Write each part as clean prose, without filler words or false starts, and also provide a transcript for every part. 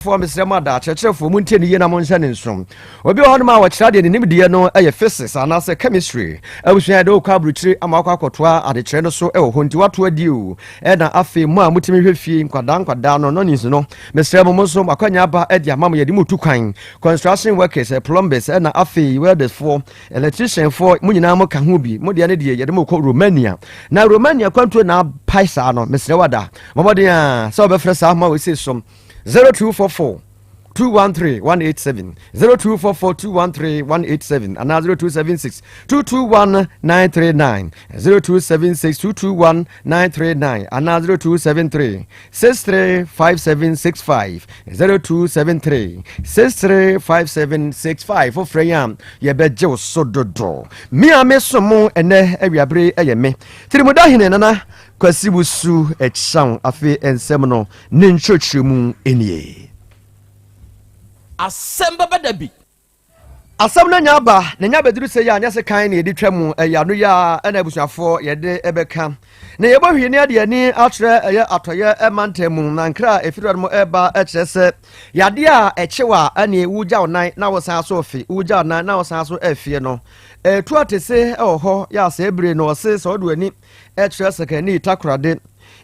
Foɔ, mesrɛ mo ada, akyerɛkyerɛfoɔ, mu ntie ne yie na monhyɛ ne nso. Obi wɔ hɔnom a wɔkyerɛ deɛ ne nimdeɛ no yɛ physics anaasɛ chemistry. Abusua, yɛde wokɔ aburokyire ama wakɔ akɔtoa adekyerɛ no so wɔ hɔ, nti wato adi o. Ɛna afei mo a motumi hwɛ fie nkwadaa nkwadaa no nɔnis no, mesrɛ mo, mo nso akwanya aba de ama mo, yɛde mu tu kwan. Construction workers, plumbers, ɛna afei welders foɔ, electrician foɔ, mo nyinaa mo ka ho bi. Mo deɛ no deɛ, yɛde mo kɔ Romania, na Romania kwantuo na apae saa no. Mesrɛ wada mɔmɔden a sɛ wɔbɛfrɛ saa ma wɔsi so 0244 213 187, 0244 213 187, anaa 0276 221 939, 0276 221 939, anaa 0273 635765, 0273 635765. Wofrɛ yi a, yɛbɛgye wo so dodo. Me a meso mo ɛnɛ awiabere ɛyɛ me Tirimuda Hene Nana Kwasi Wusu Ɛkyaw. Afei nsɛm no ne nkyerɛkyerɛ mu nie. Asɛm bɛbɛ da bi. Asɛm no nya aba na nya bɛduru sɛ yɛ anyɛ se kan ne yɛde twa mu ɛyɛ ano yi a, ɛna abusuafoɔ, yɛde ɛbɛka na yɛbɔ hwee ne ade ani akyerɛ ɛyɛ atɔyɛ ɛmantam mu. Na nkra a ɛfiri no ɛba ɛkyerɛ sɛ yadeɛ a ɛkyew a ɛne wogya wo nan na wosan so fe, wogya wo nan na wosan so ɛfie no, ɛtu atese ɛwɔ hɔ. Yɛ asɛ ebire no, ɔse sɛ ɔde w'ani ɛkyerɛ Sɛkɛni, Takorade,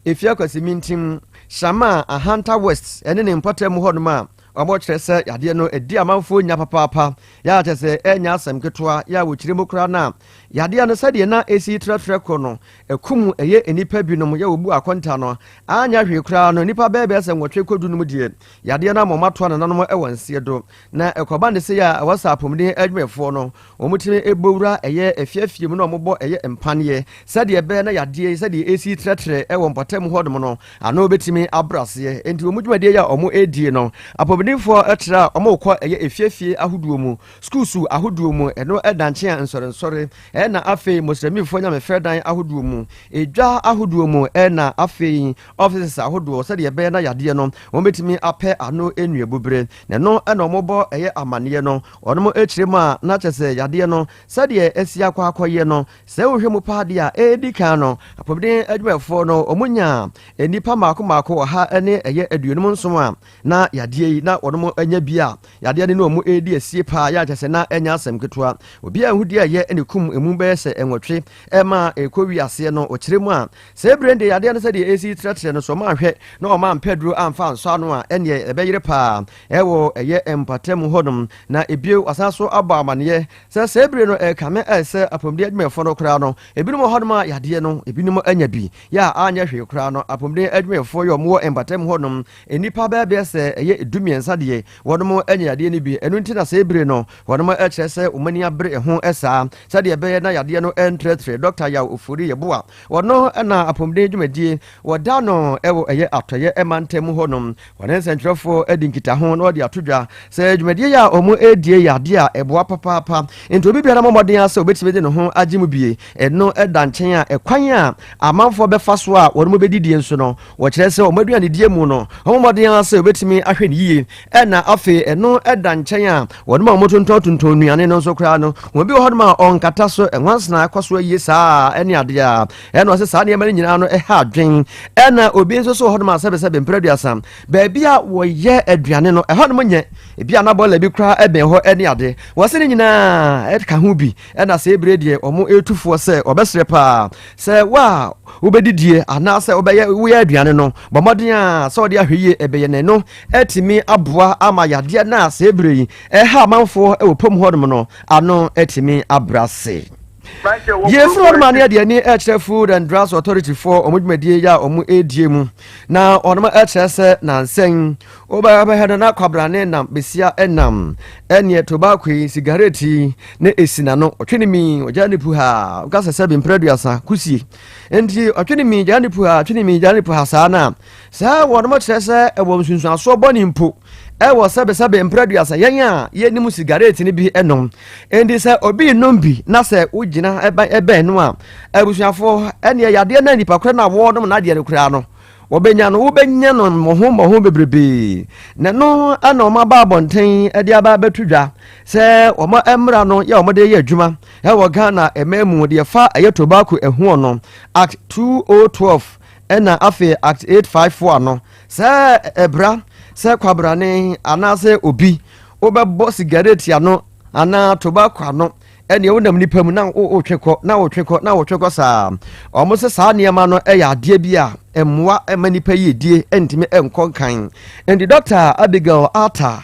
Efia, Kwasimintim, Shama, Ahanta West ɛne ne mpɔtam hɔnom a, wɔkyerɛ sɛ yadeɛ no ɛdi amanfoɔ nya papaapa. Yɛ a kyerɛ sɛ ɛnya asɛm ketewa yɛ a wɔkyerɛ mu koraa no a, yadeɛ no sɛdeɛ na ɛsi trɛtrɛ kɔ no, ɛkum ɛyɛ nnipa binom. Yɛ wɔbu akɔnta no anya hwee koraa no, nnipa bɛɛ bɛɛ sɛ 8 kɔdu no mu deɛ, yadeɛ no ama ɔmatoa nananom ɛwɔ nseɛ do. Na ɛkɔba ne sɛ yɛ a ɛwɔ sɛ apɔmuden adwumayɛfoɔ no wɔmutumi ɛbɔwura ɛyɛ afiafie mu na ɔmobɔ ɛyɛ mpaneɛ sɛdeɛ ɛbɛyɛ na yadeɛ sɛdeɛ ɛsi trɛtrɛ ɛwɔ mpɔtam hɔnom no ano bɛtumi abrɛ aseɛ. Enti wɔn dwumadie yi a wɔn ɛredie no, apɔmudenfoɔ kyerɛ a wɔrekɔ ɛyɛ efiefie ahodoɔ mu, schools ahodoɔ mu, ɛno ɛda nkyɛn a nsɔrensɔre, ɛna afei muslimifoɔ nyamefrɛ dan ahodoɔ mu, edwa ahodoɔ mu, ɛna afei offices ahodoɔ, sɛdeɛ ɛbɛyɛ na yadeɛ no wɔn bɛtumi apɛ ano nnuabubere. Na ɛno ɛna wɔbɔ ɛyɛ amaneɛ no, wɔn akyerɛ mu a, na kyerɛ sɛ yadeɛ no sɛdeɛ asi akɔ akɔyɛ no, sɛ wohwɛ mu paa deɛ a, ɛredi kan no, apɔmuden adwumayɛfoɔ no wɔn nya nnipa mmaako mmaako 157 a na yadeɛ yi na wɔn anya bi a yadeɛ no ne wɔn redi asie paa. Yɛ akyɛ sɛ na ɛnya asɛm ketewa, obi a ehudi a ɛyɛ ɛne kum emu bɛyɛ sɛ 8 ɛma ɛkɔ wi aseɛ no. Ɔkyerɛ mu a, sɛ ebire de yadeɛ no sɛdeɛ esi trɛtrɛ no so, ɔmo ahwɛ na ɔmo ampɛ duro amfa nsɔ ano a, ɛneɛ ɛbɛyere paa ɛwɔ ɛyɛ mpatamu hɔnom. Na ebio wasan so abɔ amaneɛ sɛ ebire no ɛkame ɛsɛ apɔmuden adwumayɛfoɔ no koraa no, ebinom wɔ hɔnom a yadeɛ no ebinom anya bi yɛ a anyɛ hwee koraa no, apɔmuden adwumayɛfoɔ yɛ ɔmo wɔ mpatamu hɔnom nnipa bɛɛ bɛyɛ sɛ ɛyɛ 13 deɛ, wɔnom anya yadeɛ no bi. Ɛno nti na sɛ ebire no wɔnom ɛkyerɛ sɛ wɔn ani abere ɛho ɛsaa sɛdeɛ ɛbɛyɛ na yadeɛ no ɛntrɛtrɛ. Dr Yaw Ofori Yɛboa, wɔno ɛna apɔmuden dwumadie wɔda no ɛwɔ ɛyɛ atɔyɛ ɛmantam hɔnom, wɔne nsɛntwerɛfoɔ adi nkitaho na wɔde ato dwa sɛ dwumadie yi a wɔn ɛredie yɛ adeɛ a ɛboa papaapa, nti obi biara mmɔden asɛ obɛtumi de ne ho agye mu bie. Ɛno ɛda nkyɛn a, ɛkwan a amanfoɔ bɛfa so a wɔn bɛdidie nso no, wɔkyerɛ sɛ wɔn aduane die mu no, wɔn mmɔden asɛ obɛtumi ahwɛ ne yie. Ɛna afei ɛno ɛda nkyɛn a, wɔn a wɔtontɔn tontɔn nnuane no nso koraa no, wɔn bi wɔ hɔnom a ɔnkata so, ɛnwansena akɔ so ayie saa ɛne adeɛ a ɛna ɔsɛ saa nneɛma no nyinaa no ɛha adwen. Ɛna obi nso so wɔ hɔnom a sɛbɛsɛbɛ mprɛ 30 baabi a wɔyɛ aduane no, ɛhɔnom nyɛ ebi a nabɔla bi koraa ɛbɛn hɔ ɛne ade, wɔsɛ ne nyinaa ɛka ho bi. Ɛna sɛ ebire deɛ, wɔn etufoɔ sɛ ɔbɛsrɛ paa sɛ wa wobɛdidie anaasɛ wobɛyɛ woyɛ aduane no, bɔ mmɔden a sɛ ɔde ahwɛ yie ɛbɛyɛ n'ano ɛtumi aboa ama yadeɛ no a sɛ ebire yi ɛha amanfoɔ ɛwɔ pɔm hɔnom no ano ɛtumi abrase. Yɛfiri hɔ nom a, ne yɛde ani ɛkyerɛ Food and Drugs Authority foɔ ɔmo dwumadie yi a ɔmo ɛredie mu. Na ɔnom ɛkyerɛ sɛ nansɛn wobɛhɛ no na kwabrane nam besia ɛnam ɛneɛ tobacco yi, sigaret yi, ne ɛsi n'ano, ɔtwe ne mi, ɔgya ne pu ha, woka sɛ sɛbi mprɛ 30 kusie nti ɔtwe ne mi, gya ne pu ha, ɔtwe ne mi, gya ne pu ha saa. No a saa wɔnom kyerɛ sɛ ɛwɔ nsunsuansoɔ bɔne mpo ɛwɔ sɛbesɛbe mprɛ 30 yɛn a yɛnim sigaret no bi nom. Enti sɛ obi nom bi na sɛ wogyina ɛbɛn no a, abusuafoɔ, ɛneɛ yadeɛ no a nipa korɔ no a wɔnom n'adeɛ no koraa no wɔbɛnya no, wobɛnya no mmɔho mmɔho bebrebee. Na no ɛna wɔn aba abɔnten de aba abɛto dwa sɛ wɔn mmara no yɛ wɔn de yɛ adwuma ɛwɔ Ghana ɛmɛ mu deɛ fa ɛyɛ tobacco ɛhoɔ no, Act 2012 ɛna afei Act 854 no, sɛ ɛbra Sɛ kwabrane anaasɛ obi wobɛbɔ sigaret ano anaa tobacco ano, ɛneɛ wonam nipa mu na wotwe kɔ na wotwe kɔ na wotwe kɔ saa. Ɔmo sɛ saa nneɛma no ɛyɛ adeɛ bi a mmoa ɛma nipa yiedie ɛntumi ɛnkɔ nkan. Nti Dr Abigail Arthur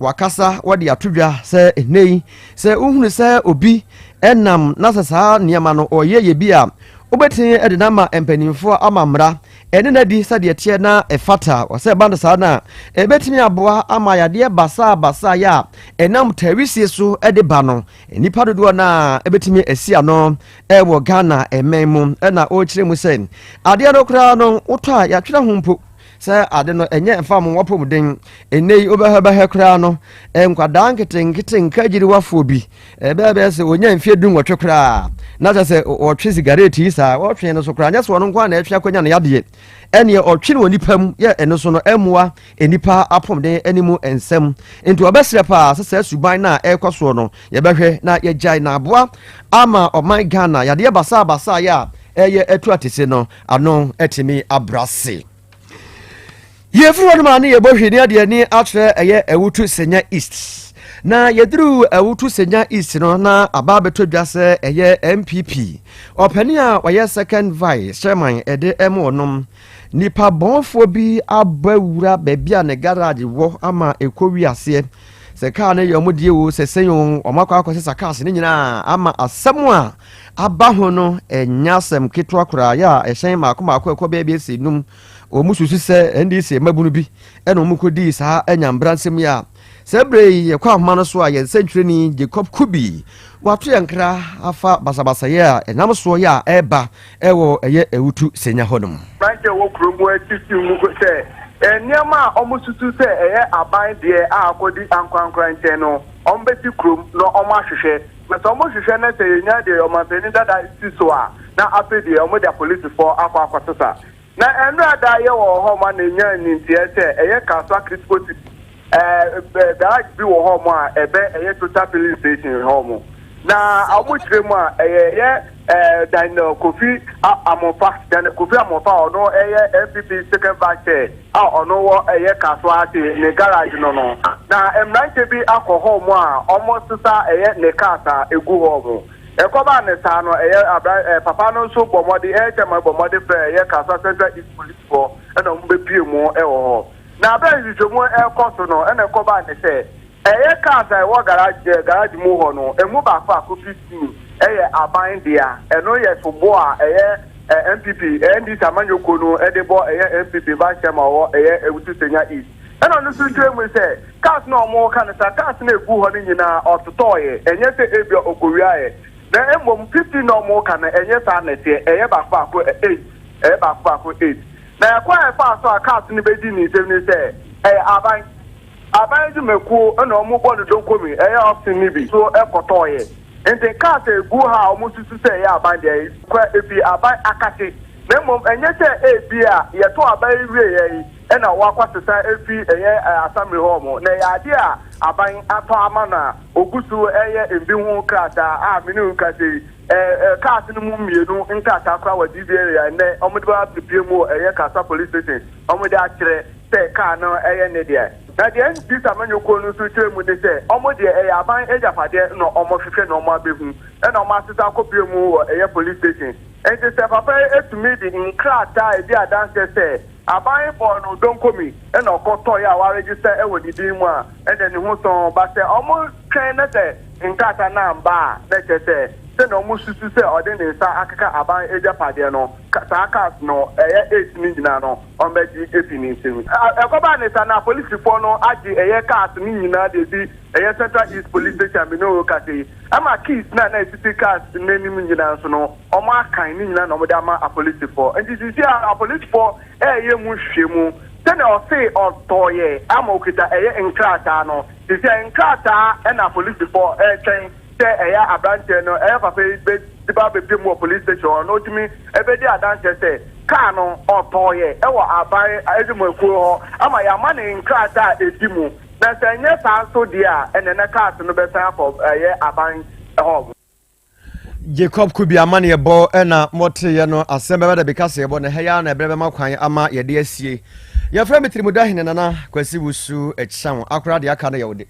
wakasa wɔde ato dwa sɛ ɛnɛ yi, sɛ wohunu sɛ obi ɛnam na sɛ saa nneɛma no ɔyɛ yɛ bi a, wobɛtumi ɛde no ama mpanimfoɔ ama mmara ɛne no adi sɛdeɛ teɛ na ɛfata. Ɔsɛ ɛba no saa no a, ɛbɛtumi aboa ama yadeɛ basaa basaa yɛ a ɛnam tawisie so de ba no, nnipa dodoɔ no a ɛbɛtumi asi ano ɛwɔ Ghana ɛmɛn mu. Ɛna ɔrekyerɛ mu sɛ adeɛ no koraa no, wotɔ a, yɛatwerɛ ho mpo sɛ ade no ɛnyɛ mfa mo wɔpɔmuden. Ɛnɛ yi wobɛhɛ bɛhɛ koraa no, nkwadaa nketenkete nkagyiriwafoɔ bi ɛbɛyɛ bɛyɛ sɛ wɔnya mfeɛ 18 koraa na kyɛ sɛ ɔtwe sigaret yi saa. Ɔtwe no so koraa, nyɛ sɛ ɔno nko a na ɛtwe akɔnya no yadeɛ, ɛneɛ ɔtwe no wɔ nipa mu yɛ ɛno so no ɛmmoa nipa apɔmuden anim nsɛm. Nti ɔbɛsrɛ paa sɛ saa suban no a ɛrekɔ soɔ no, yɛbɛhwɛ na yɛgyae na aboa ama ɔman Ghana yadeɛ basaa basaa yɛ a ɛyɛ atu atese no ano atumi abrase. Yɛfiri hɔ nom a, ne yɛbɔ hwee ne adeɛ ani akyerɛ ɛyɛ Awutu Senya East. Na yɛduru Awutu Senya East no, na aba abɛtɔ dwa sɛ ɛyɛ NPP ɔpani a ɔyɛ second vice chairman ɛde ɛmo ɔnom, nipa bɔnfoɔ bi abɔ awura baabi a ne garage wɔ ama ɛkɔ wi aseɛ sɛ kaa no yɛ ɔmo die o, sɛ sɛn o, ɔmo akɔ akɔsesa cars no nyinaa ama asɛm a aba ho no ɛnya asɛm ketewa koraa. Yɛ a ɛhyɛn maako maako ɛkɔ bɛɛ bi esi num, wɔn susu sɛ NDC mmabunu bi ɛna wɔn kɔdii saa anyambra nsɛm yi a. Sɛ ebere yi yɛkɔ ahoma no so a, yɛn nsɛntwerɛni Jacob Kubi wato yɛn kra afa basabasayɛ a ɛnam soɔ yɛ a ɛreba ɛwɔ ɛyɛ Awutu Senya hɔnom. Mmeranteɛ wɔ kurom hɔ asisi mu sɛ nneɛma a wɔsusu sɛ ɛyɛ aban deɛ a akɔdi ankorankora nkyɛn no, wɔbɛsi kurom na wɔahwehwɛ. Na sɛ wɔhwehwɛ na sɛ yɛnya deɛ ɔmanpanin dada si so a, na afei deɛ wɔde apolisifoɔ akɔ akɔsesa. Na nnora da yɛ wɔ hɔ ma na enya ninteɛ sɛ ɛyɛ Kasoa Critical City garage bi wɔ hɔ mo a ɛbɛ ɛyɛ Total filling station hɔ mo. Na wɔn kyerɛ mu a, ɛyɛ yɛ Daniel Kofi Amofa, Daniel Kofi Amofa a ɔno ɛyɛ NPP second vice chair a ɔno wɔ ɛyɛ Kasoa ase ne garage no. Na mmeranteɛ bi akɔ hɔ mo a wɔn sesa ɛyɛ ne cars a egu hɔ mo. Ɛkɔbaa ne saa no, ɛyɛ abra papa no nso bɔ mmɔden, ɛyɛ chairman bɔ mmɔden frɛ ɛyɛ Kasoa Central East Police foɔ ɛna wɔn bɛpie mu ɛwɔ hɔ. Na abɛn nhwehwɛmu ɛrekɔ so no, ɛna ɛkɔbaa ne sɛ ɛyɛ cars a ɛwɔ garage mu hɔ no, emu baako baako 15 ɛyɛ aban dea. Ɛno yɛ sobo a ɛyɛ NPP NDC amanyɔkuo no ɛde bɔ ɛyɛ NPP vice chairman ɔwɔ ɛyɛ Awutu Senya East. Ɛna ɔno nso kyerɛ mu sɛ cars na ɔmo ka no sa, cars na egu hɔ no nyinaa ɔtotɔɔyɛ, ɛnyɛ sɛ ebia okowiaeɛ. Na mmom 15 na ɔmo ka no, ɛnyɛ saa na ɛteɛ, ɛyɛ baako baako eight, ɛyɛ baako baako eight. Na ɛkwan a ɛfa so a cars no bɛdi ne nsam ne sɛ ɛyɛ aban dwumakuo ɛna ɔmo bɔ no donkomi, ɛyɛ auction ne bi so ɛkɔtɔɔyɛ. Nti cars a egu ha a ɔmo susu sɛ ɛyɛ aban deɛ kora efi aban akate, na mmom ɛnyɛ sɛ ebi a yɛtɔ aban yi wie yɛ yi ɛna wakɔ sesa efi ɛyɛ asamiri hɔ mo. Na ɛyɛ adeɛ a aban atɔ ama no a ogu so ɛyɛ mbi ho krataa a mene nkasa yi, ɛɛ ɛɛ cars no mu mmienu nkrataa koraa wɔ DVLA a nnɛ wɔde ba abepie mu wɔ ɛyɛ Kasoa Police Station, wɔde akyerɛ sɛ kaa no ɛyɛ ne deɛ. Na deɛ NDC amanyɔkuo no nso kyerɛ mu ne sɛ wɔn deɛ, ɛyɛ aban agyapadeɛ na wɔhwehwɛ na wɔn abɛhu ɛna wɔn asesa akɔpie mu wɔ ɛyɛ police station. Nti sɛ papa yi etumi de nkrataa a edi adanseɛ sɛ aban bɔɔ no donkomi ɛna ɔkɔtɔeɛ a waregister ɛwɔ ne din mu a, ɛna ne ho sɔn ba. Sɛ ɔmo twɛn na sɛ nkrataa no amba a, na kyerɛ sɛ sɛnea ɔmo susu sɛ ɔde ne nsa akeka aban agyapadeɛ no, saa cars no ɛyɛ eight ne nyinaa no, ɔmbɛgye efi ne nsam. Ɛkɔbaa ne sa na apolisifoɔ no agye ɛyɛ cars no nyinaa de esi ɛyɛ Central East Police Station. Mi ne o kasa yi, ɛma keys na na esisi cars n'anim nyinaa nso no, ɔmo akan ne nyinaa na ɔmo de ama apolisifoɔ. Nti sisi a apolisifoɔ ɛyɛ mu hwehwɛ mu sɛnea ɔse ɔtɔɔyɛ ama okita ɛyɛ nkrataa no, sisi a nkrataa ɛna apolisifoɔ ɛretwɛn sɛ ɛyɛ aberanteɛ no, ɛyɛ papa yi bɛ de ba abɛpie mu wɔ police station hɔ na otumi ɛbɛdi adanseɛ sɛ kaa no ɔtɔɔyɛ ɛwɔ aban adwumakuo hɔ ama yɛama ne nkrataa a edi mu. Na sɛ ɛnyɛ saa nso deɛ a, ɛnɛ na cars no bɛsan akɔ ɛyɛ aban hɔ. Jacob Kubi amanneɛbɔ ɛna mɔteyɛ no. Asɛm bɛbɛ da bi ka sɛ yɛbɔ na ɛha yi ara na ɛberɛ bɛma kwan ama yɛde asie. Yɛfrɛ me Tirimuda Hene Nana Kwasi Wusu Ɛkyɛn akora deɛ aka no yɛ wo de.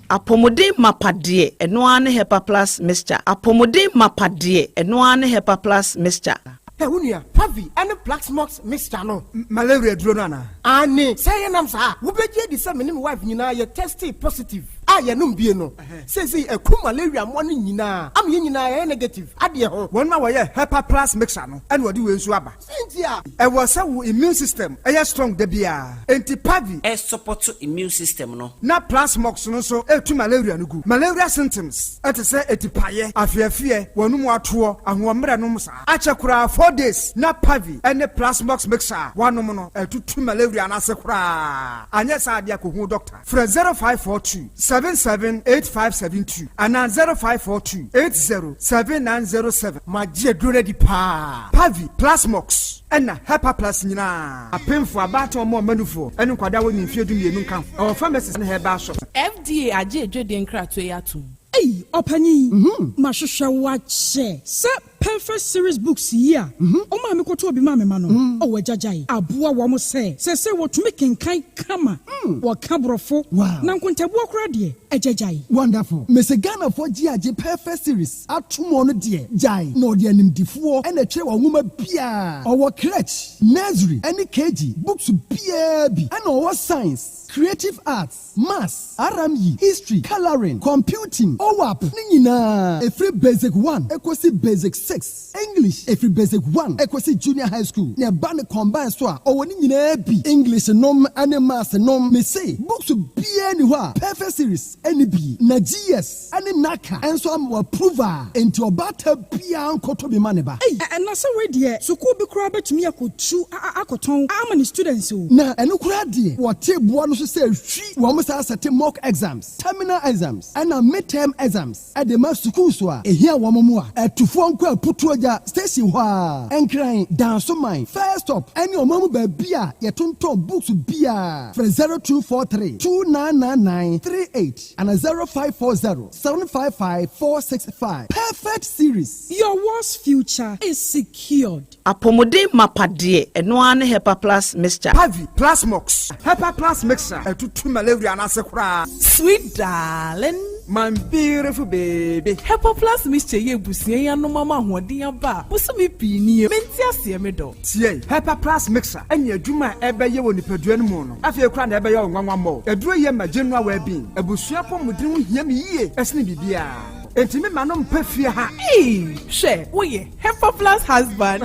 Apɔmuden mapa deɛ, ɛno ara ne Hepa Plus Mixture. Apɔmuden mapa deɛ, ɛno ara ne Hepa Plus Mixture. Hɛ wo nua, Pavi ne Plaxmox mixture no. Malaria aduro no anaa? Aane, sɛ ɛyɛ nam saa a, wobɛgye adi sɛ me ne me wife nyinaa yɛ testee positive a yɛnom bie no. Seesei aku malaria mmoa no nyinaa ama yɛn nyinaa yɛayɛ negative adeɛ ho. Wɔn a wɔyɛ Hepa Plus mixture no na wɔde wei nso aba. Sɛn nti a? Ɛwɔ sɛ wo immune system yɛ strong da biara, enti Pavi. Ɛsupɔto immune system no. Na Plasmox no nso ɛtu malaria no gu. Malaria symptoms te sɛ atipaeɛ, afeafeɛ, w'anum atoɔ, ahoɔmmerɛ nom saa. Akyɛ koraa 4 days na Pavi ne Plasmox mixture a woanom no atutu malaria no ase koraa. Anyɛ saa adeɛ a kɔhu doctor. Frɛ 0542 778572 anaa 0542 80 7907. Magye aduro no adi paa. Pavi, Plasmox, ɛna Hepaplus nyinaa. Apemfo, abaatan, ɔmo ɔmanufoɔ, ne nkwadaa a wɔnni mfeɛ 12 nka ho. Ɛwɔ pharmacies ne herbal shops. FDA agye adwadie nkratoɔ yi atom. Ei, ɔpanyin, mahwehwɛ wo akyɛ sɛ Perfect Series books yi a ɔmaa me kɔtɔɔ bi maa me ma no, ɔwɔ agyagyae aboa wɔn sɛ seesei wɔtumi kenkan kama, wɔka Borɔfo, na nkontabuo koraa deɛ, agyagyae. Wonderful. Mese Ghanafoɔ gye agye Perfect Series ato mu ɔno deɛ gyae na ɔde animdifoɔ ɛna ɛtwerɛ wɔ nwoma biara. Ɔwɔ crèche, nursery ɛne KG books biara bi, ɛna ɔwɔ science, creative arts, maths, RME, history, colouring, computing, OWAP ne nyinaa ɛfiri basic 1 ɛkɔsi basic 6, English ɛfiri basic 1 ɛkɔsi junior high school, na ɛba ne combine so a ɔwɔ ne nyinaa bi, English nom ne maths nom. Mese books biara ni hɔ a Perfect Series ɛne bi na GS ɛne NaCCA ɛnso ama wɔ approve a, enti ɔbaata biara nkɔtɔ bi ma ne ba. Ei, ɛna sɛ wei deɛ, sukuu bi koraa bɛtumi akɔtu akɔtɔn ama ne students o. Na ɛno koraa deɛ, wɔte boa no so sɛ hwi wɔn saa sɛte mock exams, terminal exams ɛna midterm exams ɛde ma sukuu so a ehia wɔn mu a ɛtufoɔ nkɔ Aputuogya station hɔ a, Nkran, Dansoman first stop, ɛne ɔman mu baabi a yɛtontɔn books biara. Frɛ 0243 2999 38 ana 0540 755 465. Perfect Series. Your world's future is secured. Apɔmuden mapa deɛ, ɛno ara ne Hepa Plus Mixture. Pavi, Plasmox, Hepa Plus mixture ɛtutu malaria no ase koraa. Sweet darling. My beautiful baby. Hepa Plus Mixture yɛ ebusua yi anom ama ahoɔden aba a bosome pii nie mente aseɛ me dɔ. Tie, Hepa Plus mixture ɛne adwuma a ɛbɛyɛ wɔ nipadua no mu no afei koraa na ɛbɛyɛ wo nwanwa mmɔ. Aduro yɛ ma general well-being. Abusua pɔmuden ho hia me yie ɛsene biribiara. Enti me ma no mpɛ fie ha. Ee, hwɛ, woyɛ Hepa Plus husband.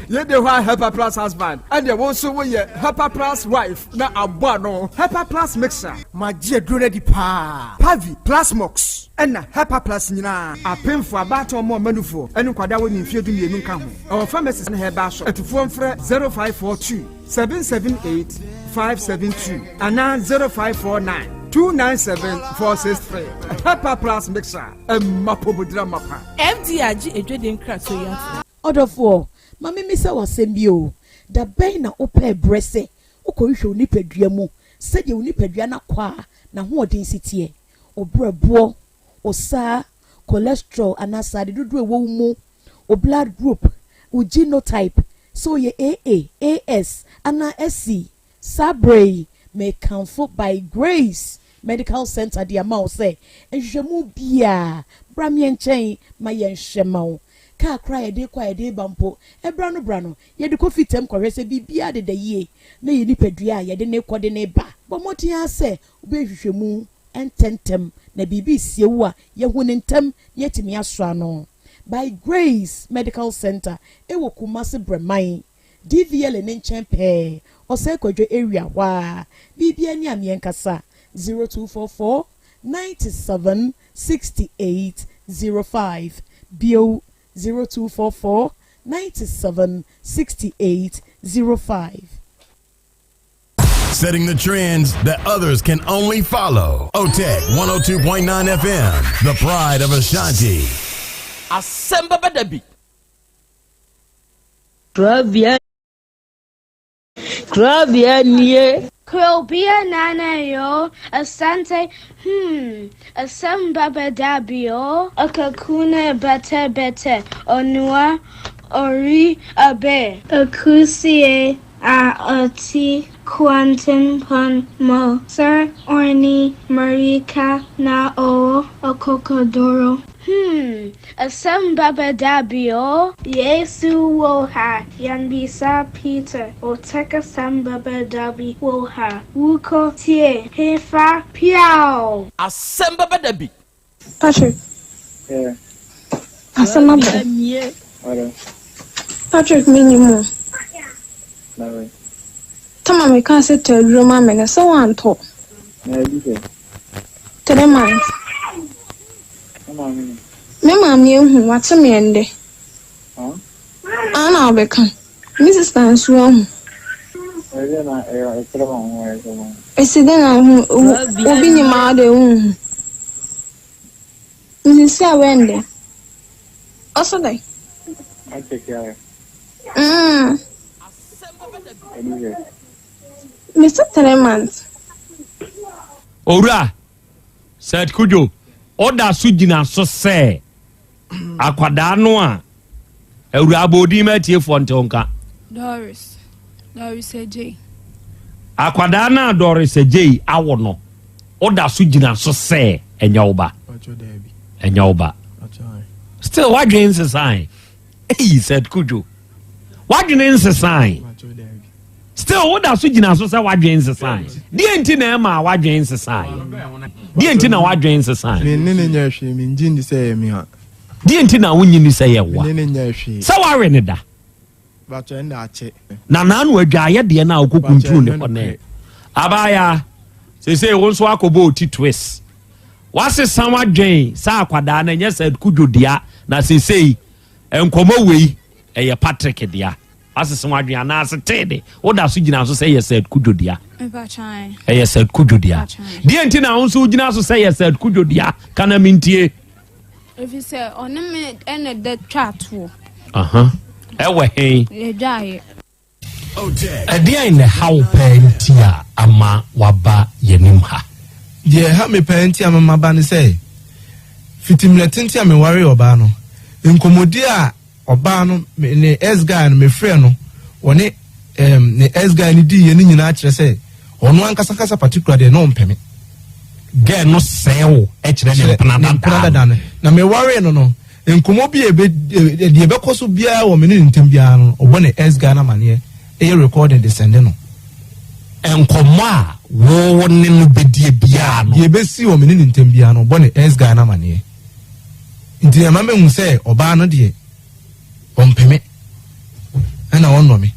Yɛde hɔ a Hepa Plus husband, ɛdeɛ wo nso woyɛ Hepa Plus wife na abɔ ano. Hepa Plus mixture. Magye aduro no adi paa. Pavi, Plasmox, ɛna Hepa Plus nyinaa. Apemfo, abaatan, ɔmo ɔmanufoɔ, ɛne nkwadaa wɔ mfeɛ 12 nka ho. Ɛwɔ pharmacies ne herbal shop. Atufoɔ mfrɛ 0542 778 572 anaa 0549 297 463. Hepa Plus mixture ɛma pomodira mapa. FDA agye adwadie nkratoɔ yi atom. Ɔdɔfoɔ, ma memisa w'asɛm bi o. Da bɛn na wopɛɛ berɛ sɛ wokɔhwehwɛ wo nipadua mu sɛdeɛ wo nipadua no akɔ a n'ahoɔden si teɛ, wo berɛboɔ, wo saa, cholesterol anaa sade dodoɔ ɛwɔ wo mu, wo blood group, wo genotype, sɛ woyɛ AA, AS anaa SC? Saa berɛ yi, mekamfo By Grace Medical Center de ama wo sɛ nhwehwɛmu biaa bra meɛ nkyɛn ma yɛnhwɛ ma wo. Kaa koraa yɛde kɔ a yɛde ba mpo, ɛbra no bra no yɛde kɔ fitam kɔhwɛ sɛ biribiara deda yie na yɛ nipadua a yɛde ne kɔ de ne ba. Bɔ mmɔden ara sɛ wobɛyɛ nhwehwɛmu ntɛntɛm na biribi sie wo a, yɛhu ne ntɛm na yɛatumi asɔ ano. By Grace Medical Center ɛwɔ Kumase Brɛman, DVL ne nkyɛn pɛɛ, Ɔsɛe Kwadwo area hɔ a. Biribiara ni a meɛnkasa 0244 97 68 05 bio, 0244 97 68 05. Setting the trends that others can only follow. OTEC 102.9 FM, the pride of Ashanti. Asɛm bɛbɛ da bi. Kurabea, kurabea nie. Krobea nana yo, asante, asɛm baba dabio, akakuna bete bete, onua. Ɔre abɛ. Akusie a ɔte kwantempɔn mu sɛ ɔne mmirika na ɔwɔ akokoduru. Hmm, asɛm bɛba da bi o. Yesu wɔ ha, yɛmmisa Peter, Otec asɛm bɛba da bi wɔ ha, wokɔ tie hefa piaw! Asɛm bɛba da bi. Patrick, asɛm aba o. Patrick mennim o. Tama mekaa sɛ tɔ aduro ma me no, sɛ woantɔ? 3 months. Me maame ahu, wate me ɛndɛ. Aa na wobɛka. Me sister nso ahu. Esi dɛn na wohu? Obi nyim a ɔdɛ wonnhu. Ntsi si a wɛn dɛ. Ɔso dɛ. Mm. Mese 3 months. Owura Seth Kudjo, woda so gyina so sɛ akwadaa no a awura abɔ odin ma atiefoɔ nte wo nka. Doris. Doris Adjei. Akwadaa no a Doris Adjei awo no, woda so gyina so sɛ ɛnyɛ wo ba. Ɛnyɛ wo ba. Still wadwene nsesan. Eyi Seth Kudjo. Wadwene nsesan. Still woda so gyina so sɛ wadwene nsesan. Deɛ nti na ɛma wadwene nsesan. Deɛ nti na wadwene nsesan. Me ne ne nyɛ hwee, me ngye ndi sɛ ɛyɛ me a. Deɛ nti na wonyi ni sɛ yɛ wa. Me ne ne nyɛ hwee. Sɛ wawe ne da. Bàtchɛ ɛnna akyɛ. Na n'ano adwaayɛ deɛ no a wokɔkunturu ne hɔ nɛ. Abaayaa, seesei wo nso akɔbɔ oti twist. Wasesa w'adwen sɛ akwadaa no ɛnyɛ sɛ Kudwo dea na seesei nkɔmmɔ wei ɛyɛ Patrick dea. Wasesa w'adwen anaa setee de woda so gyina so sɛ ɛyɛ Sir Kudwo dea? Ɛyɛ Sir Kudwo dea. Deɛ nti na wo nso wogyina so sɛ ɛyɛ Sir Kudwo dea? Ka na mentie. Ɛfiri sɛ ɔne me ɛna da twa toɔ. Ɛwɔ he? Yɛdwaeɛ. Ɛdeɛn na ɛha wo paa nti a ama woaba yɛn anim ha? Deɛ ɛha me paa nti a ama maba ne sɛ, fiti mmerɛ tenten a mewaree ɔbaa no, nkɔmmɔdie a ɔbaa no, me ne ex guy no, mefrɛɛ no, ɔne um, ne ex guy no diiɛ no nyinaa kyerɛ sɛ ɔno ankasa ankasa particular deɛ na ɔmpɛ me. Girl no sɛɛ wo kyerɛ ne mpena dada no. Na mewaree no no, Nkɔmmɔ bi a ebe deɛ ɛbɛkɔ so biara wɔ me ne ne ntam biara no, ɔbɔ ne ex guy no amaneɛ, ɛyɛ recording de sɛnde no. Nkɔmmɔ a wo ne no bɛdie biara no. Deɛ ɛbɛsi wɔ me ne ne ntam biara no, ɔbɔ ne ex guy no amaneɛ. Nti ɛma mehu sɛ ɔbaa no deɛ, ɔmpɛ me, ɛna ɔnnɔ me.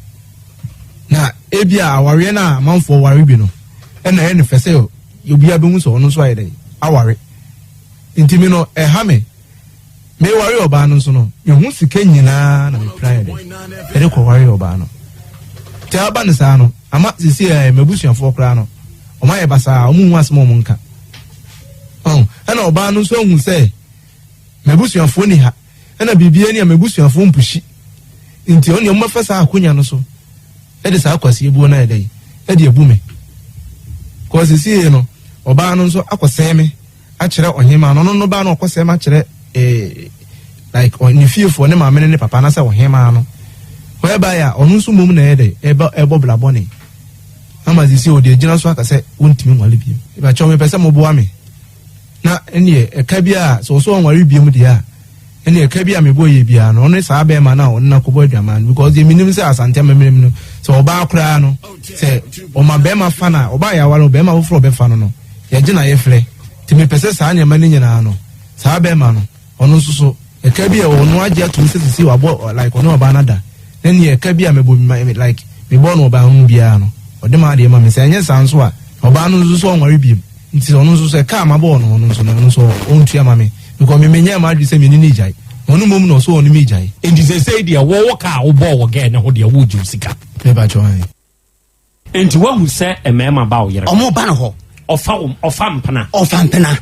Na ebia awareɛ no a amanfoɔ ware bi no, ɛna ɛyɛ no fɛ sɛ obiara bɛhu sɛ ɔno nso ayɛ dɛn, aware. Nti me no, ɛha me. Mewaree ɔbaa no nso no, me ho sika nyinaa na mepira yɛ dɛ ɛde kɔwaree ɔbaa no. Nti aba no saa no, ama sisi ɛ m'abusuafoɔ koraa no, wɔn ayɛ basaa, wɔn nhu asɛm a wɔn nka. Ɔn, ɛna ɔbaa no nso ahu sɛ m'abusuafoɔ ni ha, ɛna biribiara ni a m'abusuafoɔ mpushi. Nti ɔne wɔn bɛfa saa akonya no so ɛde saa kwasi ebuo no ayɛ dɛ ɛde abu me. Kɔɔ sisi no, ɔbaa no nso akɔsɛn me. akyerɛ ɔhemaa no, ɔno no ba no ɔkɔsɛm akyerɛ eh, like ne fiefoɔ ne maame ne ne papa anaasɛ ɔhemaa no whereby a ɔno nso mmom na ɛyɛ dɛ ɛbɔ ɛbɔ bla bɔne ama sisi ɔde agyina so aka sɛ wontumi nwale biem ìbàkyɛw mepɛ sɛ moboa me na ɛneɛ ɛka bi a sɛ ɔso ɔnware biem deɛ a Ɛnna ɛka bi a mebɔ yɛ biara no, ɔne saa bɛrima no a ɔne no akɔbɔ adwaman no, because deɛ menim sɛ Asante amammerɛ mu no, sɛ ɔbaa koraa no, sɛ ɔma bɛrima fa no a, ɔbaa yɛaware no, bɛrima foforɔ ɔbɛfa no no, yɛgye na yɛfrɛ. Nti mepɛ sɛ saa nneɛma no nyinaa no, saa bɛrima no, ɔno nso so, ɛka bi a ɔno agye atom sɛ sisi wabɔ, like ɔne ɔbaa no ada, na neɛ ɛka bi a mebɔ, like mebɔ no ɔbaa ho no biara no, ɔde m'adeɛ ma me. Sɛ ɛnyɛ saa nso a, ɔbaa no nso so ɔnware biom. Nti ɔno nso sɛ kaa mabɔ ɔno ɔno nso no ɔno nso ɔntua ma me because me menyɛɛ m'adwene sɛ me ne no gyae ɔno mmom na ɔso ɔne me gyae. Nti sesei deɛ wo wo kaa wobɔɔ wɔ gɛɛ ne ho deɛ wogye wo sika. Me pa kyɛw ahe. Nti wahu sɛ mmarima ba wo yere hɔ. Ɔmo ba no hɔ. Ɔfa wo ɔfa mpena. Ɔfa mpena.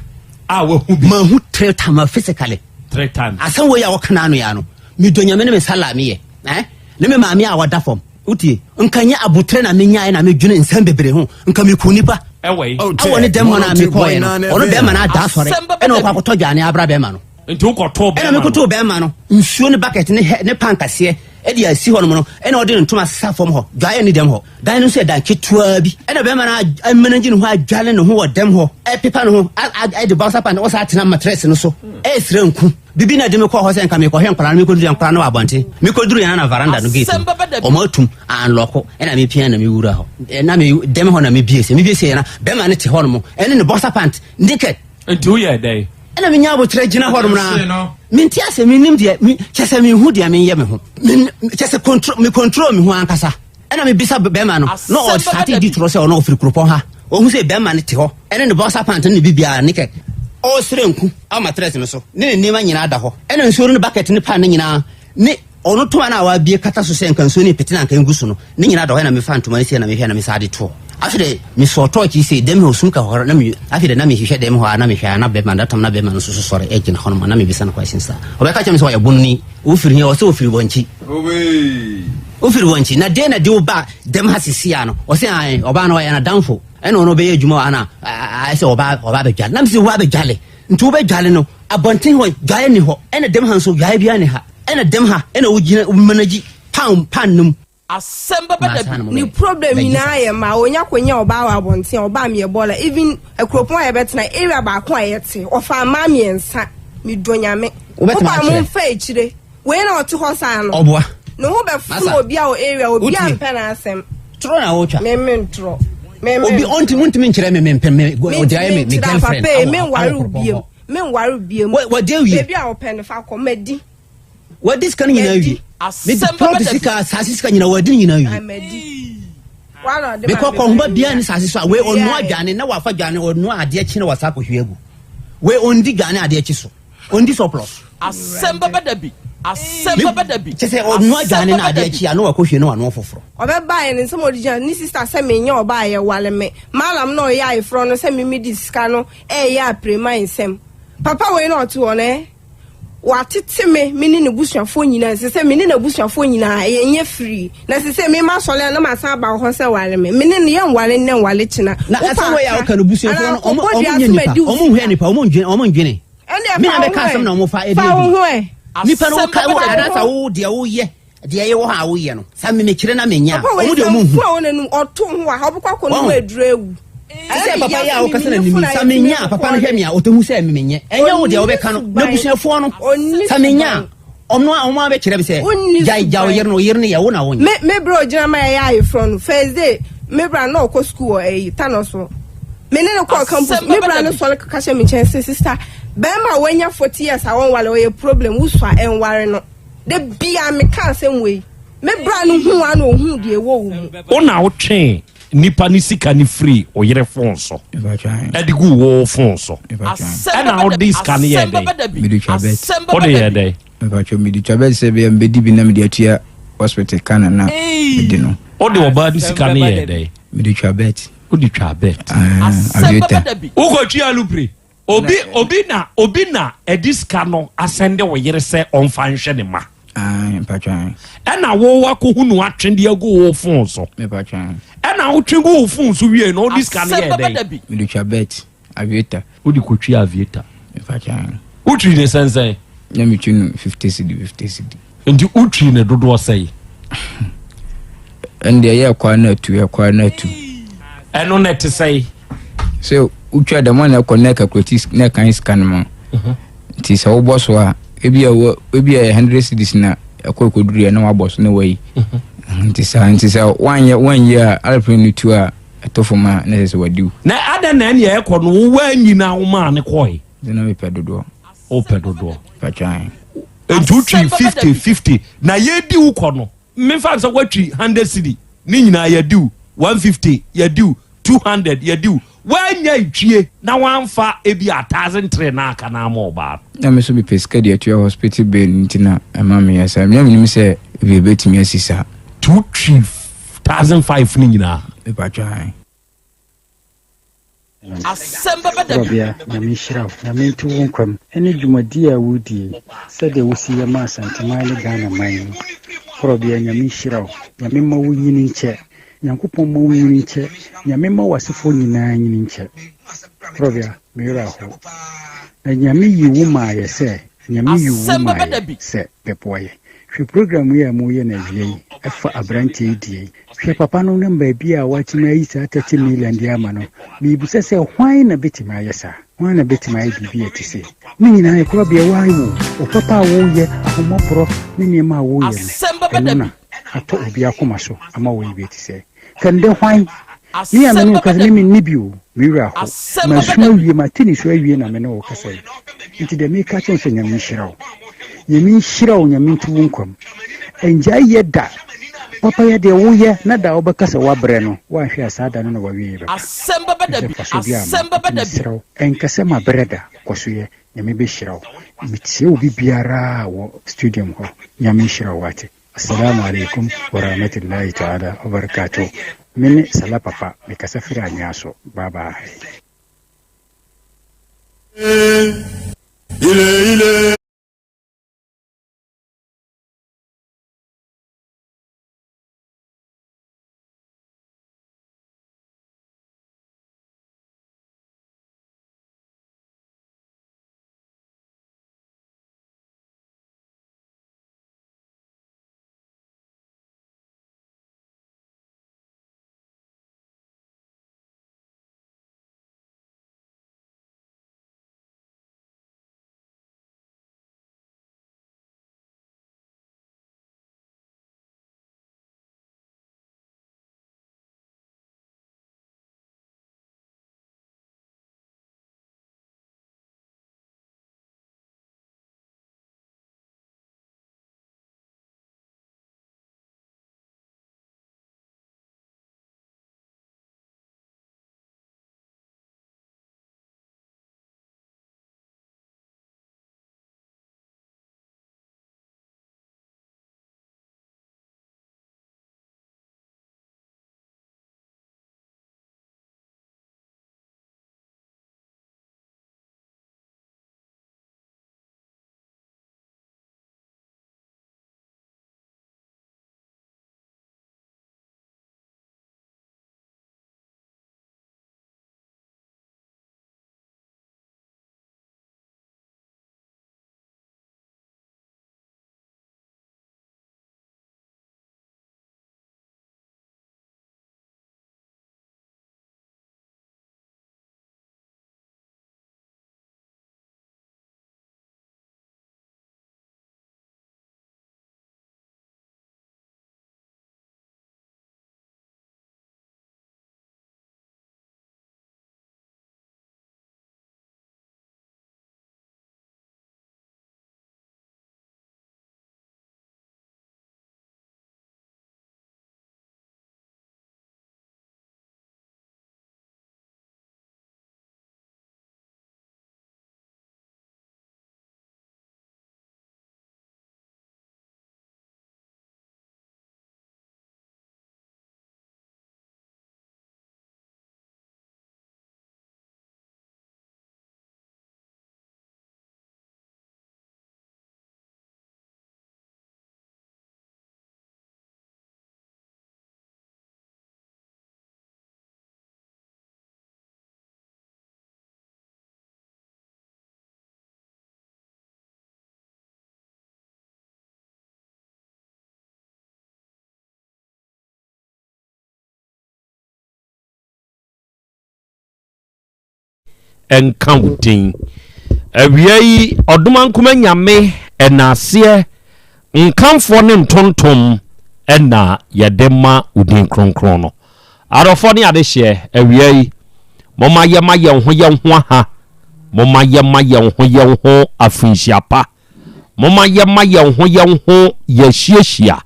A wahu bi. Mahu 3 times physically. 3 times. Asɛm wei a wɔka n'ano ya no medɔ Nyame ne me sala meyɛ eh ne me maame a ɔda fam. Wotie? Nka nyɛ aboterɛ na menyaeɛ na medwene nsɛm bebree ho. Nka mekuu nipa. Ɛwɔ yi. Ɛwɔ ne dɛm hɔ no a mekɔɔeɛ no, ɔno bɛrima no ada asɔre ɛna ɔkɔ akɔtɔ dwane abra bɛrima no. Nti wokɔtoo Ɛna bɛrima no? mekɔtoo bɛrima no nsuo ne bucket ne hɛ ne pan kaseɛ de asi hɔ nom no, ɛna ɔde ne ntoma sesa fam hɔ. Dwaeɛ nni dɛm hɔ. Dan no nso yɛ dan ketewaa bi. Ɛna bɛrima no amanagye ne ho adwale ne ho wɔ dɛm hɔ, ɛpepa ne ho, ɛde boxer pant, ɔsan atena matress no so, ɛresrɛ nku. Bibi na ɛde me kɔɔ hɔ sɛ nka mekɔhwɛ nkwadaa no, mekɔduru yɛ nkwadaa no wɔ abɔnten. Mekɔduru yɛn na veranda no gate no, wɔn atum, anlɔko, ɛna mepia na mewura hɔ. Na me dɛm hɔ na mebie sɛ, mebie sɛ na bɛrima no te hɔ nom, ɛne ne boxer pant, naked. Nti woyɛɛ dɛn? Ɛna menya aboterɛ gyina hɔ nom na mente ase, mennim deɛ, kyɛ sɛ menhu deɛ menyɛ me ho. Kyɛ sɛ control, me control me ho ankasa. Ɛna mebisa bɛrima no, na ɔsate di torɔ sɛ ɔno ɔfiri kuropɔn ha. Ɔhu sɛ bɛrima no te hɔ, ɛne ne boxer pant ne ne biribiara, naked. Ɔresrɛ nku wɔ matress no so, ne ne nneɛma nyinaa da hɔ. Ɛna nsuo no ne bucket ne pan no nyinaa, ne ɔno ntoma no a wabue kata so sɛ nka nsuo no repete na anka ngu so no, ne nyinaa da hɔ. Ɛna mefa ntoma no sei na mehwɛ na mesan de toɔ. Afei de mesɔɔ tɔɔkye yi sei, dɛm hɔ sum ka hɔ na me, afei de na mehwehwɛ dɛm hɔ a na mehwɛ a na bɛrima no, that time na bɛrima no nso so sɔre gyina hɔ nom a na mebisa no questions a ɔbɛka kyerɛ me sɛ ɔyɛ bononi, wofiri he, ɔsɛ ɔfiri Wankyi. Wofiri Wankyi, na deɛ na de wo ba dɛm ha sisi a no, ɔsɛ ae, ɔbaa no ɔyɛ n'adamfo, ɛna ɔno ɔbɛyɛ adwuma wɔ ha na ayɛ sɛ ɔba ɔba abɛdwale. Na mese wo abɛdwale, nti wobɛdwale no, abɔnten hɔ dwaeɛ ni hɔ, ɛna dɛm ha nso dwaeɛ biara ni ha, ɛna dɛm ha ɛna wogyina womanagyi pan pan no mu. Asɛm bɛba da bi. Ne problem nyinaa yɛ mmaa onya konya ɔbaa wɔ abɔnten a ɔbaa meyɛ bɔɔla even akuropɔn a yɛbɛtena area baako a yɛte ɔfaa mmaa mmiɛnsa medɔ nyame Wobɛtumi wopaa akyerɛ. momfa akyire wei na ɔte hɔ saa no Ɔboa. ne ho bɛfono Masa. obi a wɔ area obi a Wotie. mpɛ n'asɛm Torɔ na wotwa. me me ntorɔ me me Obi ɔnti wontumi nkyerɛ me me mpɛ me ɔde ayɛ me me mentumi nkyerɛ girlfriend. papa yi awɔ- menware awɔ wo kuropɔn biem hɔ. menware wo biem Wa- wadi awie. baabi a wɔpɛ no fa kɔ madi Wadi sika no nyinaa wie. Mede plot sika, asase sika nyinaa wadi no nyinaa wie. Mekɔ kɔnhoba biara ne sase so a wei ɔnoa dwane na wafa dwane ɔnoa adeɛ kye na wasa akɔhwie agu. Wei ɔndi dwane adeɛ kye so. Ɔndi surplus. Asɛm bɛba da bi. Asɛm bɛba da bi. Kyɛ sɛ ɔnoa dwane na adeɛ kye a na wakɔhwie na wanoa foforɔ. Ɔbɛbaeɛ no nsɛm a ɔde gyina ne sista sɛ menyɛ ɔbaa yɛ wale me. Malam na ɔyɛ ayeforɔ no sɛ me medi sika no ɛyɛ apirema nsɛm. Papa wei na ɔte hɔ no eh. Watete me, me ne n'abusuafoɔ nyinaa. Ɛsɛ sɛ me ne n'abusuafoɔ nyinaa yɛnyɛ firii. Na ɛsɛ sɛ me masɔre a na masan aba wo hɔ sɛ ware me. Me ne no yɛnware nnɛ nware kyena. Na Wopɛ asɛm wei a aka woka no busuafoɔ anaa no ɔmo kɔbɔ ɔmo dua nyɛ so nipa madi wo ɔmo nhwɛ sika. nipa ɔmo ndwene ɔmo ndwene. Ɛndeɛ Me na fa wo mɛka ho asɛm ɛ. na ɔmo fa ɛdi Fa wo adwuma. ho ɛ. Nipa no Asɛm woka wo bɛba da bi. anaasɛ wo deɛ woyɛ Deɛ ɛyɛ wɔ hɔ a woyɛ no, sɛ me mekyerɛ na menya a, Papa wei wɔn deɛ sɛ wɔn nhu. mfu a wɔn anum ɔto ho wɔ ha ɔbɛkɔ akɔ nom Wɔn. aduro awu. Te sɛ papa yi a wokasa na nim yi, sɛ menya a papa no hwɛ me a ɔtɛhu sɛ me menyɛ. Ɛnyɛ wo deɛ wobɛka no, n'abusuafoɔ no, sɛ menya a, ɔno a wɔn abɛkyerɛ me sɛ gyae gya ɔyere no, ɔyere no yɛ wo na wonyɛ. Me me bra ogyina ma yɛyɛ ayeforɔ no first day me bra na ɔkɔ sukuu wɔ ɛyi Tano so me ne no kɔɔ campus me bra no sɔre kaka hyɛ me nkyɛn sɛ sister bɛrima a wanya 40 years a wɔnwale ɔyɛ problem wosua ɛnware no. Da biara meka asɛm wei. Me bra no huu a na ohuu deɛ ɛwɔ wo mu. Wo na wotwee nipa ne sika no firii wo yere fon so de guu wo fon so. Ɛna wode sika no yɛɛ dɛn? Mede twa bet. Wode yɛɛ dɛn? Mpacho mede twa bet sɛ bɛyɛ mbɛdi bi na mede atua hospital ka na na mede no. Wode ɔbaa no sika no yɛɛ dɛn? Mede twa bet. Wode twa bet. Aviator. Wokɔtwia lupre? Obi obi na obi na ɛde sika no asɛnde wo yere sɛ ɔmfa nhwɛ ne ma. Ɛna wo wakɔhu no atwe de agu wo fon so. Ɛna wotwe gu wo fon so wie no wode sika no yɛ dɛn? Mede twa bet aviator. Wode kɔtwi aviator. Wotwi ne sɛnsɛn? Na metwi no 50 cedi 50 cedi. Nti wotwi ne dodoɔ sɛn? Ɛnde ɛyɛ ɛkɔ na atu ɛkɔ na atu. Ɛno na ɛte sɛn? Sɛ wotwa dɛm a na ɛkɔ na ɛkakulati na ɛkan sika no ma. Mhm. Nti sɛ wobɔ so a ebi a wɔ ebi a yɛ hundred cedis na ɛkɔ ɛkɔduru yɛ na wabɔ so na wayi. Mhm. Nti saa nti sɛ wanyɛ wanyi a aeroplane no tu a ɛtɔ fam a na ɛsɛ sɛ wadiw. Na adɛn na ɛne ɛkɔ no wo wanyi na womaa ne kɔe? Nti na mepɛ dodoɔ. Wopɛ dodoɔ. Patwan. Nti wotwi 50 50 na yɛdi wo kɔ no memfa sɛ woatwi 100 cedi ne nyinaa yɛdi wo 150 yɛdi wo 200 yɛdi wo woanya twie na woamfa ebi a 1003 na aka na ama ɔbaa no. Na me nso mepɛ sika de atua hospital bill nti na ɛma meyɛ saa. Menya menim sɛ ebi ebetumi asi saa. Nti wotwi 1005 no nyinaa. Mepatwan. Asɛm bɛba da bi. Korɔbea, Nyame nhyira wo. Nyame nto wo nkwa mu ɛne dwumadie a woredie yi, sɛdeɛ wosi yɛ ma Asanteman ne Ghana man yi. Korɔbea, Nyame nhyira wo. Nyame mma wo nyini nkyɛ. Nyankopɔn mma wo nyini nkyɛ. Nyame mma w'asefoɔ nyinaa nyini nkyɛ. Korɔbea, me werɛ aho. Na Nyame yii wo maa yɛ sɛ. Nyame yi wo Asɛm bɛba maaeɛ da bi. sɛ bɛboa yɛ. Hwɛ program yi a moyɛ no awia yi ɛfa abranteɛ yi deɛ yi. Hwɛ papa no ne baabi a watumi ayi saa 30 million de ama no. Merebisa sɛ hwan na bɛtumi ayɛ saa? Hwan na bɛtumi ayɛ biribi a ɛte sei? Ne nyinaa yɛ korabea waa o. Wo papa a woyɛ, ahummɔborɔ ne nneɛma a woyɛ no, Asɛm bɛba ɛno da na bi. atɔ obi akoma so ama wɔyɛ bi a ɛte sɛɛ. Kɛnde hwan? Me a me Asɛm ne wo bɛba kasa da me bi. menni bi o. Me werɛ aho. Asɛm bɛba Masu da bi. awie, mate nisuo awie na me ne wo kasa yi. Nti deɛ meka kyerɛ wo sɛ Nyame nhyira wo. Nyame nhyira wo, Nyame nto wo nkwa mu. Ɛngyae yɛ da. Papayɛ deɛ woyɛ na da a wobɛka sɛ woabrɛ no, woanhwɛ a saa da no na w'awieɛ bɛba. Asɛm bɛba da Ɛfiri sɛ bi. mfasoɔ biara mma. Asɛm bɛba Nti da bi. mesrɛ wo, ɛnka sɛ mabrɛ da. Kɔ so yɛ. Nyame bɛhyira wo. Metie obi biara wɔ studium hɔ. Nyame nhyira wo wate. Assalamu alaikum warahmatullahi ta'ala wabarakatuh. Me ne Salah Papa, mekasa firi Anwea so. Bye bye. Nka wo din. Awia yi, Ɔdomankoma Nyame ɛnaaseɛ, nkamfoɔ ne ntontom ɛna yɛde ma wo din kronkron no. Adɔfoɔ ne adehyeɛ, awia yi, momma yɛma yɛn ho yɛn ho aha, momma yɛma yɛn ho yɛn ho afirinhyia pa, momma yɛma yɛn ho yɛn ho yɛahyiahyia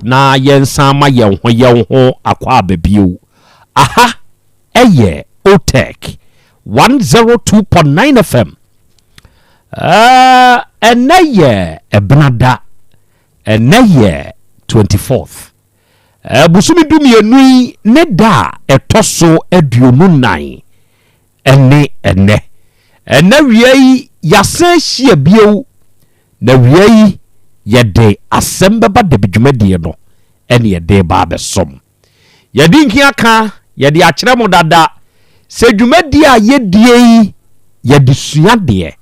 na yɛnsan ma yɛn ho yɛn ho akwaaba bio. Aha ɛyɛ Otec 102.9 FM. Ɛnɛ yɛ Ɛbenada, ɛnɛ yɛ 24th. Bosome dumienu yi ne da a ɛtɔ so 24 ɛne ɛnɛ. Ɛnɛ wia yi yɛasan ahyia bio, na wia yi yɛde asɛm bɛba dabi dwumadie no ɛne yɛde ba abɛsom. Yɛde nki aka, yɛde akyerɛ mo dada sɛ dwumadie a yɛdie yi, yɛde sua deɛ.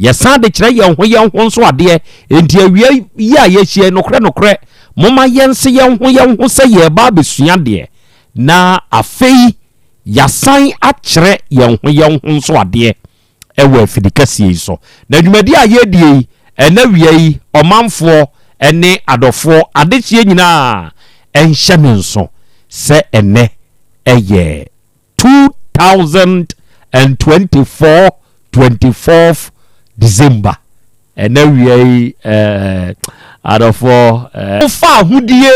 Yɛsan de kyerɛ yɛn ho yɛn ho nso adeɛ. Enti awia yi a yɛahyia yi, nokorɛ nokorɛ, momma yɛnse yɛn ho yɛn ho sɛ yɛreba abɛsua adeɛ, na afei yɛasan akyerɛ yɛn ho yɛn ho nso adeɛ wɔ afidi kɛseɛ yi so. Na dwumadie a yɛredie yi, ɛnnɛ awia yi, ɔmanfoɔ ne adɔfoɔ adehyeɛ nyinaa nhyɛ no nso sɛ ɛnnɛ yɛ 2024 24th December ɛnɛ wia yi ɛɛ adɔfoɔ ɛɛ. Wofa ahodie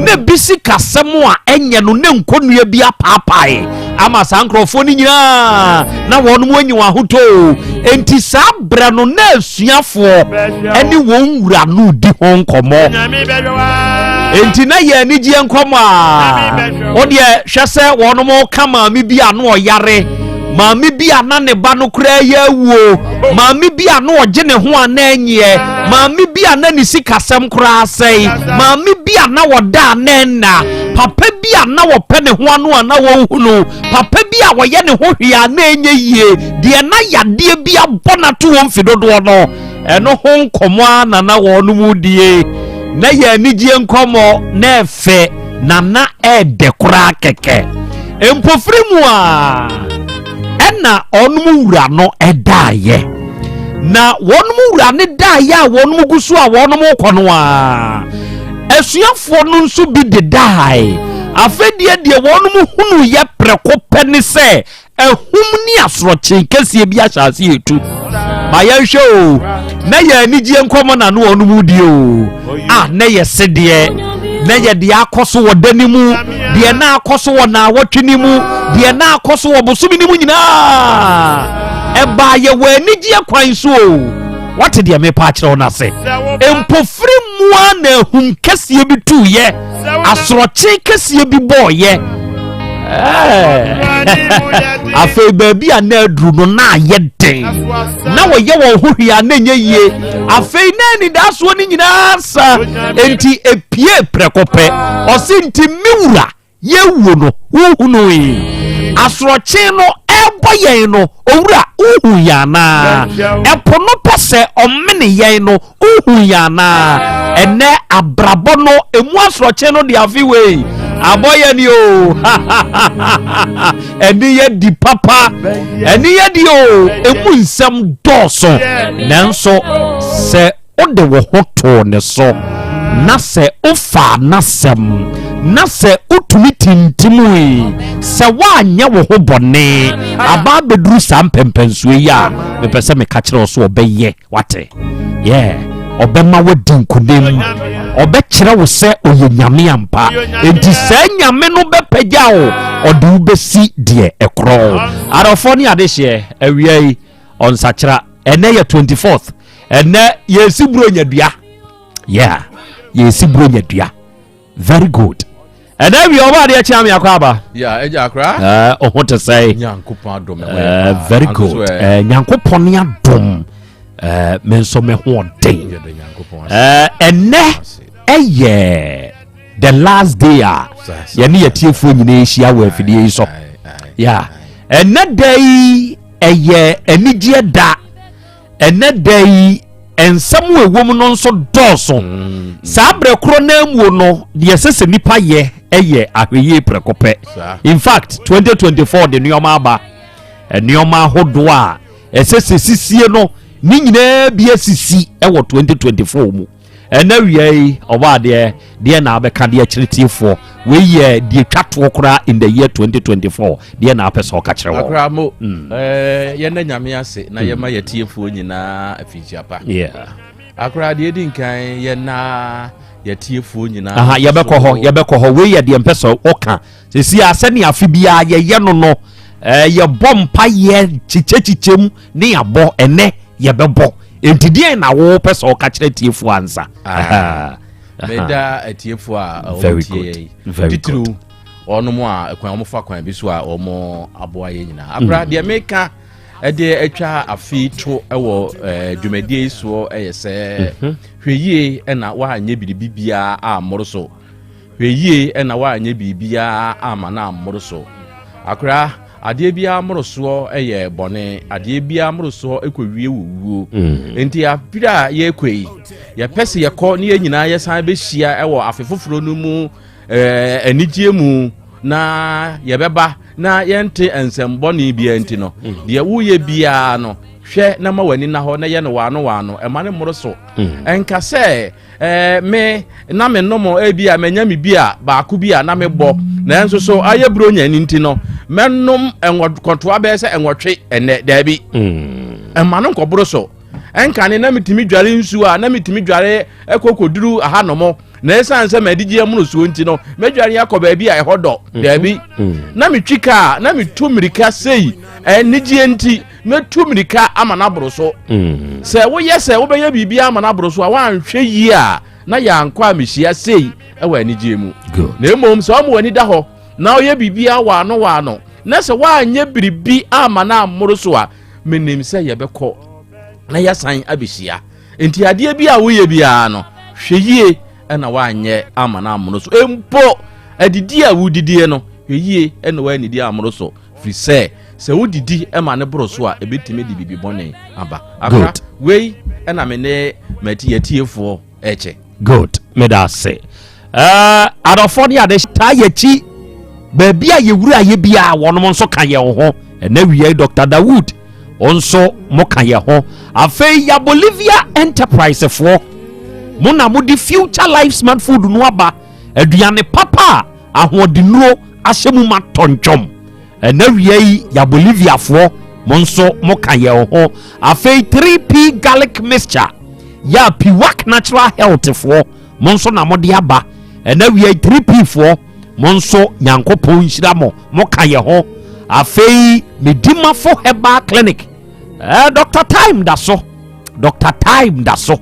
na bi sikasɛm a ɛnyɛ no ne nkonnua bi apaapae ama saa nkurɔfoɔ no nyinaa na wɔn mu anyi wɔn ahotɔ o. Enti saa berɛ no na asuafoɔ ɛne wɔn wura no di ho nkɔmmɔ. Enti na yɛ anigyeɛ nkɔmmɔ a. Wo deɛ hwɛ sɛ wɔnom ka maame bi a na ɔyare, maame bi a na ne ba no koraa yɛ awuo, maame bi a na ɔgye ne ho a na ɛnyeɛ, maame bi a na ne sikasɛm koraa asɛe, maame bi a na ɔda a na ɛnna, papa bi a na wɔpɛ ne ho ano a na wɔnhu no, papa bi a wɔyɛ ne ho hwee a na ɛnyɛ yie, deɛ na yadeɛ bi abɔ no ato wɔn mfe dodoɔ no. Ɛno ho nkɔmmɔ ara na na wɔnom die. Na yɛ anigyeɛ nkɔmmɔ, na ɛfɛ, na na ɛɛdɛ koraa kɛkɛ. Mpofiri mu a ɛna wɔnom wura no daeɛ. Na wɔnom wura no daeɛ a wɔnom gu so a wɔnom kɔ no a, asuafoɔ no nso bi dedae. Afei deɛ deɛ wɔnom hunuyɛ prɛko pɛ ne sɛ Ahum ne asorɔkye kɛseɛ bi ahyɛ aseɛ retu. Ma yɛnhwɛ o, na yɛ anigyeɛ nkɔmmɔ na no ɔno mu die o. A na yɛ sedeɛ, na yɛ deɛ akɔ so wɔ da no mu, deɛ na akɔ so wɔ naawɔtwe no mu, deɛ na akɔ so wɔ bosome no mu nyinaa. Ɛbaa yɛ wɔ anigyeɛ kwan so o. Wate deɛ mepa akyerɛ wo no ase. Mpofiri mu a na ahum kɛseɛ bi tuiɛ. Asorɔkye kɛseɛ bi bɔɔyɛ. Afei baabi a na aduru no na ayɛ den. Na wɔyɛ wɔn ho hwee a na ɛnyɛ yie. Afei na anidasoɔ no nyinaa sa. Enti epie prɛko pɛ. Ɔse nti me wura yɛwuo no wohunui. Asorɔkye no ɛrebɔ yɛn no owura wohu yɛn anaa? Ɛpo no pɛ sɛ ɔmene yɛn no Wohu yɛn anaa? Ɛnɛ abrabɔ no emu asorɔkye no de afe wei abɔ yɛn ni o. Ɛni yɛ di papa, ɛni yɛ di o. Emu nsɛm dɔɔso, nanso sɛ wode wo ho too ne so na sɛ wofaa n'asɛm na sɛ wotumi tintimui sɛ woanyɛ wo ho bɔne aba abɛduru saa mpɛmpɛnsoɔ yi a, mepɛ sɛ meka kyerɛ wo so ɔbɛyɛ. Wate? Yeah. Ɔbɛma wadi nkonim. Ɔbɛkyerɛ wo sɛ ɔyɛ Nyame ampa. Enti saa Nyame no bɛpagya wo, ɔde wo bɛsi deɛ ɛkorɔn. Adɔfoɔ ne adehyeɛ, awia yi, ɔnsakyera. Ɛnɛ yɛ 24th. Ɛnɛ yɛsi buronya dua. Yeah. Yɛsi buronya dua. Very good. Ɛnɛ wia ɔba adeɛ kyea me akɔ aba. Ya ɛgya akora. Ɛɛ ɔho te sɛ. Nyankopɔn adom ɛho yɛ paa. Very good. Ɛɛ Nyankopɔn ne adom. Ɛɛ me nso me ho ɔden. Ɛɛ ɛnɛ ɛyɛ the last day a yɛne yɛtiefoɔ nyinaa ahyia wɔ afidie yi so. Ya ɛnɛ da yi ɛyɛ anigyeɛ da. Ɛnnɛ da yi, nsɛm a ɛwɔ mu no nso dɔɔso. Mm. Saa berɛ korɔ no amuo no, deɛ ɛsɛ sɛ nipa yɛ yɛ ahwɛyie prɛko pɛ. In fact, 2024 de nneɛma aba. Nneɛma ahodoɔ a ɛsɛ sɛ sisie no, ne nyinaa bi asisi wɔ 2024 mu. Ɛnɛ wia yi ɔbɔ adeɛ deɛ na abɛka deɛ kyerɛ tiefoɔ wei yɛ deɛ twa toɔ koraa in the year 2024 deɛ na apɛ sɛ ɔka kyerɛ wɔn. Akora mo mm. eh, yɛnna nyame ase na yɛma mm. yɛtiefoɔ nyinaa afinhyia pa. Yeah. Akora deɛ ɛdi nkan yɛna yɛtiefoɔ nyinaa. Aha yɛbɛkɔ hɔ yɛbɛkɔ hɔ wei yɛ deɛ mpɛ sɛ ɔka sɛsi a sɛnea afe biara yɛyɛ no no eh, yɛbɔ mpa yɛ kyikyɛkyikyɛm ne yɛabɔ ɛnɛ yɛbɛbɔ nti deɛn na wopɛ sɛ ɔka kyerɛ atiefoɔ ansa ah, meda atiefoɔ a wɔtie yɛ yi titiriw wɔnom a kwan wɔfa kwan bi so a wɔn aboa yɛ nyinaa akora mm. deɛ meka ɛde atwa afe to wɔ eh, dwumadie yi soɔ ɛyɛ sɛ mhm. hwɛ yie ɛna woanyɛ biribi biara a mmoro so hwɛ yie ɛna woanyɛ biribiara ama no ammoro so akora. Adeɛ biara mmorosoɔ yɛ bɔne, adeɛ biara mmorosoɔ kɔwie wɔ wuo. Nti abere a yɛrekɔ yi, yɛpɛ sɛ yɛkɔ ne yɛn nyinaa yɛsan bɛhyia wɔ afe foforɔ no mu anigyeɛ mu na yɛbɛba na yɛnte nsɛmbɔne biara nti no, deɛ woyɛ biara no, hwɛ na ma w'ani na hɔ na yɛ no waano waano, ɛma no mmoro so. Ɛnka sɛ ɛɛ me na me nom ebi a manya me bi a baako bi a na mebɔ nanso so ayɛ buronya ni nti no mɛnom nkɔtoa bɛyɛ sɛ nwɔtwe ɛnɛ daabi ɛma no nkɔboro so. Ɛnkane na metumi dware nsuo a na metumi dware ɛkɔ kɔduru ahanom na ɛsiane sɛ m'adigye amono suo nti no mɛdware akɔ baabi a ɛhɔ dɔ daabi. Na metwi kaa na metu mmirika sei anigyeɛ nti mɛtu mmirika ama no aboro so. Sɛ woyɛ sɛ wobɛyɛ biribi ama no aboro so a woanhwɛ yie a na yɛankɔ a mehyia sei wɔ anigyeɛ mu. Na mmom sɛ ɔma w'ani da hɔ na ɔyɛ biribiara waano waano na sɛ woanyɛ biribi ama no ammoro so a, menim sɛ yɛbɛkɔ na yɛasan abɛhyia. Nti adeɛ bi a woyɛ biara no, hwɛ yie ɛna woanyɛ ama no ammoro so. Mpo adidi a wodidie no, hwɛ yie ɛna woannidi ammoro so, firi sɛ sɛ wodidi ma no boro so a, ɛbɛtumi de biribi bɔne aba. Akora, wei ɛna me ne matiyatiefoɔ ɛkyɛ. Good, meda ase. Adɔfoɔ ne ade taa yɛkyi baabi a yɛwura yɛ biara, wɔnom nso ka yɛn ho. Ɛnɛ wia yi Dr. Dawood nso mo ka yɛn ho. Afei ya Bolivia Enterprise foɔ, mo na mode Future Life Smart Food no aba, aduane papa a ahoɔdennuro ahyɛ mu ma tɔntwɔm. Ɛnɛ wia yi ya Boliviafoɔ, mo nso mo ka yɛn ho. Afei 3P garlic mixture ya Piwak Natural Health foɔ, mo nso na mode aba. Ɛnɛ wia yi 3P foɔ, mo nso Nyankopɔn nhyira mo, mo ka yɛn ho. Afei Medimafo Herbal Clinic, Dr. Time da so, Dr. Time da so,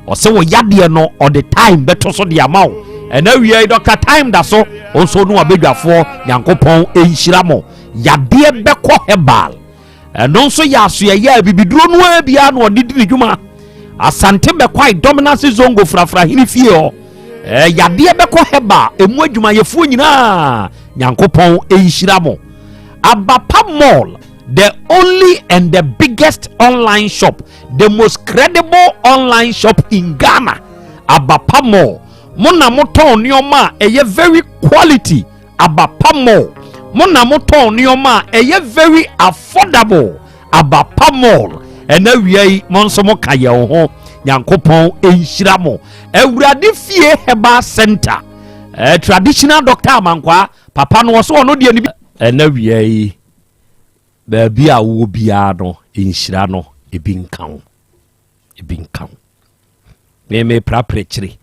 ɔsɛ wɔ yadeɛ no ɔde time bɛto so de ama wo. Ɛnɛ wia yi Dr. Time da so nso no abadwafoɔ, Nyankopɔn nhyira mo. Yadeɛ bɛkɔ herbal, ɛno nso yɛ asoɛyɛ a bibiduro no ara biara na ɔde di ne dwuma. Asante Bɛkwae Dɔmenase Zongo Frafra hene fie hɔ, yadeɛ bɛkɔ herbal emu adwumayɛfoɔ nyinaa, Nyankopɔn nhyira mo. Abapa Mall, the only and the biggest online shop, the most credible online shop in Ghana. Abapa Mall, mo na motɔn nneɛma a ɛyɛ very quality. Abapa Mall, mo na motɔn nneɛma a ɛyɛ very affordable. Abapa Mall, ɛna wia yi mo nso mo ka yɛn ho, Nyankopɔn nhyira mo. Awurade Fie Herbal Center, traditional doctor Amankwaa papa no ɔso ɔno deɛ ne bi. Ɛna wia yi baabi a wowɔ biara no nhyira no ebi nka wo, ebi nka wo. Meme prapra kyire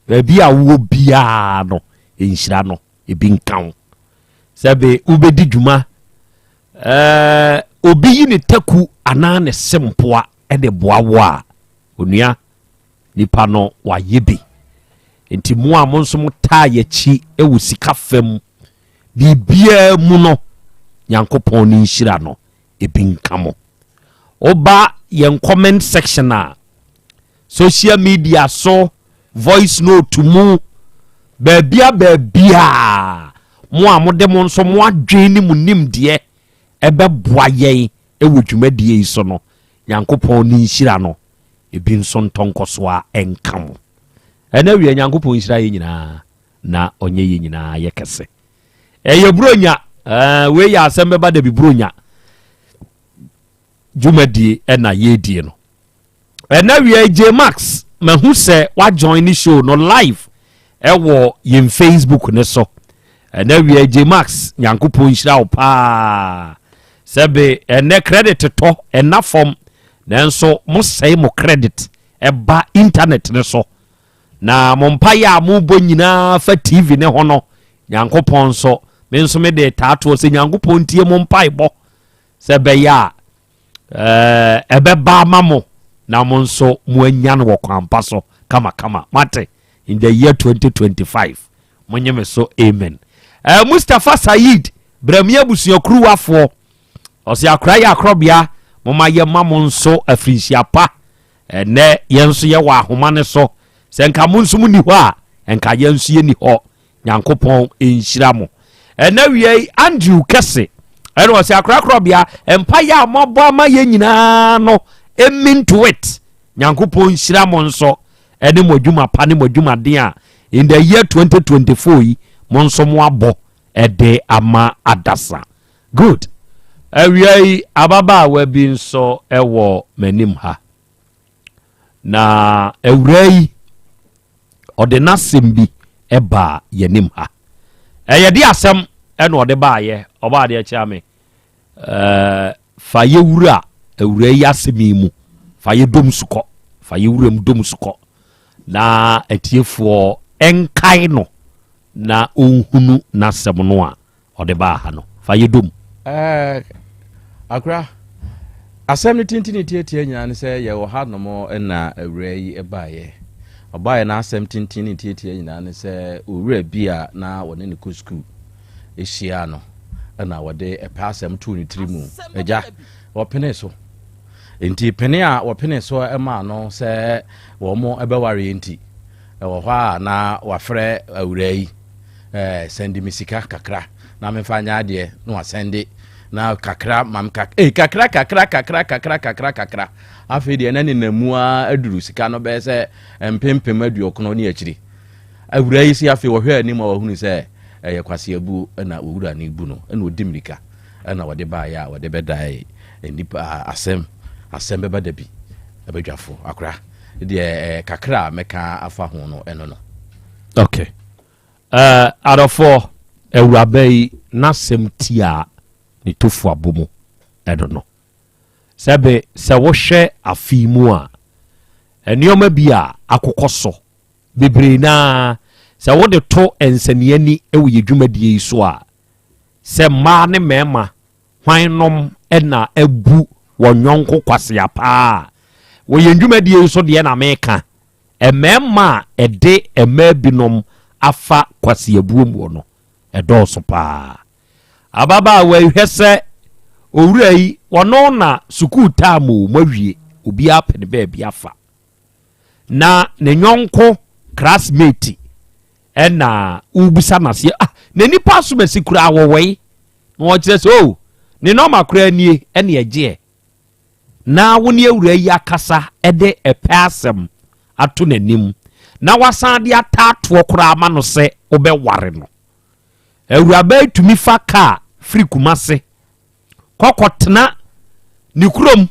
baabi a wowɔ biara no nhyira no ebi nka wo. Sɛbe wobɛdi dwuma, obi yi ne taku anaa ne sempoa de boa wo a, onua nipa no wayɛ bi. Nti mo a mo nso mo taa yɛkyi wɔ sika fam biribiara mu no, Nyankopɔn ne nhyira no ebi nka mo. Woba yɛn comment section a, social media so, voice note mu, baabia baabia mo a mode mo nso mo adwene ne mo nimdeɛ ɛbɛboa yɛn wɔ dwumadie yi so no, Nyankopɔn ne nhyira no ebi nso ntɔ nkɔso a ɛnka mo. Ɛna wie Nyankopɔn nhyira yɛn nyinaa na ɔnyɛ yɛn nyinaa yɛ kɛse. Ɛyɛ buronya, wei yɛ asɛm bɛba da bi buronya dwumadie ɛna yɛredie no. Ɛna wie J Max, mahu sɛ wajoin ne show no live ɛwɔ yɛn Facebook ne so. Ɛna wie J Max, Nyankopɔn nhyira wo paa. Sɛbe ɛnɛ credit tɔ ɛna fam, nanso mo sɛe mo credit ɛba internet ne so. Na mo mpaeɛ a mobɔ nyinaa fa TV ne ho no, Nyankopɔn nso, me nso me de taatoɔ sɛ Nyankopɔn ntie mo mpaebɔ sɛ ɛbɛyɛ a ɛbɛba ama mo na mo nso mo anya no wɔ kwan pa so kamakama. Mate, in the year 2025 mo nye me so amen. Mustapha Said Brami abusuakuruwafoɔ ɔsɛ akora yɛ akorɔbea, moma yɛ ma mo nso afirinhyia pa. Ɛnɛ yɛn nso yɛwɔ ahoma ne so, sɛ nka mo nso mo ni hɔ a, nka yɛn nso yɛ ni hɔ. Nyankopɔn nhyira mo. Ɛnɛ wia yi Andrew Kɛse Ɛna ɔsɛ akorakorɔbea mpaeɛ a moabɔ ama yɛn nyinaa no amen to it. Nyankopɔn nhyira mo nso ɛne mo adwuma pa ne mo adwumaden a in the year 2024 yi mo nso mo abɔ ɛde ama adasa. Good. Awia yi ababaawa bi nso ɛwɔ m'anim ha. Na awura yi ɔde n'asɛm bi ɛbaa yɛnim ha. Ɛyɛ de asɛm ɛna ɔde baayɛ ɔbaa deɛ kyerɛ me. Ɛɛ fa yɛ wura awura yi asɛm yi mu. Fa yɛ dom sukɔ. Fa yɛ wura mu dom sukɔ. Na atiefoɔ ɛnkae no na ɔnhunu n'asɛm no a ɔde baa ha no. Fa yɛ dom. Ɛɛ akora asɛm no tintini tiatia nyinaa ne sɛ yɛwɔ ha nom na awura yi baeɛ. Ɔbaeɛ n'asɛm tintini tiatia nyinaa ne sɛ owura bi a na wɔne ne kɔ sukuu hyia no na wɔde ɛpɛ asɛm too ne tiri mu. Agya, wɔpene so. Nti pene a wɔpene so maa no sɛ wɔn bɛwareɛ nti, ɛwɔ hɔ a na wafrɛ awura yi, ɛɛ sɛnde me sika kakra na memfa nyɛ adeɛ, na wasɛnde na kakra mam kak eh, kakra kakra kakra kakra kakra kakra. Afei deɛ na nenam mu ara aduru sika no bɛyɛ sɛ mpempem aduɔkono ne akyiri. Awura yi si afei wɔhwɛ anim a wɔhunu sɛ ɛyɛ kwaseabuo na owura no bu no, ɛna ɔdi mmirika ɛna wɔde baeɛ a wɔde bɛdae nnipa asɛm asɛm bɛba da bi ɛbɛdwafo akora deɛ kakra a mɛka afa ho no ɛno no. Okay. Uh, adɔfoɔ awuraba yi n'asɛm tia ne tofu abɔ mu ɛno no. Sɛbe sɛ wohwɛ afe mu a nneɛma bi a akokɔ so bebree naa sɛ wode to nsɛnniani wɔ yɛ dwumadie yi so a sɛ mmaa ne mmarima hwan nom na abu wɔn yɔnko kwasea paa wɔ yɛn dwumadie yi so deɛ na meka mmarima a ɛde mmaa binom afa kwaseabuo mu no ɛdɔɔso paa. Ababaawa yi hwɛ sɛ owura yi ɔno na sukuu taam o moawie obiara pɛ ne baabi afa na ne yɔnko classmate ɛna wobisa n'aseɛ ah na nipa asomasi koraa wɔwɔe na wɔkyerɛ sɛ o oh, ne nɔɔma koraa nie ɛne ɛgyeɛ na wo ne awura yi akasa ɛde ɛpɛ asɛm ato n'anim na wasan de ataatoɔ koraa ama no sɛ wobɛware no. Awuraba yi tumi fa kaa firi Kumase kɔkɔtena ne kurom.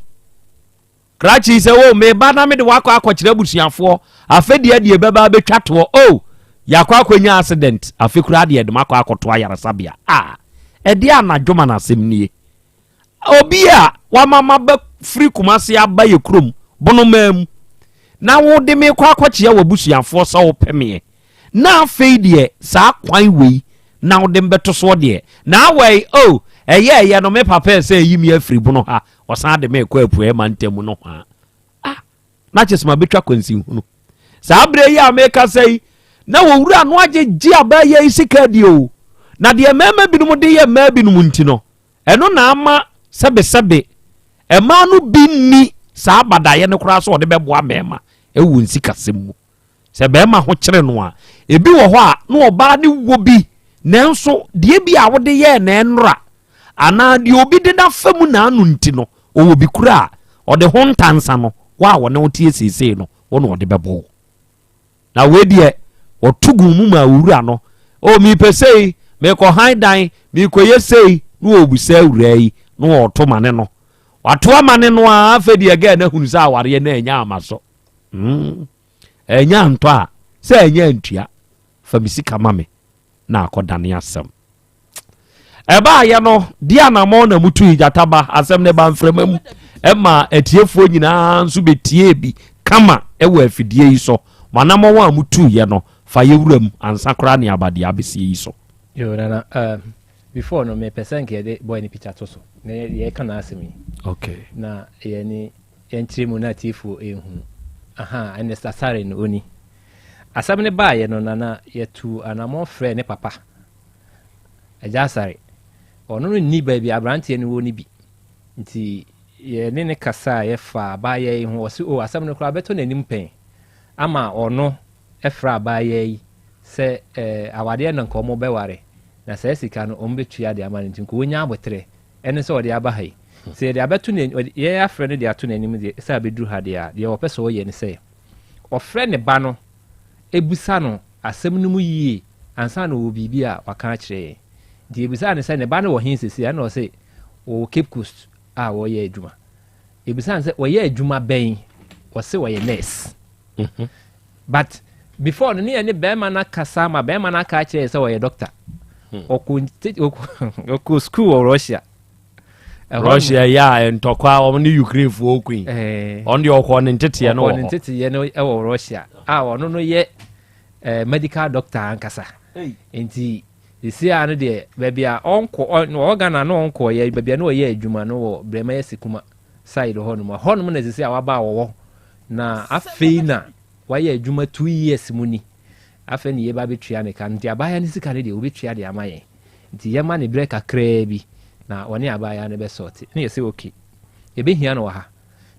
Krakye yi sɛ o meba na mede wakɔ akɔkyerɛ abusuafoɔ afe deɛ deɛ bɛba abɛtwa toɔ o yɛakɔ akɔnya accident afe koraa deɛ de makɔ akɔto ayaresabea a ɛdeɛ anadwo ma no asɛm nie. Obi a wama maba firi Kumase aba yɛ kurom Bonomaa mu na wode me kɔ akɔkyea w'abusuafoɔ sɛ wopɛ meɛ na afei deɛ saa kwan wei na wode mbɛto soɔ deɛ na awai oh ɛyɛ ɛyɛ no me papa ɛsɛ ayi me afiri Bono ha ɔsan de me kɔ apueɛ mantam mu no hwaa ah na kyɛ sɛ mabɛtwa kwansinhunu saa berɛ yi a mekasa yi na wɔwura no agyegye abaayewa yi sika adi o na deɛ mmarima binom de yɛ mmaa binom nti no Ɛno na ama sɛbesɛbe mmaa no bi nni saa abadaeɛ no koraa sɛ wɔde bɛboa mmarima wɔ wɔn sikasɛm mu. Sɛ barima ho kyere no a, ebi wɔ hɔ a na ɔbaa no wɔ bi, nanso deɛ bi a wode yɛɛ na ɛnora anaa deɛ obi de n'afa mu n'ano nti no, ɔwɔ bi kura a ɔde ho ntansa no, wo a wɔne wo teɛ seesei no, wo na ɔde bɛbɔ wo. Na wei deɛ wɔto guu mu maa owura no. O mepɛ sei, mekɔ han dan, mekɔyɛ sei, na wɔrebisa awuraa yi, na wɔreto ma ne no. Wato ama ne no a, afei deɛ gɛɛ no ahunu sɛ awareɛ no ɛnya ama so. Mm. Ɛnya antɔ a, sɛ ɛnya antua, fa me sika ma me na akɔdane asɛm. Ɛbaayɛ no, deɛ anammɔn na mutui gyata ba asɛm no ba mframa mu ɛma atiefoɔ nyinaa nso bɛtiee bi kama ɛwɔ afidie yi so. Mo anammɔn a mutuiɛ no, fa yɛ wuram ansa koraa ne aba deɛ abɛsie yi so. Yo, Nana, uh, before no, mepɛ sɛ nka yɛde boy ne picture to so na yɛka n'asɛm yi. Okay. Na yɛne yɛnkyerɛ mu na atiefoɔ ɛnhunu. Aha, ɛne Sasare no ɔni. Asɛm no baeɛ no, Nana, yɛtuu anammɔn frɛɛ ne papa. Agya Asare, ɔno no nni baabi a aberanteɛ no wɔ no bi. Nti yɛne no kasaeɛ faa abaayewa yi ho. Ɔse o asɛm no koraa bɛtɔ n'anim pɛn ama ɔno frɛ abaayewa yi sɛ eh, awadeɛ no nka wɔbɛware na saa sika no wɔbɛtua de ama no nti nka wɔnya aboterɛ. Ɛne sɛ ɔde aba ha yi. Sɛ yɛde abɛto ne yɛn afrɛ no de ato n'anim deɛ sɛ abɛduru ha deɛ a, deɛ ɔpɛ sɛ ɔyɛ ne sɛ ɔfrɛ ne ba no bisa no asɛm no mu yie ansa na ɔwɔ biribi a waka akyerɛ yɛn. Nti yɛbisaa no sɛ ne ba no wɔ he seesei a, ɛna ɔse ɔwɔ Cape Coast a ɔreyɛ adwuma. Yɛbisaa no sɛ ɔyɛ adwuma bɛn, ɔse ɔyɛ nurse. But before no ne yɛne bɛrima no akasa ma bɛrima no aka akyerɛ yɛ sɛ ɔyɛ doctor. Ɔkɔ ɔkɔ school wɔ Russia. Russia yɛ a ntɔkwa wɔn ne Ukraine foɔ ko yi. Ɔno deɛ ɔkɔ ne nteteɛ no wɔ hɔ. Ɔkɔ ne nteteɛ no wɔ Russia a ɔno no yɛ eh, medical doctor ankasa. Nti sisi a no deɛ baabi a ɔnkɔ ɔwɔ Ghana no ɔnkɔ yɛ baabi a no ɔyɛ adwuma no wɔ Brɛma Asikuma side hɔ nom. Hɔ nom na sisi a waba a wɔwɔ na afei na wayɛ adwuma 2 years mu ni. Afei ne yɛba bɛtua ne ka nti abaayewa no sika no deɛ wɔbɛtua de ama yɛn. Nti yɛma ne berɛ kakraa bi na ɔne abaayewa no bɛsɔɔte. Ne yɛsɛ okay, yɛbɛhia no wɔ ha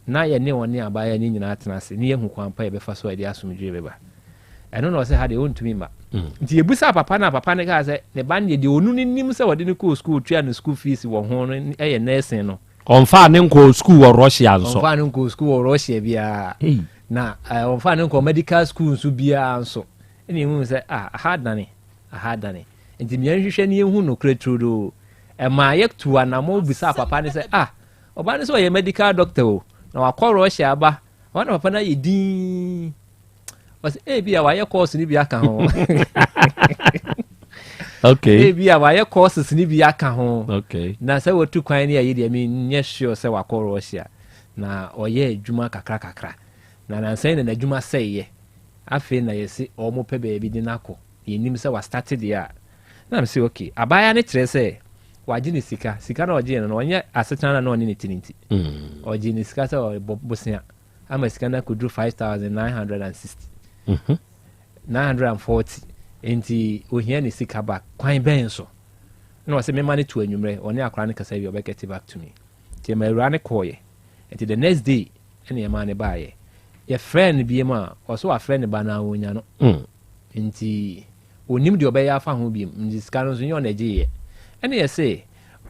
na yɛne ɔne abaayewa no nyinaa tena ase ne yɛhu kwan pa yɛbɛfa so a yɛde asomdwoe bɛba. Ɛno na ɔsɛ ha deɛ ɔntumi mma. Nti yɛbusaa papa no a papa no kaa sɛ ne ba no deɛ deɛ ɔno no nim sɛ ɔde no kɔɔ school tua no school fees wɔ ho no yɛ nursing no. Ɔmfaa ne nkɔɔ school wɔ Russia nso. Ɔmfaa ne nkɔɔ school wɔ Russia biara. Na ɔmfaa ne nkɔɔ medical school nso biara nso. Ɛna yɛhu sɛ ah, aha adane, aha adane. Nti mmea nhwehwɛ ne yɛhu nokorɛ turodoo. Ɛmaa yɛtu anammɔn bisaa papa no sɛ ah, ɔba no sɛ ɔyɛ medical doctor o, na wakɔ Russia aba. Ɔba na papa no ayɛ dinn. Ɔsɛ ebi a wayɛ course no bi aka ho. Ebi a wayɛ courses no bi aka ho. Na sɛ watu kwan ne ayi deɛ menyɛ sure sɛ wakɔ Russia. Na ɔyɛ adwuma kakra kakra. Na nansa yi na n'adwuma sɛeɛ. Afei na yɛse ɔmo pɛ baabi de no akɔ. Yɛnim sɛ wastate deɛ a. Na mese okay. Abaayewa no kyerɛ sɛ wagye ne sika. Sika na ɔgye no no ɔnyɛ asetena na na ɔne ne ti ne nti. Ɔgye ne sika sɛ ɔbɔ bosea ama sika no akɔduru 5,960. 940 nti ohia ne sika back kwan bɛn so na ɔsɛ mema no to anwummerɛ ɔne akwaraa no kasa wie ɔbɛget back to me. Nti ɛma awura no kɔɔyɛ. Nti the next day ɛna ɛma ne baayɛ. Yɛfrɛ no biem a ɔsɛ wafrɛ ne ba no a ɔnya no. Nti onim deɛ ɔbɛyɛ afa ho biem. Nti sika no nso nyɛ ɔna ɛgyeeɛ. Ɛna yɛse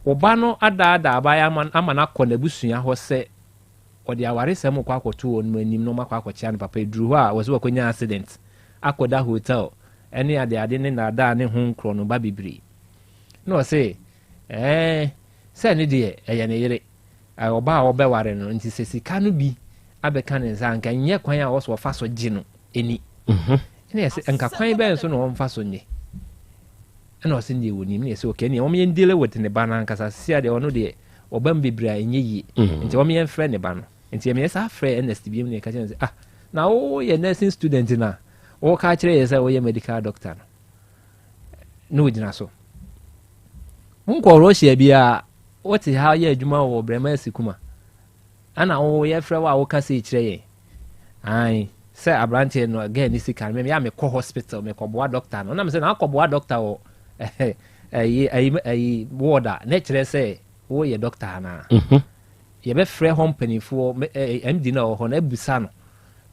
wo ba no adaadaa abaayɛ ama no akɔ n'abusua hɔ sɛ ɔde awaresɛm kɔ akɔto wɔn anim na ɔmo akɔ akɔkyea no papa. Eduru hɔ a wɔsɛ wɔkɔnya accident akɔda hotel ɛne adeade ne naadaa ne ho nkorɔ no ba bebree. Na ɔse sɛ ne deɛ ɛyɛ ne yere ɔbaa a ɔbɛware no nti sɛ sika no bi abɛka ne nsa nka nyɛ kwan a wɔsɔ ɔfa so gye no ani. Ɛna yɛsɛ nka kwan bɛn so na ɔmfa so nye. Ɛna ɔsɛ deɛ wɔnim. Na yɛsɛ okay, ɛnea wɔn yɛn deal with ne ba no ankasa sisia deɛ ɔno deɛ ɔba mu bebree a ɛnyɛ yie. Nti wɔn yɛn frɛ ne ba no. Nti yɛn yɛ frɛ Ernest bi mu na yɛka kyerɛ no sɛ ah, na woyɛ nursing student na wɔka kyerɛ yɛ sɛ woyɛ medical doctor no na ogyina so nkɔ Russia biara wote ha yɛ adwuma wɔ Brɛma Asikuma ɛna woyɛ frɛ wo a woka sɛ kyerɛ yɛn ae sɛ aberanteɛ no gɛɛ ne sika no meyɛ a mekɔ hospital mekɔboa doctor no nam sɛ na akɔboa doctor wɔ ɛyi ɛyi ɛyi ward a na kyerɛ sɛ woyɛ doctor anaa. Yɛbɛfrɛ hɔ mpanimfoɔ MD no a ɔwɔ hɔ no abusa no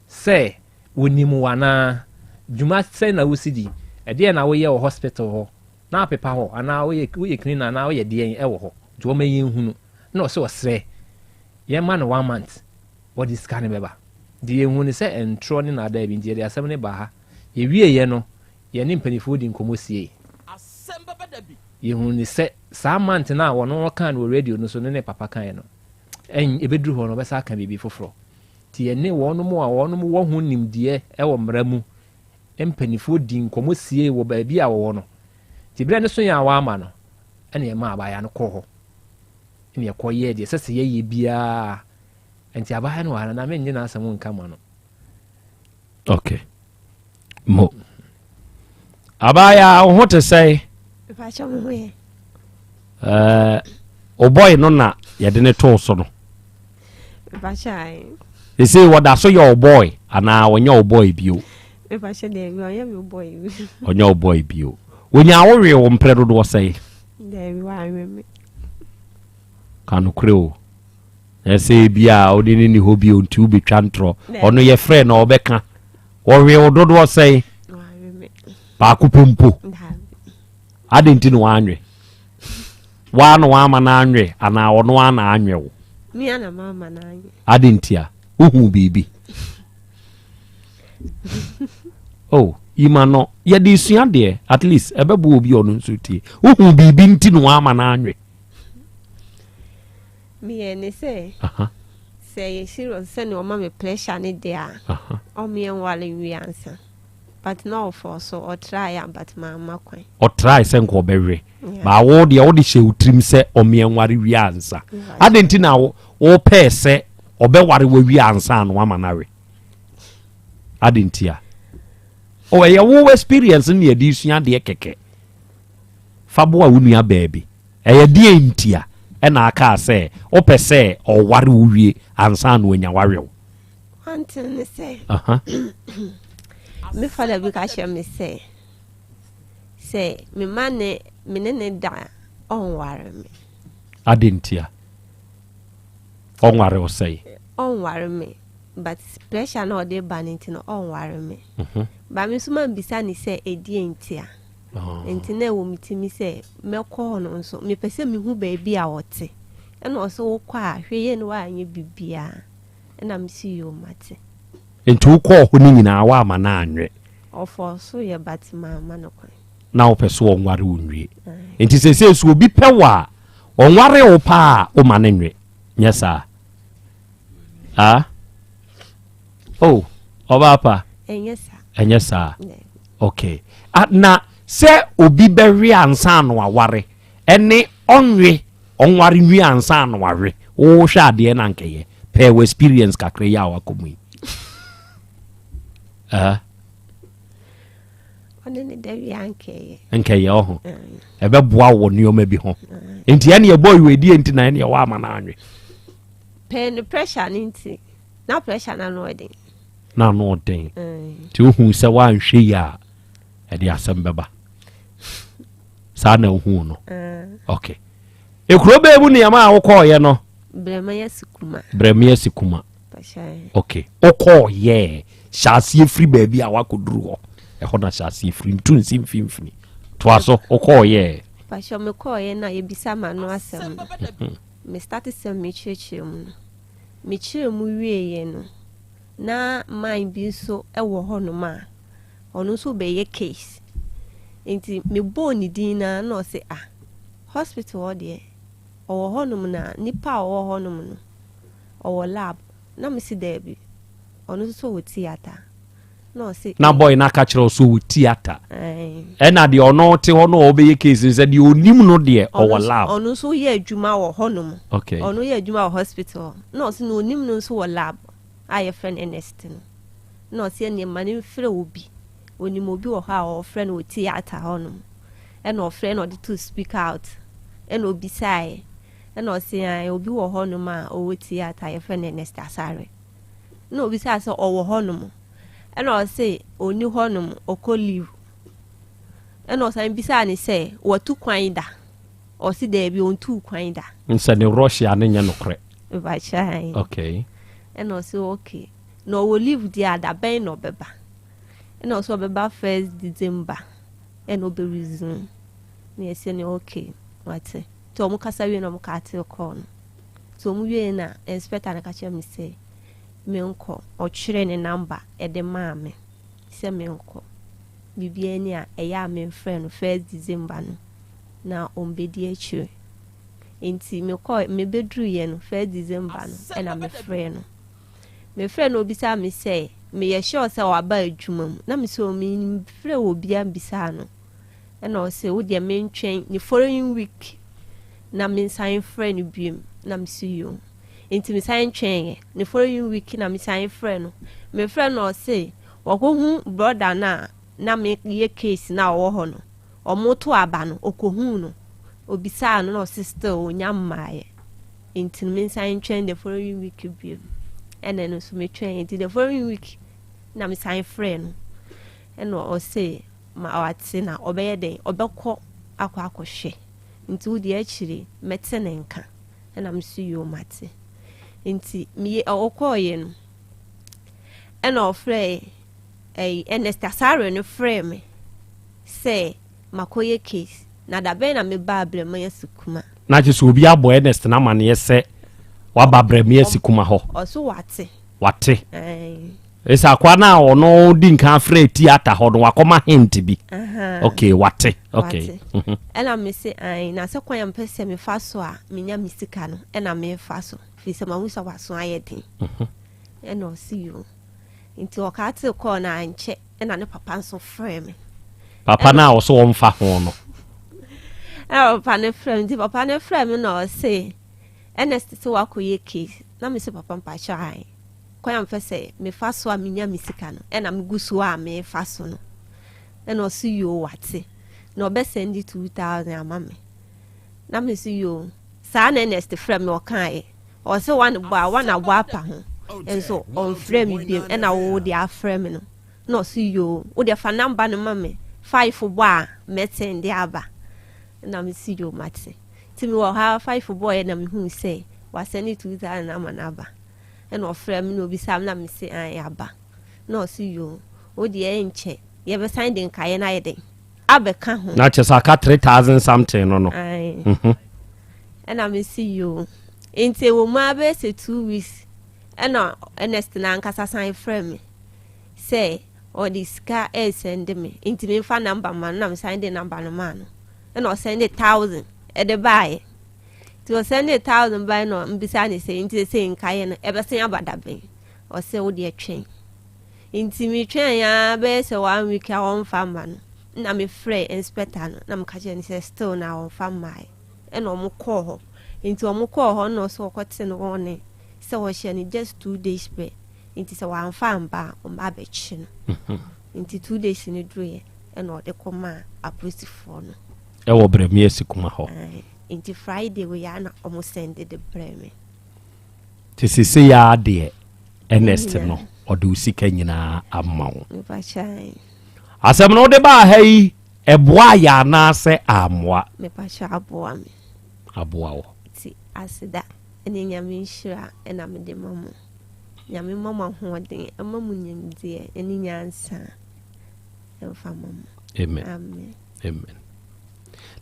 sɛ wɔnim wo anaa, dwuma sɛn na wosi di, ɛdeɛn na woyɛ wɔ hospital hɔ, na apepa hɔ anaa woyɛ cleaner anaa woyɛ deɛn ɛwɔ hɔ. Nti wɔma yɛnhunu. Na ɔsɛ ɔsrɛ yɛma no one month wɔde sika no bɛba. Nti yɛhu no sɛ ntorɔ ne naadaa bi nti yɛde asɛm no ba ha. Yɛwieɛ no yɛne mpanimfoɔ di nkɔmmɔ siei. Yɛhu no sɛ saa month no a wɔno ɔkaa no wɔ radio no so ne ne papa kaeɛ no ɛbɛduru hɔ no ɔbɛsa aka biribi foforɔ. Nti yɛne wɔnom a wɔnom wɔ ho nimdeɛ wɔ mmara mu mpanimfoɔ di nkɔmmɔ sie wɔ baabi a wɔwɔ no. Nti berɛ no so yɛn a wɔama no ɛna yɛma abaayewa no kɔɔ hɔ ɛna yɛkɔyɛɛ deɛ ɛsɛ sɛ yɛyɛ biara. Nti abaayewa no wɔ ha na mennye n'asɛm nka ma no. Okay. Mo. Abaayewa wo ho te sɛn? Mepakyɛ me ho yɛ. Ɔbɔe no na yɛde ne too so no. Mepakyɛ ae. Ɛsei wɔda so yɛ ɔbɔe anaa ɔnyɛ ɔbɔe bio? Mepakyɛ daabi, ɔnyɛ me boy bio. Ɔnyɛ ɔbɔe bio. Onya wowe wo mprɛ dodoɔ sɛn? Daabi, wanwe me. Ka nokorɛ o. Ɛsɛ bi a wode ne ni hɔ bio nti wobɛtwa ntorɔ. Ɔno yɛfrɛ na ɔbɛka. Wɔwe wo dodoɔ sɛn? Wanwe me. Baako pɛ mpo. Daabi. Adɛn nti na wanwe? Waa na wama no anwe anaa ɔno ara na anwe wo? Me ara na mama no anwe. Ade ntia? Wohu biribi? Oh, yima no, yɛde sua deɛ, at least ɛbɛboa obi a ɔno nso tie. Wohu biribi nti na wama no anwe. Meyɛ ne sɛ, sɛ yɛ serious sɛ nea ɔma me pressure ne deɛ a, ɔmeɛ nwale nwie ansa. But na ɔfɔɔ so, ɔtrae a but mamma kwan. Ɔtrae sɛ nka ɔbɛwe. But wo deɛ wode hyɛ wo tirim sɛ ɔmeɛ nware wie ansa. Adɛn nti na wopɛɛ sɛ ɔbɛware wawie ansa na wama no awe? Adɛn nti a? Oh, ɛyɛ wo experience ne yɛde sua adeɛ kɛkɛ. Fa boa wo nua baabi. Ɛyɛ deɛ nti a ɛna akaa sɛ wopɛ sɛ ɔware wo wie ansa na wanya wawe wo? One thing ne sɛ, me father bi ka kyerɛ me sɛ, sɛ me ma ne me ne ne da a, ɔnware me. Ade ntia? Ɔnware wo sɛe? Ɔnware me, but pressure na ɔde ba no nti no ɔnware me. Mhm. Ba me nso mambisa ne sɛ ɛdeɛ ntia. Oh. Nti na ɛwɔ me timi sɛ mɛkɔ hɔ no nso mepɛ sɛ mehu baabi a ɔte. Ɛna ɔsɛ wokɔ a hwɛ yie na woanyɛ biribiara. Ɛna me se yoo mate. Nti wo kɔɔ hɔ no nyinaa woamma no anwe? Ɔfɔɔ so yɛ but mamma no kwan. Na wopɛ so ɔnware wo nwie. Nti sesei so obi pɛ wo a ɔnware wo paa a woma no nwe? Nyɛ saa? Ah? Oh, ɔbaa pa? Ɛnyɛ saa. Ɛnyɛ saa? Okay. Ah, na sɛ obi bɛwe ansa na waware ɛne ɔnwe Ɔnware nwie ansa na wawe. Wo hwɛ adeɛ na nkɛyɛ. Pɛɛ wɔ experience kakra yi a wakɔ mu yi. Uh. Ɔne ne da wie ankɛyɛ. Nkɛyɛ ɔho. Ɛbɛboa wɔ nneɛma bi ho. Nti ɛne ɛbɔ yi wɔ ɛdeɛ nti na ɛne ɛwɔ ama no anwe. Pɛɛ ne pressure ne nti. Na pressure na ano ɔden. Na ano ɔden. Nti wohu sɛ woanhwɛ yi a ɛde asɛm bɛba. saa na ohuu no ok ekuro bɛɛ mu nneɛma a wokɔɔyɛ no brɛmaya sikuma brɛmaya sikuma ok wokɔɔyɛ hyɛ aseɛ firi baabi a wakɔduru hɔ ɛhɔ na hyɛ aseɛ firi ntu nsi mfimfini toa so wokɔɔyɛ pahyɛ mekɔɔyɛ na yɛbisa ma no asɛm no mhm. me start sɛ mekyerɛkyerɛ mu no mekyerɛ mu wieeɛ no na man bi nso wɔ hɔnom a ɔno nso rebɛyɛ case nti mebɔɔ ne din no ara na ɔse ah hospital hɔ deɛ ɔwɔ hɔnom na nipa a ɔwɔ hɔnom no ɔwɔ lab na mese daabi ɔno nso so wɔ theatre na ɔse na boy no aka kyerɛ wo so wɔ theatre ɛna deɛ ɔno te hɔ no a ɔbɛyɛ case no sɛ deɛ ɔnim no deɛ ɔwɔ lab ɔno nso yɛ adwuma wɔ hɔnom okay ɔno yɛ adwuma wɔ hospital na ɔse na ɔnim no nso wɔ lab a yɛfrɛ no Ernest no, nna ɔse ɛneɛ ma no mfrɛ obi, onim obi wɔ hɔ a ɔfrɛ no wɔ theatre hɔ nom, ɛna ɔfrɛ na ɔde too speaker out, ɛna obisaeɛ, ɛna ɔse ae obi wɔ hɔ nom a ɔwɔ theatre yɛfrɛ no Ernest Asare, ɛna obisaa sɛ ɔwɔ hɔ nom, ɛna ɔse ɔni hɔ nom, ɔkɔ leave, ɛna ɔsan bisaa ne sɛ watu kwan da, ɔse daabi ɔntuu kwan da. Nsɛ ne Russia no nyɛ nokorɛ. Mepakyɛ. Okay. Ɛna ɔse okay. Na ɔwɔ leave deɛ a da bɛn na ɔbɛba? Ɛna ɔse ɔbɛba first December ɛna ɔbɛ resume. Na yɛse ne okay wate. Nti ɔmo kasa wie na ɔmo kaa call no. Nti ɔmo wie na inspector no ka kyerɛ me sɛ menkɔ. Ɔtwerɛ ne number ɛde maa me sɛ menkɔ. Biribiara ni a ɛyɛ a memfrɛ no first December no na ɔmbɛdi akyire. Nti mekɔɔ mebɛduruiɛ no first December no ɛna mefrɛɛ no. Mefrɛɛ no obisaa me sɛ meyɛ sure sɛ waba adwuma mu na mesɛ o memfrɛ wɔ obiara mbisaa no. Ɛna ɔse wo deɛ mentwɛn ne following week na mensan frɛ no biom na mese yoo. Nti mesan twɛneɛ ne following week na mesan frɛ no. Mefrɛ no ɔse wakɔhu brother no a na meyɛ case no a ɔwɔ hɔ no. Ɔmo to aba no ɔkɔhuu no ɔbisaa no na ɔse still ɔnya mmaeɛ nti no mensan ntwɛn the following week biom ɛna ɛno nso metwɛn nti the following week na mesan frɛɛ no ɛna ɔse ma wate na ɔbɛyɛ dɛn ɔbɛkɔ akɔ akɔhwɛ nti wo deɛ akyire mɛte ne nka ɛna mese yoo mate nti meyɛ ɔkɔɔyɛ no ɛna ɔfrɛɛ ɛyi Ernest Asare no frɛɛ me sɛ makɔyɛ case na da bɛn na mebaa Brɛmaya Sukuma. Na kyerɛ sɛ obi abɔ Ernest n'amaneɛ sɛ waba Brɛme asi kuma hɔ. Ɔso wate. Wate. Ɛsɛ akoa no a ɔno di nkan afrɛ theatre hɔ no wakɔma hint bi. Ok, wate. Ok. Mhm. Ɛna me se ae na sɛ kwan a mepɛ sɛ mefa so a menya me sika no ɛna mefa so firi sɛ mahu sɛ waso ayɛ den. Mhm. Ɛna ɔse yoo. Nti ɔkaa tee kɔɔ no ankyɛ ɛna ne papa nso frɛɛ me. Papa no a ɔso ɔmfa ho no. Ɛna papa no frɛ me nti papa no frɛ me na ɔse Ernest sɛ wakɔyɛ case na me se papa mpakyɛ ae kwan a mepɛ sɛ mefa so a menya me sika no ɛna megu so a mefa so no ɛna ɔse yoo wate na ɔbɛsɛnde 2000 ama me na me se yoo saa na Ernest frɛ me ɔkaeɛ Ɔse wane bɔ a wane abɔ apa ho nso ɔnfrɛ me biom ɛna wo deɛ afrɛ me no na ɔse yoo wo deɛ fa number no ma me five bɔ a mɛsɛnde aba na me se yoo mate nti me wɔ ha five bɔɔyɛ na me huu sɛ wasɛnde 2000 ama no aba ɛna ɔfrɛ me na obisa me na me se ae aba na ɔse yoo wo deɛ ɛnkyɛ yɛbɛsan de nkaeɛ no ayɛ dɛn abɛka ho na kyɛ sɛ aka 3000 something no no ae mhm. Ɛna me se yoo. Nti ɛwɔ mu ara bɛyɛ sɛ 2 weeks ɛna Ernest no ankasa san frɛ me sɛ ɔde sika ɛresɛnde me nti memfa number ma no na mesan de number no maa no ɛna ɔsɛnde 1000 ɛde baeɛ nti ɔsɛnde 1000 baeɛ na mbisa ne sɛ nti sɛ nkaeɛ no ɛbɛsen aba da bɛn ɔsɛ wo deɛ twɛn nti metwɛn ara bɛyɛ sɛ one week a ɔmfa mma no na mefrɛ inspector no na meka kyerɛ no sɛ still na ɔmfa mmaeɛ ɛna ɔmo kɔɔ hɔ nti ɔmo kɔɔ hɔ na ɔsɛ ɔkɔte no wɔne sɛ ɔhyɛ no just 2 days pɛ nti sɛ wamfa amba a ɔmo abɛkye no nti 2 days no duruiɛ ɛna ɔde kɔmaa apolisifoɔ no ɛwɔ Brɛmi asi kuma hɔ. Ae, nti Friday wei a na ɔmo sɛnde de brɛ me. Nti sese yɛ adeɛ Ernest no ɔde wo sika nyinaa ama wo. Mepakyɛ. Asɛm no wode baa ha yi ɛboa yɛ anaasɛ ammoa? Mepakyɛ, aboa me. Aboa wo. Nti aseda ɛne Nyame nhyira ɛna mede ma mo. Nyame ma mo ahoɔden, ɛma mo nimdeɛ ɛne nyansa ɛmfa ma mo. Amen. Amen. Amen.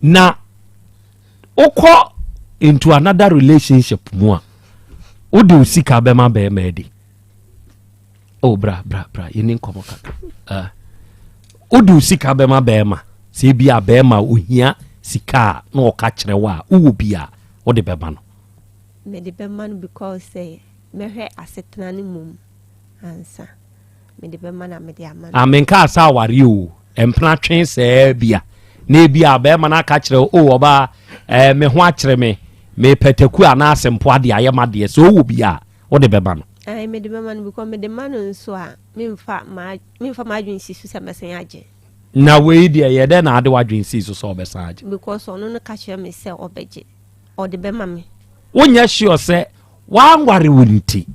Na wokɔ into another relationship mu a wode wo sika bɛma bɛrima adi? Oh, bra bra bra, yɛni nkɔmmɔ kakra. Wode wo sika bɛma bɛrima sɛ ebi a bɛrima ohia sika a na ɔka kyerɛ wo a wowɔ bi a wode bɛma no? Mede bɛma no because sɛ mɛhwɛ asetena no mmom ansa mede bɛma na mede ama no. Ah, menkaa sɛ aware o, mpena twe sɛɛ bi a na ebi a bɛrima no aka kyerɛ wo, o ɔbaa ɛɛ me ho akyerɛ me, mepɛ taku anaasɛ mpo adeɛ ayɛ ma deɛ sɛ ɔwɔ bi a wode bɛma no? Ae, mede bɛma no because mede ma no nso a memfa ma memfa m'adwene si so sɛ mɛsan agye. Na wei deɛ yɛ dɛn na ade w'adwene sii so sɛ ɔbɛsan agye? Because ɔno no ka kyerɛ me sɛ ɔbɛgye, ɔde bɛma me. Wonyɛ sure sɛ wanware wo nti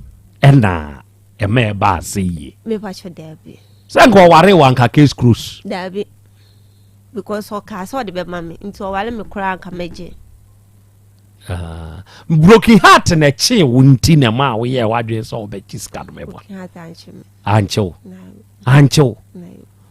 ɛna ɛma ɛbaa sɛ yie? Mepakyɛ, daabi. Sɛ nka ɔware wo anka case close. Daabi, because ɔkaa sɛ ɔde bɛma me nti ɔware me koraa anka mɛgye. Ah, broken heart na ɛkyee wo nti na ɛma a woyɛɛ w'adwene sɛ ɔbɛgye sika no mɛboa? Broken heart ankye me. Ankye wo? Ankye wo?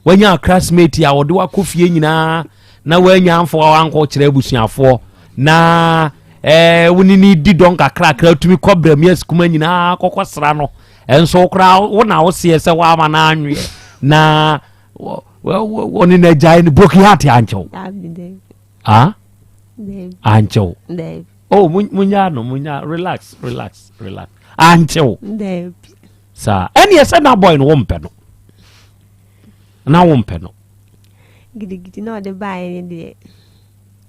Wanya classmate a ɔde wakɔ fie nyinaa na wanya amfo a wankɔ kyerɛ abusuafoɔ na ɛɛ wo ne ne di dɔn kakrakra tumi kɔ brɛmi asukuma nyinaa kɔkɔ sra no ɛnso koraa wo na woseɛ sɛ woama no anweɛ na wɔne no agyae no, broken heart ankye wo? Daabi, daabi. Ah? Daabi. Ankye wo? Daabi. Oh, munya no munya, relax relax relax, ankye wo? Daabi. Saa ɛneɛ sɛ na boy no wompɛ no na wompɛ no. Gidigidi na ɔde baeɛ ne deɛ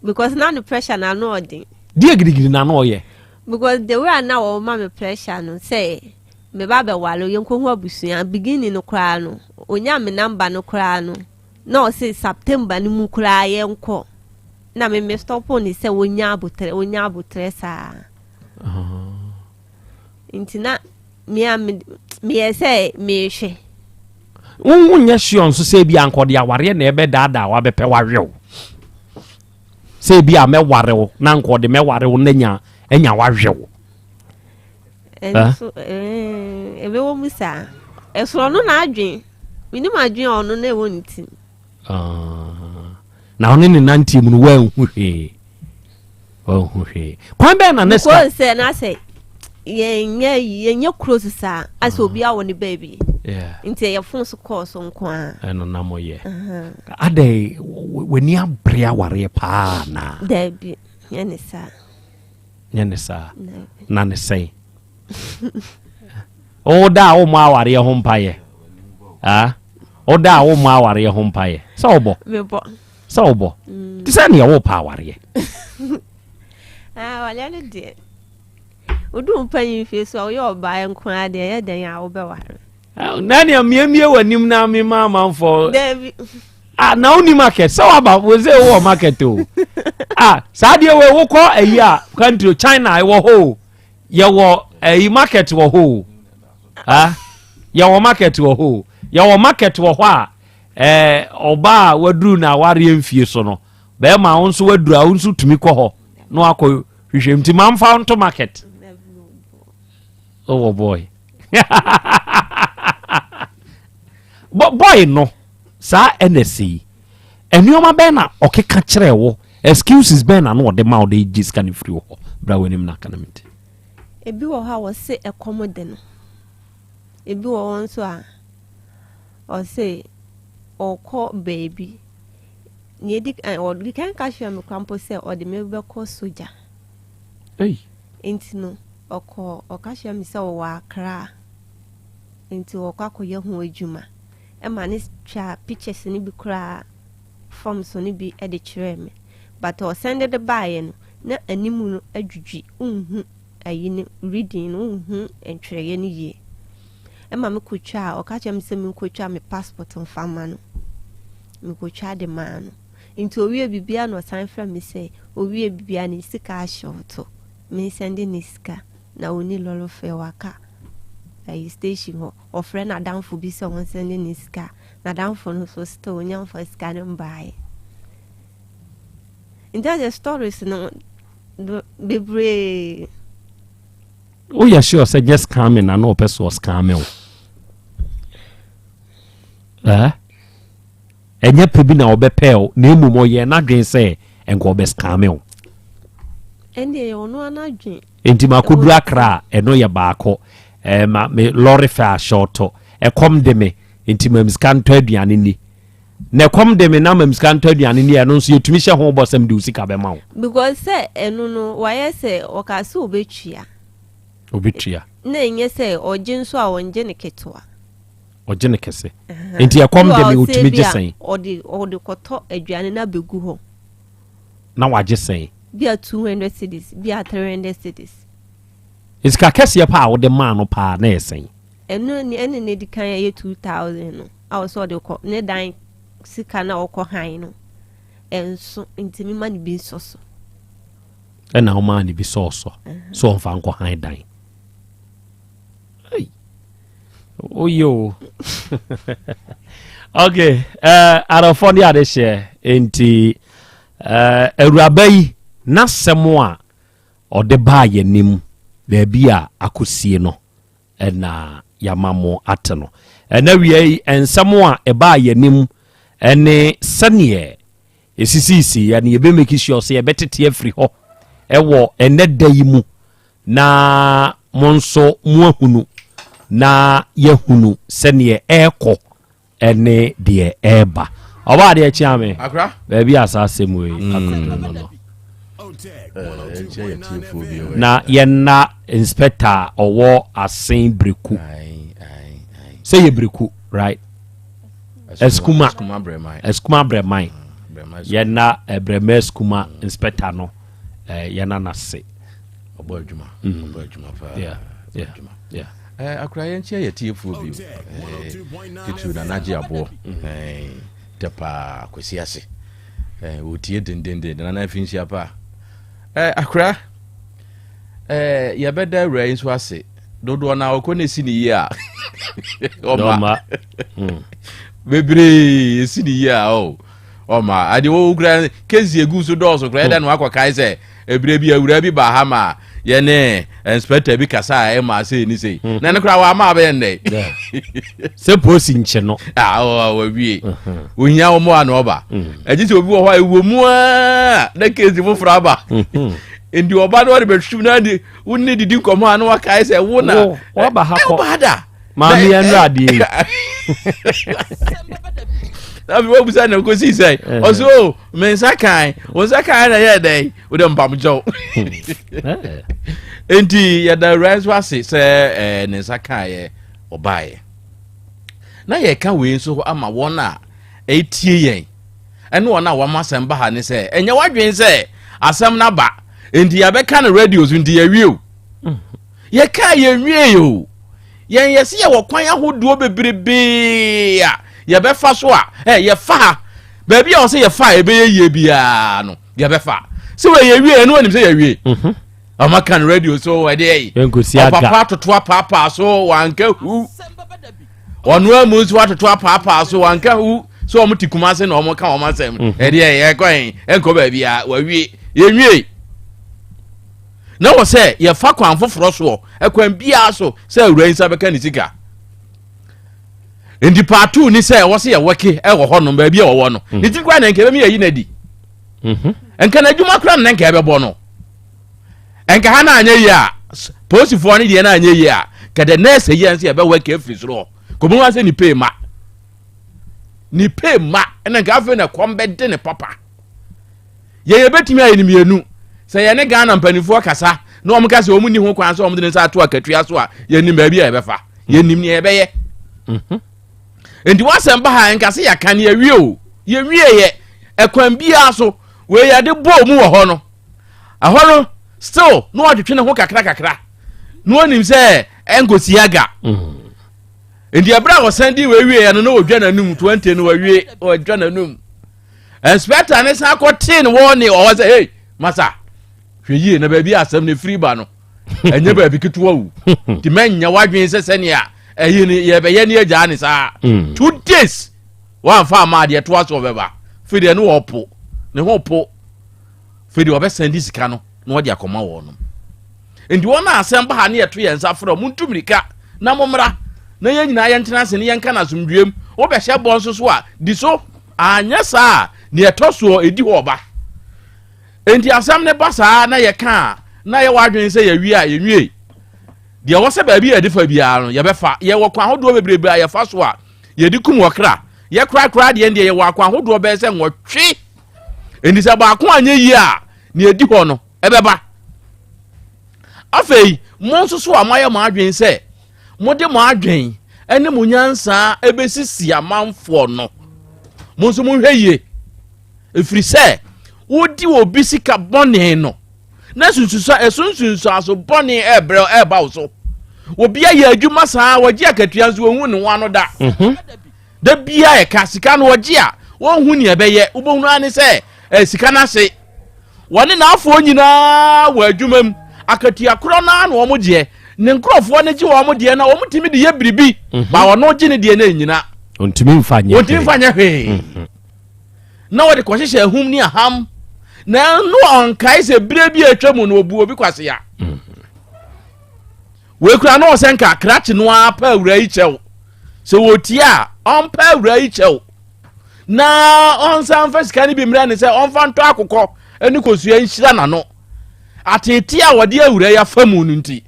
because na no pressure na ano ɔden. Deɛ gidigidi na ano ɔyɛ? Because the way a na wɔma me pressure no sɛ meba abɛware yɛnkɔhu abusua beginning no koraa no onya me number no koraa no na ɔse September no mu koraa yɛnkɔ na me me stop ne sɛ wonya abotrɛ wonya abotrɛ saa nti na mea meyɛ sɛ mehwɛ. Wonyɛ sure nso sɛ ebi anka ɔde awareɛ na ɛbɛdaadaa wabɛpɛ wawe wo sɛ ebi a mɛware wo na nka ɔde mɛware wo na nya anya wawe wo? Ɛnso ɛbɛwɔ mu saa ɛsoro ɔno na adwen menim adwen a ɔno na ɛwɔ ne tim. Ah, na ɔne ne nanteɛ mu no woanhu hwee? Ɔnhu hwee. Kwan bɛn na ne sika. Because sɛ na sɛ yɛnyɛ yɛnyɛ close saa asɛ ah. obi awɔ ne baabi. Nti ɛyɛ phone so call so nko ara. Ɛno na mo yɛ. Adɛn w'ani abere awareɛ paa na. Daabi nyɛ ne saa. Nyɛ ne saa. Na ne sɛn. Woda a wommɔ awareɛ ho mpaeɛ. Ah? Woda a wommɔ awareɛ ho mpaeɛ. Sɛ wobɔ. Mebɔ. Sɛ wobɔ. Mm. Te sɛ nea wopɛ awareɛ. Ah, awareɛ no deɛ. Wodu mpanyin fie so a woyɛ ɔbaa nko ara deɛ ɛyɛ dɛn a wobɛware. Ah, na nea miamie w'anim na mema amanfoɔ. Dabi. Ah, na wonni market sɛ waba wo sɛ wowɔ market o. Ah, saa deɛ wei wokɔ ayi a country China ɛwɔ hɔ o. Yɛwɔ ɛyi market wɔ hɔ o. Ah, yɛwɔ market wɔ hɔ o. Yɛwɔ market wɔ hɔ a ɛɛ ɔbaa a waduru na awareɛ mfie so no bɛrima wo nso waduru a wo nso tumi kɔ hɔ na wakɔ hwehwɛ nti mamfa nto market. Oh boy. Boy no saa ɛna yi nneɛma bɛn na ɔkeka kyerɛ wo excuses bɛn na na ɔde ma ɔde gye sika no firi hɔ bra w'anim na aka no mente. Ebi wɔ hɔ a wɔse ɛkɔm de no. Ebi wɔ hɔ nso a ɔse ɔkɔ baabi. Nea edi kan ɔde kan ka kyerɛ me koraa mpo sɛ ɔde me bɛkɔ sogya. Ei. Nti no ɔkɔ ɔka kyerɛ me sɛ ɔwɔ Accra nti ɔkɔ akɔyɛ ho adwuma. Ɛma ne twaa pictures no bi koraa forms no bi de kyerɛɛ me. But ɔsɛnde de baeɛ no na anim no adwidwi wonhu ayi no reading no wonhu ntwerɛeɛ no yie. Ɛma me kɔtwaa ɔka kyerɛ me sɛ menkɔtwa me passport mfa ma no. Mekɔtwa de maa no. Nti owie biribiara na ɔsan frɛ me sɛ owie biribiara ne sika ahyɛ mensɛnde ne sika na ɔni lɔre fare waka ayi station hɔ. Ɔfrɛ n'adamfo bi sɛ ɔnsɛnde ne sika. N'adamfo no nso still onya mfa sika no mbaeɛ. Nti asɛ stories no bebree. Woyɛ sure sɛ nyɛ scamming na na ɔpɛ so ɔscamme wo? Eh? Ɛnyɛ pɛ bi na ɔbɛpɛɛ wo na mmom ɔyɛɛ n'adwene sɛ nka ɔbɛscamme wo. Ɛndeɛ yɛ ɔno ara n'adwene. Enti makɔduru Accra a, ɛno yɛ baako. Eh, ma me lɔre fɛ ahyɛ ɔtɔ. Ɛkɔm de me, enti ma me sika ntɔ aduane nni. Na ɛkɔm de me na ma me sika ntɔ aduane nni a, ɛno nso yɛtumi hyɛ ho bɔ sɛ mede wo sika bɛma wo. Because sɛ ɛno no, wayɛ sɛ ɔkaa sɛ ɔbɛtua. Ɔbɛtua. Na ɛnyɛ sɛ ɔgye nso a ɔngye no ketewa. Ɔgye no kɛse. Enti ɛkɔm de me, ɔtumi gye sɛn? Ɔde ɔde kɔtɔ aduane no abɛgu hɔ. Na wagye sɛn? Bi a 200 cedis, bi a 300 cedis. Sika kɛseɛ paa a wode maa no paa na ɛyɛ sɛn? Ɛno ne ɛne ne di kan ɛyɛ 2000 no a ɔsɛ ɔde kɔ ne dan sika na ɔkɔ han no ɛnso nti mema ne bi nsɔ so. Ɛna womaa ne bi sɔɔsɔ so ɔmfa nkɔ han dan. Woyɛ o. Okay, uh, arɔfɔ ne adehyeɛ nti uh, awuraba yi n'asɛm a ɔde baa yɛn anim baabi a akɔsie no ɛna yɛama mo ate no. Ɛna wia yi nsɛm a ɛbaa yɛn anim ɛne sɛneɛ ɛsisiisi yɛ no yɛbɛmaki sure sɛ yɛbɛtete afiri hɔ ɛwɔ ɛnɛ da yi mu na mo nso moahunu na yɛahunu sɛneɛ ɛrekɔ ɛne deɛ ɛreba. Ɔba adeɛ kyea me baabi a saa asɛm wei mm. akoto no no na yɛnna inspector a ɔwɔ asen breku sɛ yɛ breku right Asukuma Asukuma Brɛman yɛna eh, Brɛma Asukuma mm. inspector no eh, yɛna n'ase. Ɔbɔ adwuma mm. ɔbɔ adwuma paa. Yeah, yeah, yeah. Eh, akora yɛn kyɛ yɛ tiefoɔ bio eh, titiriw na n'agye aboɔ mm. eh, tɛ paa kwasi ase eh, wɔtie dendenden nana afi nhyia paa eh, akora eh, yɛbɛda awura yi nso ase dodoɔ na ɔkɔ na esi ne yie a ɔma hmm. bebree esi ne yie a ɔ ɔma ade wɔwɔ kura kesi egu so dɔɔso kura ɛda no akɔ kae sɛ ebire bi awura bi ba ha ma yɛne inspector bi kasa a ɛma sei ne sei hmm. na ne kura wɔ ama abɛyɛ nnɛ sɛ polisi nkyɛ no ah ɔ wawie hmm. ohia wɔn a na ɔba ɛgye sɛ obi wɔ hɔ a ɛwɔ mu aa na kesi foforɔ aba. Nti ɔba no ɔde bɛhwim na de wo ne didi nkɔmmɔ a na wakae sɛ wo na waba ha kɔ woba ha da. Maame yɛn nnura adeɛ yi. Na afei wabusa na kɔsii sɛ ɔsɛ o me nsa kan wo nsa kan na yɛ dɛn wode mpam kyɛw. Nti yɛda awura nso ase sɛ ne nsa kaeɛ ɔbaeɛ. Na yɛka wei nso ama wɔn a ɛtie yɛn ɛne wɔn a wɔn asɛm ba ha ne sɛ ɛnyɛ w'adwene sɛ asɛm no aba nti yɛabɛka no radio so nti yɛwie o. Yɛka yɛnwie o. Yɛn yɛse yɛwɔ kwan ahodoɔ bebrebee a yɛbɛfa so a ɛ yɛfa ha baabi a wɔsɛ yɛfa a ɛbɛyɛ yie biara no yɛbɛfa sɛ wɔ yɛwie ɛno anim sɛ yɛwie. Ɔma kan radio so ɛdeɛ yi ɔpapa atoto apaapaa so wanka hu. Ɔno amu nso atoto apaapaa so wanka hu sɛ wɔn te Kumase na wɔn ka wɔn asɛm. Ɛdeɛ yɛkɔ yɛn ɛnkɔ baabi a wawie yɛnwie. Na wɔ sɛ yɛfa kwan foforɔ soɔ ɛkwan biara so sɛ awura yi nsa bɛka ne sika. Nti paatoo ni sɛ ɛwɔ sɛ yɛwɔke ɛwɔ hɔ nom baabi a wɔwɔ no. Ne ti koraa na nka ɛbɛmi yɛyi no adi. Nka n'adwuma koraa na nka ɛbɛbɔ no. Nka ha na anyɛ yie a polisifoɔ no deɛ na anyɛ yie a ka the nurse yi nso yɛbɛwɔ nka afiri soro hɔ kɔmu wa sɛ ne pay ma ne pay ma ɛna nka afei na kɔm bɛde ne papa yɛn yɛbɛtumi ayɛ ne mmienu sɛ yɛne Ghana mpanimfoɔ kasa na wɔn ka sɛ wɔn ni ho kwan sɛ wɔn de ne nsa ato akatua so a yɛnim baabi a yɛbɛfa yɛnim nea yɛbɛyɛ nti wasɛm ba ha nka sɛ yɛaka ne yɛwie o yɛwie yɛ ɛkwan biara so wei yɛde bɔɔ mu wɔ hɔ no ɛhɔ no still na ɔtwetwe ne ho kakra kakra na ɔnim sɛ ɛnkɔsi aga. Nti ɛberɛ a ɔsan di wei wieɛ no na ɔdwa n'anum 20 no wawie ɔdwa n'anum. Inspector ne san kɔtee no wɔ ne ɔwɔ sɛ hey masa hwɛ yie na baabi a asɛm no ɛfiri ba no ɛnyɛ baabi ketewa o nti mɛnyɛ w'adwene sɛ sɛnea ɛyi no yɛbɛyɛ ne agyaa ne saa. 2 days wamfa ama adeɛ toa so ɔbɛba firi deɛ ne wɔpo ne ho po firi deɛ ɔbɛsan di sika no na ɔde akɔma wɔn nom. Nti wɔn a asɛm ba ha ne yɛto yɛn nsa frɛ mo ntu mirika na mommra na yɛn nyinaa yɛntena ase ne yɛnka no asomdwoeɛ mu. Wobɛhyɛ bɔ nso so a di so, anyɛ saa a deɛ ɛtɔ soɔ ɛdi hɔ ɔba. Nti asɛm no ba saa na yɛka a na yɛwɔ adwene sɛ yɛwie a yɛnwie. Deɛ ɛwɔ sɛ baabi a yɛde fa biara no yɛbɛfa. Yɛwɔ kwan ahodoɔ bebrebe a yɛfa so a yɛde kum ɔkra. Yɛkorakora deɛ deɛ yɛwɔ akwan ahodoɔ bɛyɛ sɛ 8. Nti sɛ baako anyɛ yie a nea ɛdi hɔ no ɛbɛba. Afei mo nso so a moayɛ mo adwene sɛ mode mo adwene ne mo nyansa ɛbɛsisi amanfoɔ no, mo nso monhwɛ yie, ɛfiri sɛ wodi obi sika bɔne no na ɛso nsunsuanso bɔne ɛbrɛ ɛba wo so. Obi ayɛ adwuma saa wɔgye akatua nso wɔnhu ne ho ano da. Da biara ɛka sika no wɔgye a wɔnhu nea ɛbɛyɛ, wobɛhunu ara ne sɛ sika no ase. Wɔne n'afoɔ nyinaa wɔ adwuma mu, akatua korɔ no ara na wɔn gyeɛ. Ne nkurɔfoɔ no gye wɔn deɛ na wɔn tumi de yɛ biribi, ba ɔno gye ne deɛ na ɛnyina. Ɔntumi mfa nyɛ Ɔntumi mfa nyɛ hwee. Na wɔde kɔhyehyɛ ahum ne aham. Na ɛno ɔnkae sɛ berɛ bi a atwa mu no ɔbu obi kwasea. Wei kura na ɔsɛ nka krakye no ara pɛ awura yi kyɛw. Sɛ wɔtie a ɔmpɛ awura yi kyɛw na ɔnsan mfa sika no bi mmerɛ ne sɛ ɔmfa ntɔ akokɔ ne kosua nhyira n'ano. Ateetee a wɔde awura yi afa mu no nti.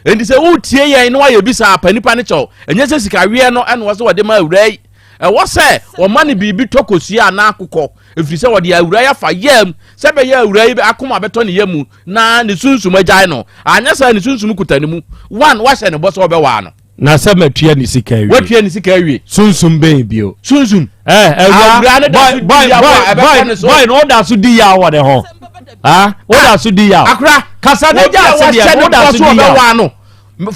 Enti sɛ wotie yɛn na wayɛ bi saa pa nipa no kyɛw. Ɛnyɛ sɛ sika weɛ no ɛna wɔsɛ wɔde ma awura yi. Ɛwɔ sɛ wɔma no biribi tɔ kosua anaa akokɔ, ɛfiri sɛ wɔde awura yi afa yam sɛ ɛbɛyɛ awura yi akoma bɛtɔ ne yam na ne sunsum agyae no. Anyɛ saa ne sunsum kuta ne mu. One, wahyɛ ne bɔ sɛ ɔbɛwaa no. Na sɛ matua ne sika awie. Watua ne sika awie. Sunsum bɛn bio. Sunsum. Ɛ awura no da so di yaw a ɛbɛkɔ ne so. Boy no da so di yaw wɔ ne ho. Ah, wo da so di yaw. Akora. Kasa na gya ase deɛ, wo da so di yaw. No. Na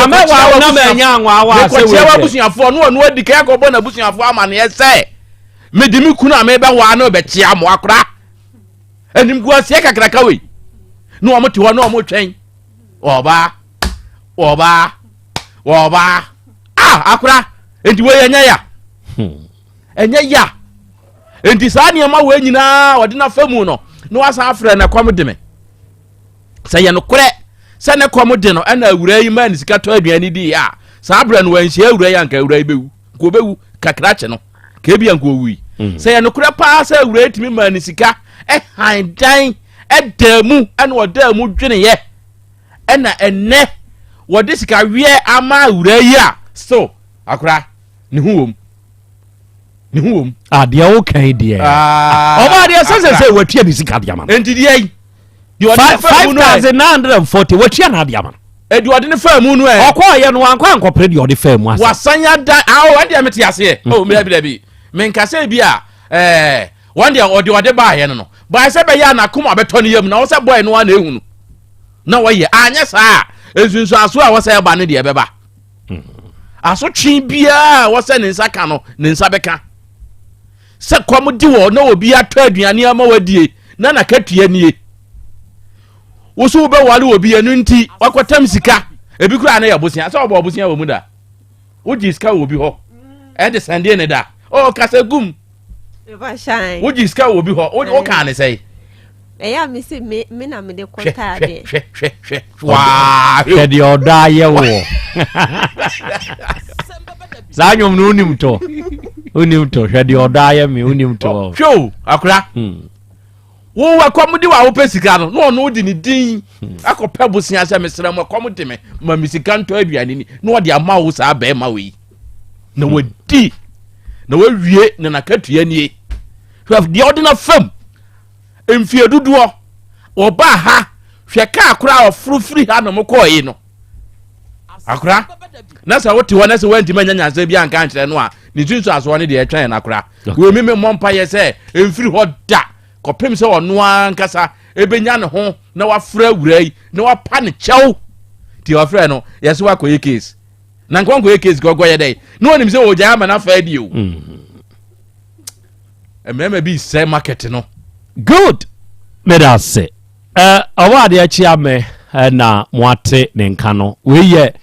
mɛwa wo na mɛnya anwa wa sɛ wei. Mekɔkyia w'abusuafoɔ no ɔno adi kan akɔbɔ n'abusuafoɔ amaneɛ sɛ mede me kunu a mebɛwaa no bɛkyia mo akora. Animguaseɛ kakraka wei. Na wɔn te hɔ na wɔn twɛn. Ɔbaa. Ɔbaa. Ɔbaa. Ah, akora. Enti wei ɛnyɛ ya. Ɛnyɛ ya. Enti saa nneɛma wei nyinaa ɔde n'afa mu no na wasan afrɛ no ɛkɔm de me. Sɛ yɛ nokorɛ sɛ ne kɔm de no ɛna awura yi maa ne sika tɔ aduane di a, saa berɛ no wanhyia awura yi anka awura yi bɛwu. Nka ɔbɛwu kakra kye no. Ka ebi anka ɔwui. Sɛ yɛ nokorɛ paa sɛ awura yi tumi maa ne sika ɛhan dan ɛdaa mu ɛna ɔdaa mu dweneyɛ ɛna ɛnɛ wɔde sika wiɛ ama awura yi a still akora ne ho wom ne ho wom. adeɛ ah, wo kan deɛ ah, ɔba adeɛ sɛ sɛ sɛ watua ne sika deɛ ama no. nti deɛ yi deɛ ɔde ne faa mu no ɛ 5940 watua na adeɛ ama no. ɛdi ɔde ne faa mu no ɛ. ɔkɔ ɔyɛ no wankɔ ankɔpere deɛ ɔde faa mu ase. wasan ya da awo ɛdeɛ mete aseɛ o mɛ dabi menkasa bi a ɛɛ wɔn deɛ ɔde ɔde baayɛ no no baayɛ sɛ bɛyɛ a n'akoma bɛtɔ ne yam na wɔsɛ bɔyɛ no ara na ehu no na wɔyɛ anyɛ saa nsunsuanso a wɔsɛ ɛba no deɛ ɛbɛba asotwe biara a wɔsɛ ne nsa ka no ne nsa bɛka sɛ kɔm di wɔ na obi atɔ aduane ama wadie na n'akatua nie woso wobɛwale obi ɛno nti wakɔtam sika ebi koraa na yɛ bosea sɛ ɔbɔ ɔbosea wɔ mu da wogye sika wɔ obi hɔ ɛde sɛndeɛ ne da ɔ kasa gum wogye sika wɔ obi hɔ wokaa ne sɛe ɛyɛ a mese me me na mede kɔtaa deɛ hwɛ hwɛ hwɛ waa hwɛ deɛ ɔdɔ ayɛ wɔ saa nnwom no wonim to wonim to hwɛ deɛ ɔdɔ ayɛ me wonim to hwɛ o akora hmm. Wo ɛkɔm de wo a wopɛ sika no na ɔno de ne din hmm. akɔpɛ bosea sɛ mesrɛ mo ɛkɔm de me ma me sika ntɔ aduane ni na ɔde ama wo saa bɛrima wei na hmm. wadi na wawie na n'akatua nie hwɛ deɛ ɔde no fam mfie dodoɔ ɔbaa ha hwɛ kaa koraa ɔforo firi ha nom kɔɔ yi no akora na sɛ wote hɔ na sɛ woantumi anya nyansa bi anka ankyerɛ no a ne nsunsuansoɔ no deɛ ɛtwɛn no akora wei me mmɔ mpayɛ sɛ ɛmfiri hɔ da kɔpem sɛ ɔno ankasa ɛbɛnya ne ho na wafrɛ awura yi na wapa ne kyɛw nti wafrɛ no yɛsɛ wakɔyɛ case na nka wankɔyɛ case ka ɔkɔyɛ dɛn na ɔnim sɛ ɔgyae ama no afa adi o mm. mmarima bi sɛ market no good meda ase Ɔwɔ adeɛ kyea me na moate ne nka no. Wei yɛ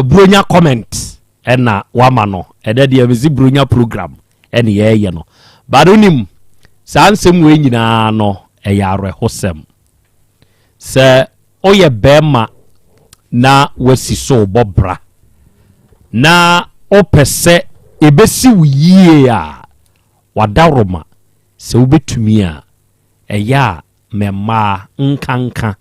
Buronya comment na wama no. Ɛnɛ deɛ mesi Buronya program ɛne yɛɛyɛ no. But wonim saa nsɛm wei nyinaa no ɛyɛ awerɛhosɛm. Sɛ woyɛ bɛrima na wasi so bɔ bra na wopɛ sɛ ɛbɛsi wo yie a wadaworoma sɛ wobɛtumi a Ɛyɛ a ma mmaa nkanka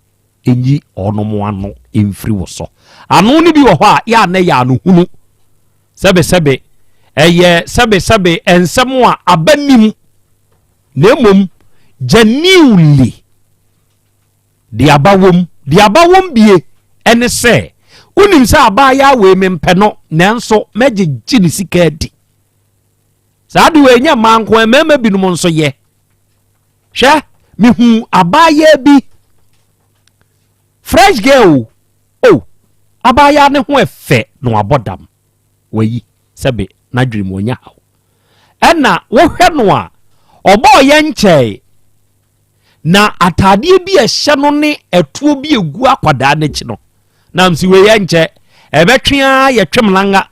nyi wɔnom ano mfiri wo so. Ano no bi wɔ hɔ a, yɛ a na ɛyɛ ano hunu. Sɛbesɛbe, ɛyɛ sɛbesɛbe nsɛm a aba nnim, na mmom genuinely deɛ aba wom. Deɛ aba wom bie ɛne sɛ, wonim sɛ abaayaa wei mempɛ no, nanso mɛgyegye ne sika adi. Saa de wei nyɛ mmaa nko, mmarima binom nso yɛ. Hwɛ, mehuu abaayaa bi, fresh girl o, oh, abaayaa ne ho ɛfɛ na wabɔ dam. Wayi, sɛbe n'adwene mu ɔnya haw. Ɛna wohwɛ no a, ɔbɔɔ yɛn nkyɛe. Na ataadeɛ bi a ɛhyɛ no ne ɛtoɔ bi egu akwadaa n'akyi no, na msi wei yɛ nkyɛ, ɛbɛtwe ara yɛtwem langa.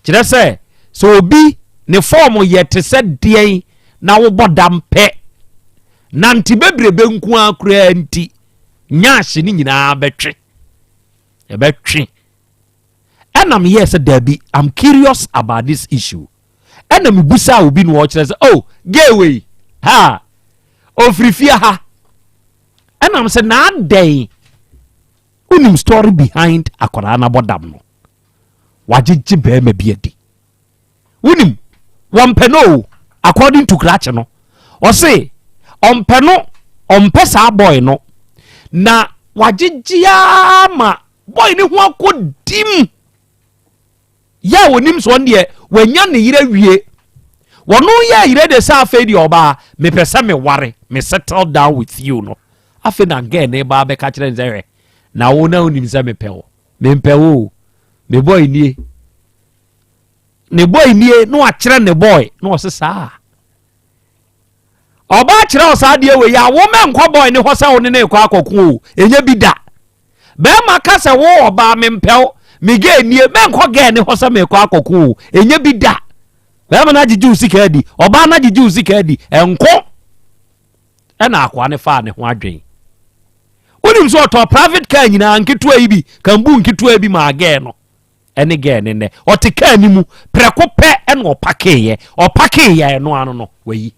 Kyerɛ sɛ, sɛ obi ne fɔɔm yɛ te sɛ deɛn na wobɔ dam pɛ, nante bebrebe nko ara koraa nti, nyaahye ne nyinaa bɛtwe. Ɛbɛtwe. Ɛna meyɛɛ sɛ daabi, I'm curious about this issue. Ɛna mebusaa obi na ɔkyerɛ sɛ, oh, gay wei, ha, ofiri fie ha. Ɛna sɛ na adɛn, wonim story behind akwadaa no abɔdam no. Wagyegye bɛrima bi adi. Wonim, wɔmpɛ no o, according to krakye no. Ɔse, ɔmpɛ no, ɔmpɛ saa boy no. Na wagyegye ara ma boy no ho akɔ dim. Yɛ a onim sɛ ɔno deɛ wanya ne yere awie. Wɔno yɛ yere de sɛ afei deɛ ɔbaa mepɛ sɛ meware me settle down with you no. Afei na girl ne ba bɛka kyerɛ ne sɛ hwɛ na wo na wonim sɛ mepɛ wo. Mempɛ wo o. Me boy nie. Ne boy nie na wakyerɛ ne boy na ɔse saa. Ɔbaa kyerɛ wo saa adeɛ wei a wo mɛnkɔ boy ne hɔ sɛ wo ne ne kɔ akɔko o. Ɛnyɛ bi da. Bɛrima ka sɛ wo ɔbaa mempɛ wo. Me girl nie mɛnkɔ girl ne hɔ sɛ mekɔ akɔko o. Ɛnyɛ bi da. Bɛrima no agyegye wo sika adi. Ɔbaa no agyegye wo sika adi. Ɛnko. Ɛna akoa no faa ne ho adwen. Wonim sɛ ɔtɔ private car nyinaa nketewa yi bi, kambu nketewa bi maa girl no. Ɛne girl no nnɛ. Ɔte car no mu prɛko pɛ ɛna ɔpakeeɛ. Ɔpakeeɛ ɛno ano no wayi.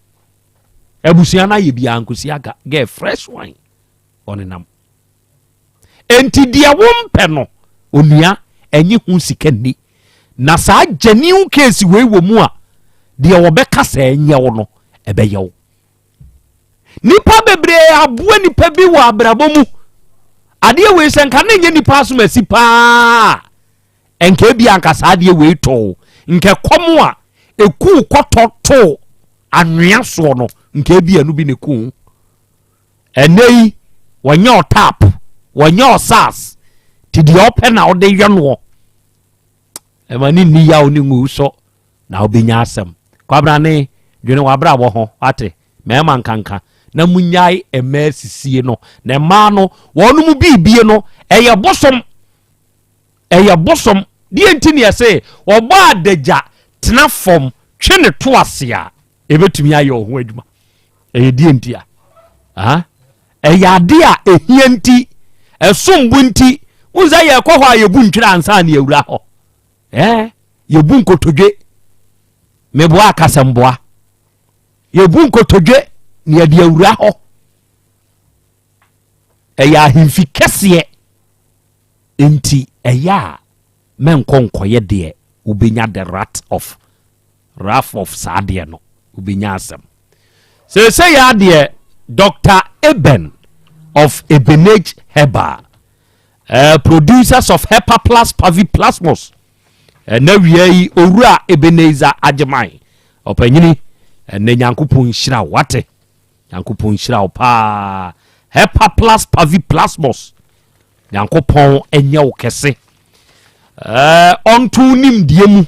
Abusua no ayɛ biara nkosi aga. Girl fresh wine. Ɔnenam. Enti deɛ wompɛ no, onua, ɛnye ho sika nni. Na saa genuine case wei wɔ mu a, deɛ wɔbɛka sɛ ɛnyɛ wo no, ɛbɛyɛ wo. Nipa bebree aboa nipa bi wɔ abrabɔ mu. Adeɛ wei sɛ nka ne nyɛ nipa asomasi paa, nka ebi anka saa adeɛ wei too, nka ɛkɔm a ekuu kɔtɔ too anwea soɔ no, nka ebi ɛno bi na ekuu. Ɛnɛ yi, wɔnyɛ ɔtap, wɔnyɛ ɔsas, ti deɛ ɔpɛ na ɔde yɛ noɔ. Ɛma ne nni yaw ne ngu so na wobɛnya asɛm. Kwabrane, dwene w'abrabɔ ho, wate? Mmarima nkanka, na munyae mmaa sisie no. Na mmaa no, wɔn mu biribie no, ɛyɛ bosom. Ɛyɛ bosom. Deɛ nti ne ɛse, wɔbɔ adagya tena fam, twe ne to ase a, ɛbɛtumi ayɛ ɔho adwuma. Ɛyɛ deɛ nti a? Ɛyɛ ade a ɛhia nti, ɛsom bo nti. Wohu sɛ yɛkɔ hɔ a yɛbu ntwerɛ ansa ne yɛwura hɔ. Ɛɛ, yɛbu nkotodwe. Meboa akasɛmboa. Yɛbu nkotodwe ne yɛde awura hɔ. Ɛyɛ ahemfi kɛseɛ. Nti ɛyɛ a mɛnkɔ nkɔyɛ deɛ wobɛnya the rat of wrath of saa adeɛ no wobɛnya asɛm. Seesei ara deɛ Doctor Eben of Ebenage Herbal, uh, producers of Hepaplus Paviplasmus, ɛnɛ wia yi owura Ebenezer Agyeman, ɔpanyini, ɛnɛ Nyankopɔn nhyira wo, wate? Nyankopɔn nhyira wo paa. Hepaplus Paviplasmus, Nyankopɔn ɛnyɛ wo kɛse. Uh, ɔnto nimdeɛ mu.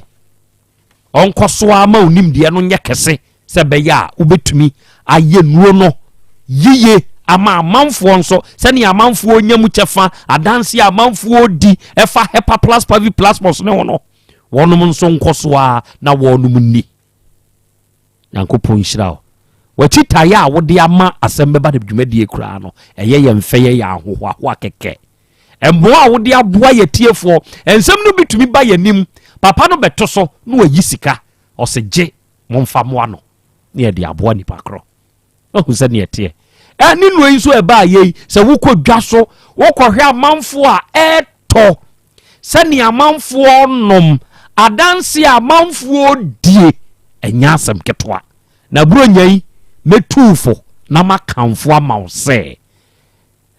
Ɔnkɔ so ara ma wo nimdeɛ no nyɛ kɛse sɛ ɛbɛyɛ a wobɛtumi ayɛ nnuro no yiye ama amanfoɔ nso sɛnea amanfoɔ nya mu kyɛfa, adanseɛ a amanfoɔ di ɛfa Hepaplas Paviplasmos ne ho no, wɔnom nso nkɔ so ara na wɔnom nni. Nyankopɔn nhyira wo. W'akyi taeɛ a wode ama asɛm bɛba no dwumadie koraa no, ɛyɛ yɛn fɛ, yɛ yɛn ahohoahoa kɛkɛ. Mmoa a wode aboa yɛ tiefoɔ, nsɛm no bi tumi ba yɛn anim, papa no bɛto so na wayi sika, ɔse gye, momfa mmoa no, na yɛde aboa nipa korɔ. Wahu sɛdeɛ ɛteɛ. Ɛ, ne nnuro yi nso ɛbaa yei, sɛ wokɔ dwa so, wokɔhwɛ amanfoɔ a ɛretɔ, sɛnea amanfoɔ nom, adanse a amanfoɔ die, ɛnyɛ asɛm ketewa. Na Buronya yi, mɛtu wo fo na makamfo ama wo sɛ,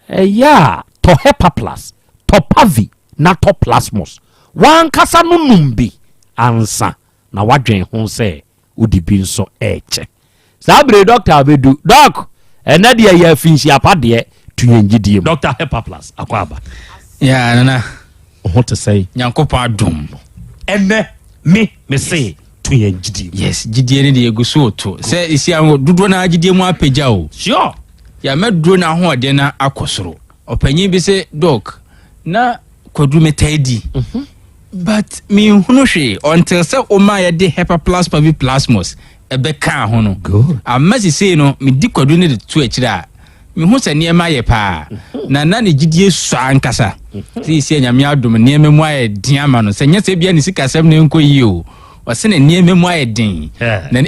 ɛyɛ a tɔ Hepaplas, tɔ Pavi na tɔ Plasmos. W'ankasa no nom bi ansa na woadwen ho sɛ wode bi nso rekyɛ. Saa bere yi dɔkta abedu. Dɔk, ɛnɛ deɛ yɛ afinhyia pa deɛ, to yɛn gyidie mu. Dɔkta Hepaplas, akɔ aba. Yeah, nana. Wo ho te sɛn? Nyankopɔn adom. Ɛnɛ, me, me se, to yɛn gyidie mu. Yes, gyidie no deɛ egu so to. Sɛ esi aho dodoɔ no ara gyidie mu apagya o. Sure. Yɛama duro no ahoɔden no akɔ soro. Ɔpanyin bi se, Dɔk, na kwadu metaa di. Mhm. But menhunu hwee until sɛ woma yɛde Hepaplas Paviplasmus ɛbɛkaa ho no. Ama sesei no medi kwadu no de to akyire a mehu sɛ nneɛma yɛ paa. Mhm. Na na ne gyidie sɔ ankasa. Mhm. Seesei Nyame adom nneɛma mu ayɛ den ama no. Sɛ nyɛ sɛ ebia ne sikasɛm na ɛnkɔ yie o. Ɔse ne nneɛma mu ayɛ den. Na ne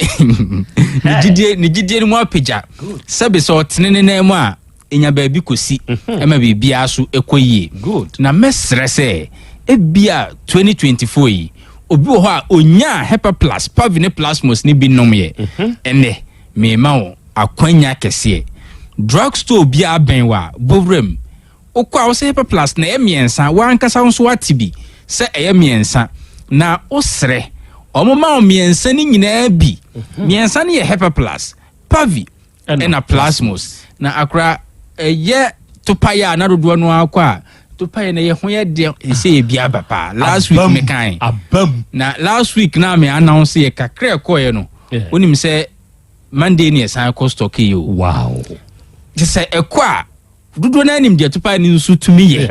gyidie ne gyidie no mu apagya. Sɛbe sɛ ɔtene ne nan mu a nya baabi kɔsi mhm. ma biribiara so ɛkɔ yie. Na mɛsrɛ sɛ ebia 2024 yi obi wɔ hɔ a ɔnyaa Hepaplus, Pavi ne Plasmos ne bi nomyɛ. Mhm. Ɛnɛ mema wo akwanya kɛseɛ. Drug store biara bɛn wɔ a bɔwura mu. Wokɔ a wosɛ Hepaplus na ɛyɛ mmiɛnsa, w'ankasa nso wate bi sɛ ɛyɛ mmiɛnsa. Na wosrɛ wɔn ma wo mmiɛnsa no nyinaa bi. Mhm. Mmiɛnsa no yɛ Hepaplus, Pavi, ɛna plasmos na akora ɛyɛ topaeɛ a na dodoɔ no ara kɔ a topaeɛ no yɛ ho yɛ deɛ ɛsɛ yɛ bi aba paa last week me kan na last week na me announce yɛ kakra ɛkɔɛ no wonim sɛ monday ne yɛsan kɔ stock yi o wow kyɛ sɛ ɛkɔ a Dodoɔ no ara nim deɛ topaeɛ no nso tumi yɛ.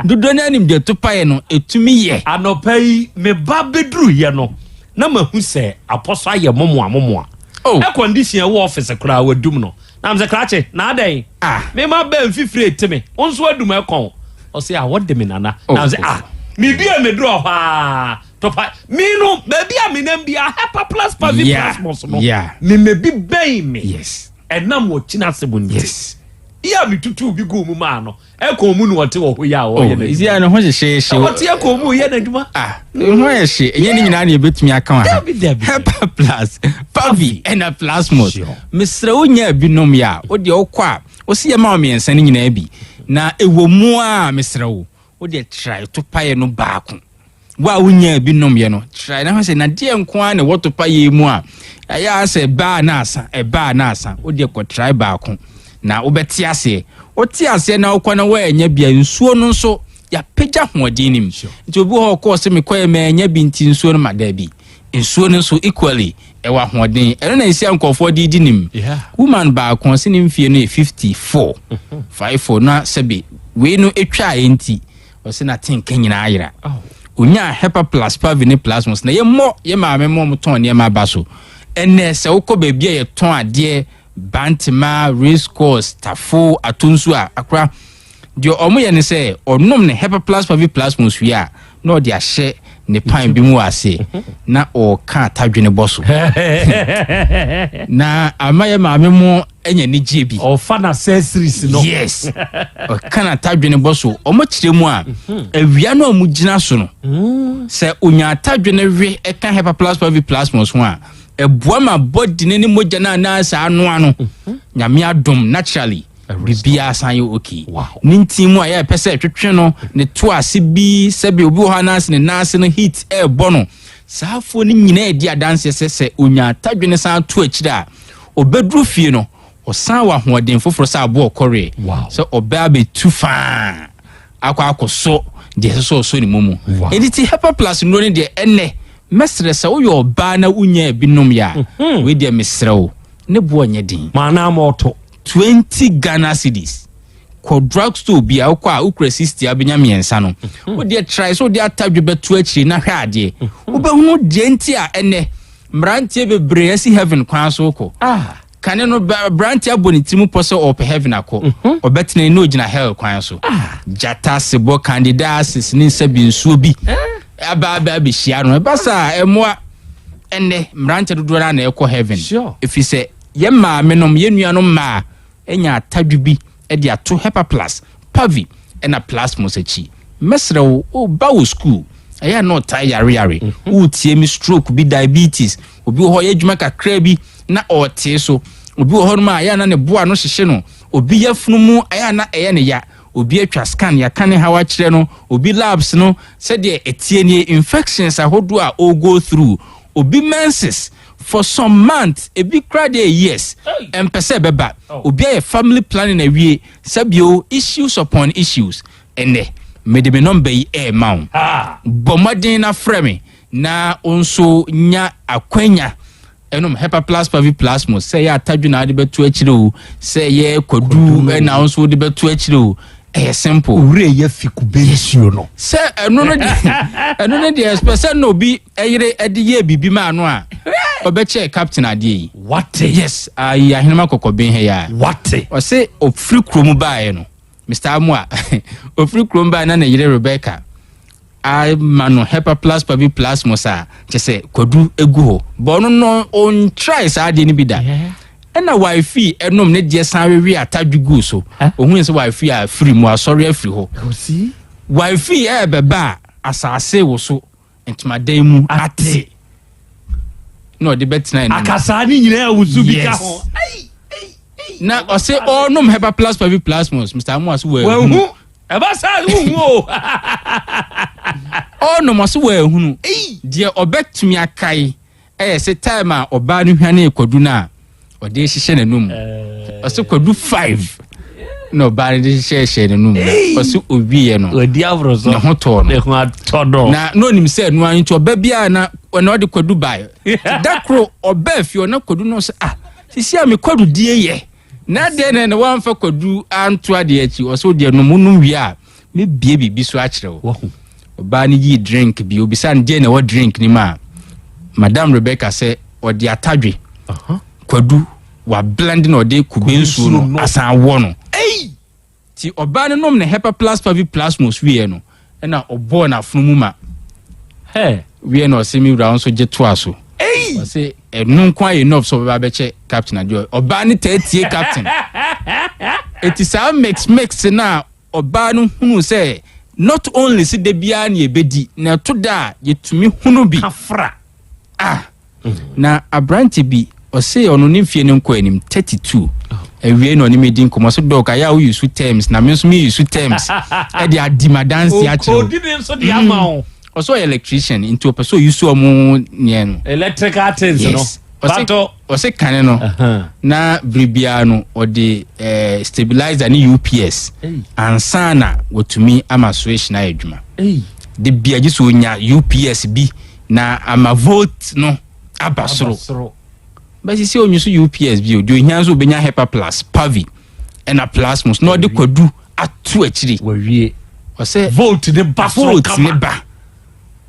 Dodoɔ no ara nim deɛ topaeɛ no ɛtumi yɛ. Anɔpa yi me ba bɛduruiɛ no na mahu sɛ apɔsɔ ayɛ momoa momoa. Oh. Air condition ɛwɔ office koraa wadum no. Na mesɛ krakye na adɛn? Ah. Me ma bɛn mfifire ete me. Wo nso adum ɛkɔn. Ɔse ah wɔde me nana. Oh. Na mesɛ ah mebie me dorɔ hɔ a topa me no baabi a menam bia hepa plus pavi yeah. plasmos no. Yeah. Me mebi bɛn me. Yes. Ɛnam wɔ kyini asɛm nti. Yes. Yɛ a metutuu bi guu mu maa no. Ɛkɔn mu na ɔte wɔ hɔ yi a ɔreyɛ Oh, n'adwuma. isi a ne ho hyehyeehye. Ɔte ɛkɔn mu reyɛ n'adwuma. Ah, ne ho ayɛ hye. Ɛnyɛ ne nyinaa na yɛbɛtumi aka wɔ ha. Dabi, dabi. Hepa plus, Pavi, ɛna Plasmos. Mesrɛ wo nya bi nom yɛ a, wo deɛ wokɔ a, wo se yɛma wo mmiɛnsa no nyinaa bi. Na ɛwɔ mu a, mesrɛ wo, wo deɛ trae topaeɛ no baako. Wo a wonyaa bi nomyɛ no, trae na hwɛ sɛ nadeɛ nko ara na ɛwɔ topaeɛ yi mu a, ɛyɛ ara sɛ ɛbaa na asa, ɛbaa na asa. Wo deɛ kɔtrae baako na wobɛte aseɛ. Wote aseɛ na wokɔ na woannya bi a, nsuo no nso, yɛapagya ahoɔden no mu. Nti obi wɔ hɔ ɔkɔɔ sɛ mekɔɛ mannya bi nti nsuo no ma, daabi. Nsuo no nso equally ɛwɔ ahoɔden. Ɛno na ɛsi a nkurɔfoɔ de di nim. Woman baako ɔse ne mfie no yɛ 54, 54 na sɛbe wei no ɛtwaeɛ nti, Ɔse n'atenka nyinaa ayera. Onyaa Hepa Plus, Pavi ne Plasmos na yɛmmɔ yɛ maame ma wɔtɔn nneɛma aba so. Ɛnnɛ sɛ wokɔ baabi a yɛtɔn adeɛ, Bantema, Race Course, Tafo, Atonsu a, akora, deɛ wɔyɛ ne sɛ ɔnom ne Hepa Plus, Pavi, Plasmos wie a, na ɔde ahyɛ ne pan bi mu wɔ aseɛ na ɔreka atadwene bɔ so. Na ama yɛ maame mo anya anigyeɛ bi. Ɔfa na accessories no. Yes. Ɔka na atadwene bɔ so. Ɔmo kyerɛ mu a, mhm. awia no a ɔmo gyina so no, mm. sɛ onya atadwene we ɛka hepaplasma vi plasmos ho a, ɛboa ma body ne ne mogya no anaasɛ anoa no. Mhm. Nyame adom naturally. Biribiara san yɛ okay. Ne ntin mu a yɛ pɛ sɛ ɛtwetwe no, ne to ase bi sɛbi obi wɔ hɔ anaasɛ ne nan ase no heat ɛrebɔ no. Saa afoɔ no nyinaa di adanseɛ sɛ sɛ onya atadwene san to akyire a, Ɔbɛduru fie no, ɔsan wɔ ahoɔden foforɔ sɛ aboɔ ɔkɔreɛ, sɛ ɔbɛ abɛtu faa akɔ akɔsɔ deɛ ɛsɛ sɛ ɔsɔ ne mu mu. Ɛnti ti Hepa Plus nnuro no deɛ ɛnnɛ, mɛsrɛ sɛ woyɛ ɔbaa na wonyaa bi nom yɛ a, mhm. wei deɛ mesrɛ wo, ne boɔ nyɛ den. Maanaa ma ɔtɔ. 20 Ghana cedis. Kɔ drug store bi a wokɔ a wokura 60 a wobɛnya mmiɛnsa no. Mhm. Wo deɛ try sɛ wode atadwe bɛto akyire na hwɛ adeɛ. Mhm. Wobɛhunu deɛ nti a ɛnnɛ Mmeranteɛ bebree asi heaven kwan so rekɔ. Ah. Kane no, aberanteɛ abɔ ne tirim pɔ sɛ ɔrepɛ heaven akɔ. Mhm. Ɔbɛtena na ogyina hell kwan so. Ah. Gyata, sebɔ, candidiasis ne nsa bi nsuo bi eh? aba aba abɛhyia no. Ɛba saa ɛmmoa. Ɛnnɛ, mmeranteɛ dodoɔ no na ɛkɔ heaven. Ɛfiri sɛ yɛn maame nom, yɛn nuanom mmaa anya atadwe bi de ato Hepaplus, Pavi ɛna Plasmos akyi. Mɛsrɛ wo, wo ba wɔ sukuu, ɛyɛ a na ɔtaa yare yare, woretie me stroke bi, diabetes, obi wɔ hɔ ɔyɛ adwuma kakraa bi na ɔretee so, obi wɔ hɔnom a ɛyɛ a na ne bo ano hyehye no, obi yafunu mu ɛyɛ a na ɛyɛ ne ya, obi atwa scan yɛaka ne haw akyerɛ no, obi labs no sɛdeɛ ɛteɛ nie, infections ahodoɔ a ɔrego through, obi menses for some months ebi koraa deɛ years ɛmpɛ sɛ ɛbɛba oh. obi ayɛ family planning awie sɛbio issues upon issues ɛnɛ mede me nɔmba yi ɛɛma wo ah. bɔ mmɔden na frɛ me na wo nso nya akwanya ɛnom hepaplas paviplasmus sɛ ɛyɛ atadwo na wode bɛto akyire o sɛ ɛyɛ kwadu ɛna wo nso wode bɛto akyire o ɛyɛ simple. Owurɛ yɛ fi kube nsuo no. Sɛ ɛno no deɛ ɛno no deɛ ɛsɛ sɛ na obi ɛyere ɛde yɛ biribi maa no a ɔbɛkyɛ captain adeɛ yi. Wate. Yes ayi ahenema kɔkɔben ha yi a. Wate. Ɔse ofiri kurom baeɛ no Mr. Amoa ofiri kurom baeɛ na ne yere Rebecca ama no hepaplus paviplasmus a kyɛ sɛ kwadu egu hɔ bɔ ɔno no ɔntrae saa adeɛ no bi da. Yeah. Ɛna wifi ɛnom ne deɛ san wewe atadwe guu so. Ohun sɛ wifi a firi mu asɔre afiri hɔ. Wifi ɛɛbɛba a asase woso ntomadan mu ate. Na ɔde bɛtena anim. Akasaa ne nyinaa wusu bi ka ho. Na ɔse ɔnom hepa plus pavi plasmos Mr. Amoa so wɔahu. Ɛba saa wohu o. Ɔnom ɔse wɔahunu. Deɛ ɔbɛtumi akae Ɛyɛ sɛ time a ɔbaa no hwanee kwadu no a ɔde hyehyɛ n'anum. Ɔsɛ kwadu five na ɔbaa no de hyehyɛhyɛ n'anum. Ɔsɛ owieɛ no ne ho tɔɔ no. Ne ho atɔ no. Na na onim sɛ ɛno ara nti ɔba biara na ɔna ɔde kwadu baeɛ. Da koro ɔbaa fie ɔna kwadu no ɔsɛ ah sisi a me kwadu die yɛ. Na deɛ na na wamfa kwadu anto adeɛ akyi ɔsɛ ɔdeɛ nom wonom wie a mebie biribi so akyerɛ wo. Ɔbaa no yii drink bi, obisaa no deɛ na ɛwɔ drink no mu a, Madam Rebecca sɛ ɔde atadwe, kwadu, wa blend na ɔde kube nsuo no asan awɔ no. Ti ɔbaa no nom ne Hepaplus Paviplasmos wieɛ no, ɛna ɔbɔɔ n'afono mu ma. Wieɛ na ɔse me wura wo nso gye toa so. Ɔse ɛno nko ayɛ enough sɛ ɔbɛba abɛkyɛ captain adeɛ. Ɔbaa no taa tie captain. Eti saa mix mix no a ɔbaa no hunuu sɛ not only sɛ da biara na yɛbɛdi na ɛto da a yɛtumi hunu bi. Kafra. Ah. Na aberante bi ɔse ɔno ne mfie no nkɔ anim 32 awie na ɔne me di nkɔmmɔ so dɔk ayɛ a wo use terms na me nso me use terms ɛde adi m'adanse akyerɛ wo. Ɔdi ne nso de ama wo. Ɔsɛ ɔyɛ electrician nti ɔpɛ sɛ ɔyi so ɔmo neɛ no. Electrical things no. Yes. Ɔse ɔse kane no na bere biara no ɔde eh, stabilizer ne UPS ansa na watumi ama switch no ayɛ adwuma. De bia gye sɛ ɔnya UPS bi na ama volt no aba soro. Bɛsi sɛ ɔnyi so UPS bio deɛ ohia nso ɔbɛnya Hepa Plus, Pavi ɛna Plasmos na ɔde kwadu ato akyiri. Wawie. Ɔsɛ volt ne ba soro volt kama. ne ba.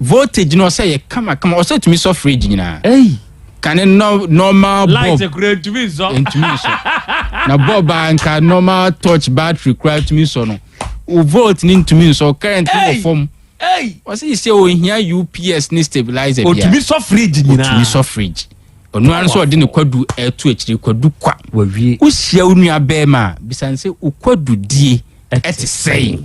Voltage no ɔsɛ yɛ kama kama ɔsɛ tumi sɔ fridge nyinaa. Kane no, normal bulb. Light kura ntumi nsɔ. Ntumi nsɔ. Na bulb a nka normal torch battery kura tumi sɔ no. O volt ne ntumi nsɔ current ne wɔ fam. Ɔsɛ sɛ ohia UPS ne stabilizer bia. Otumi sɔ fridge nyinaa. Otumi sɔ fridge. Ɔno ara nso ɔde ne kwadu ɛto akyire kwadu kwa. Wawie. Wohyia wo nua bɛrima a bisa no sɛ wo kwadu die ɛte sɛn.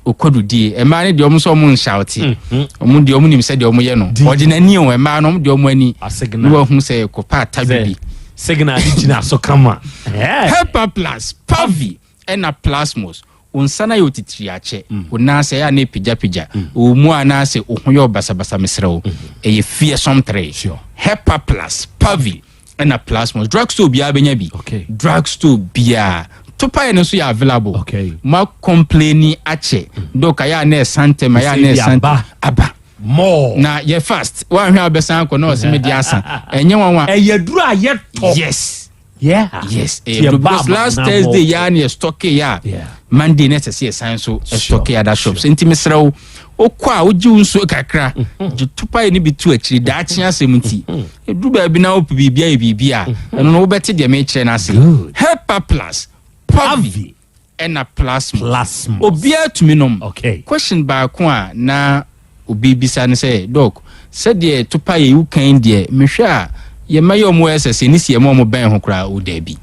Okwadu die mmaa no deɛ ɔmo nso ɔmo nhyawte ɔmo deɛ ɔmo nim sɛ deɛ ɔmo yɛ no ɔde n'ani o mmaa no ɔmo deɛ ɔmo ani na wahu sɛ kɔpa atadwe bi. Signal de gyina so kama. Hepa plus pavi ɛna plasmos wo nsa no ayɛ otitiri akyɛ wo nan ase ɛyɛ a na epigyapigya ɛwɔ mu a na asɛ wo ho yɛ ɔbasabasa mesrɛ wo ɛyɛ fearsome 3 Hepa plus pavi ɛna plasmos drug store biara bɛnya bi okay. drug store biara topaeɛ no nso yɛ available okay. ma complaini akyɛ mm. dɔk ayɛ a na ɛsa ntɛm ayɛ a na ɛsa ntɛm aba more na yɛ fast woanhwɛ a wobɛsan akɔ na ɔsɛ mede asa ɛnyɛ nwanwa ɛyɛ duru a yɛtɔ yes yeah yes ɛyɛ duru because last thursday yɛ a na yɛ stocke yɛ a Monday na ɛsɛ sɛ yɛsan so stocke other shops nti mesrɛ wo wokɔ a wogye wo nsuo kakra mhm. gye topae no bi to akyiri daakye asɛm nti ɛduru mhm. baabi na wopɛ biribi ayɛ biribi a mhm. ɛno no wobɛte deɛ mekyerɛ no ase Hepa plus Pavi ɛna plasma obiara tumi nom question baako a na Obi bisa no sɛ, Dɔk, sɛdeɛ topa yɛ yi wo kan deɛ, mehwɛ a, yɛn mma yi a wɔwɔ SS yi, ne si yɛma wɔn bɛn ho koraa? O, daabi.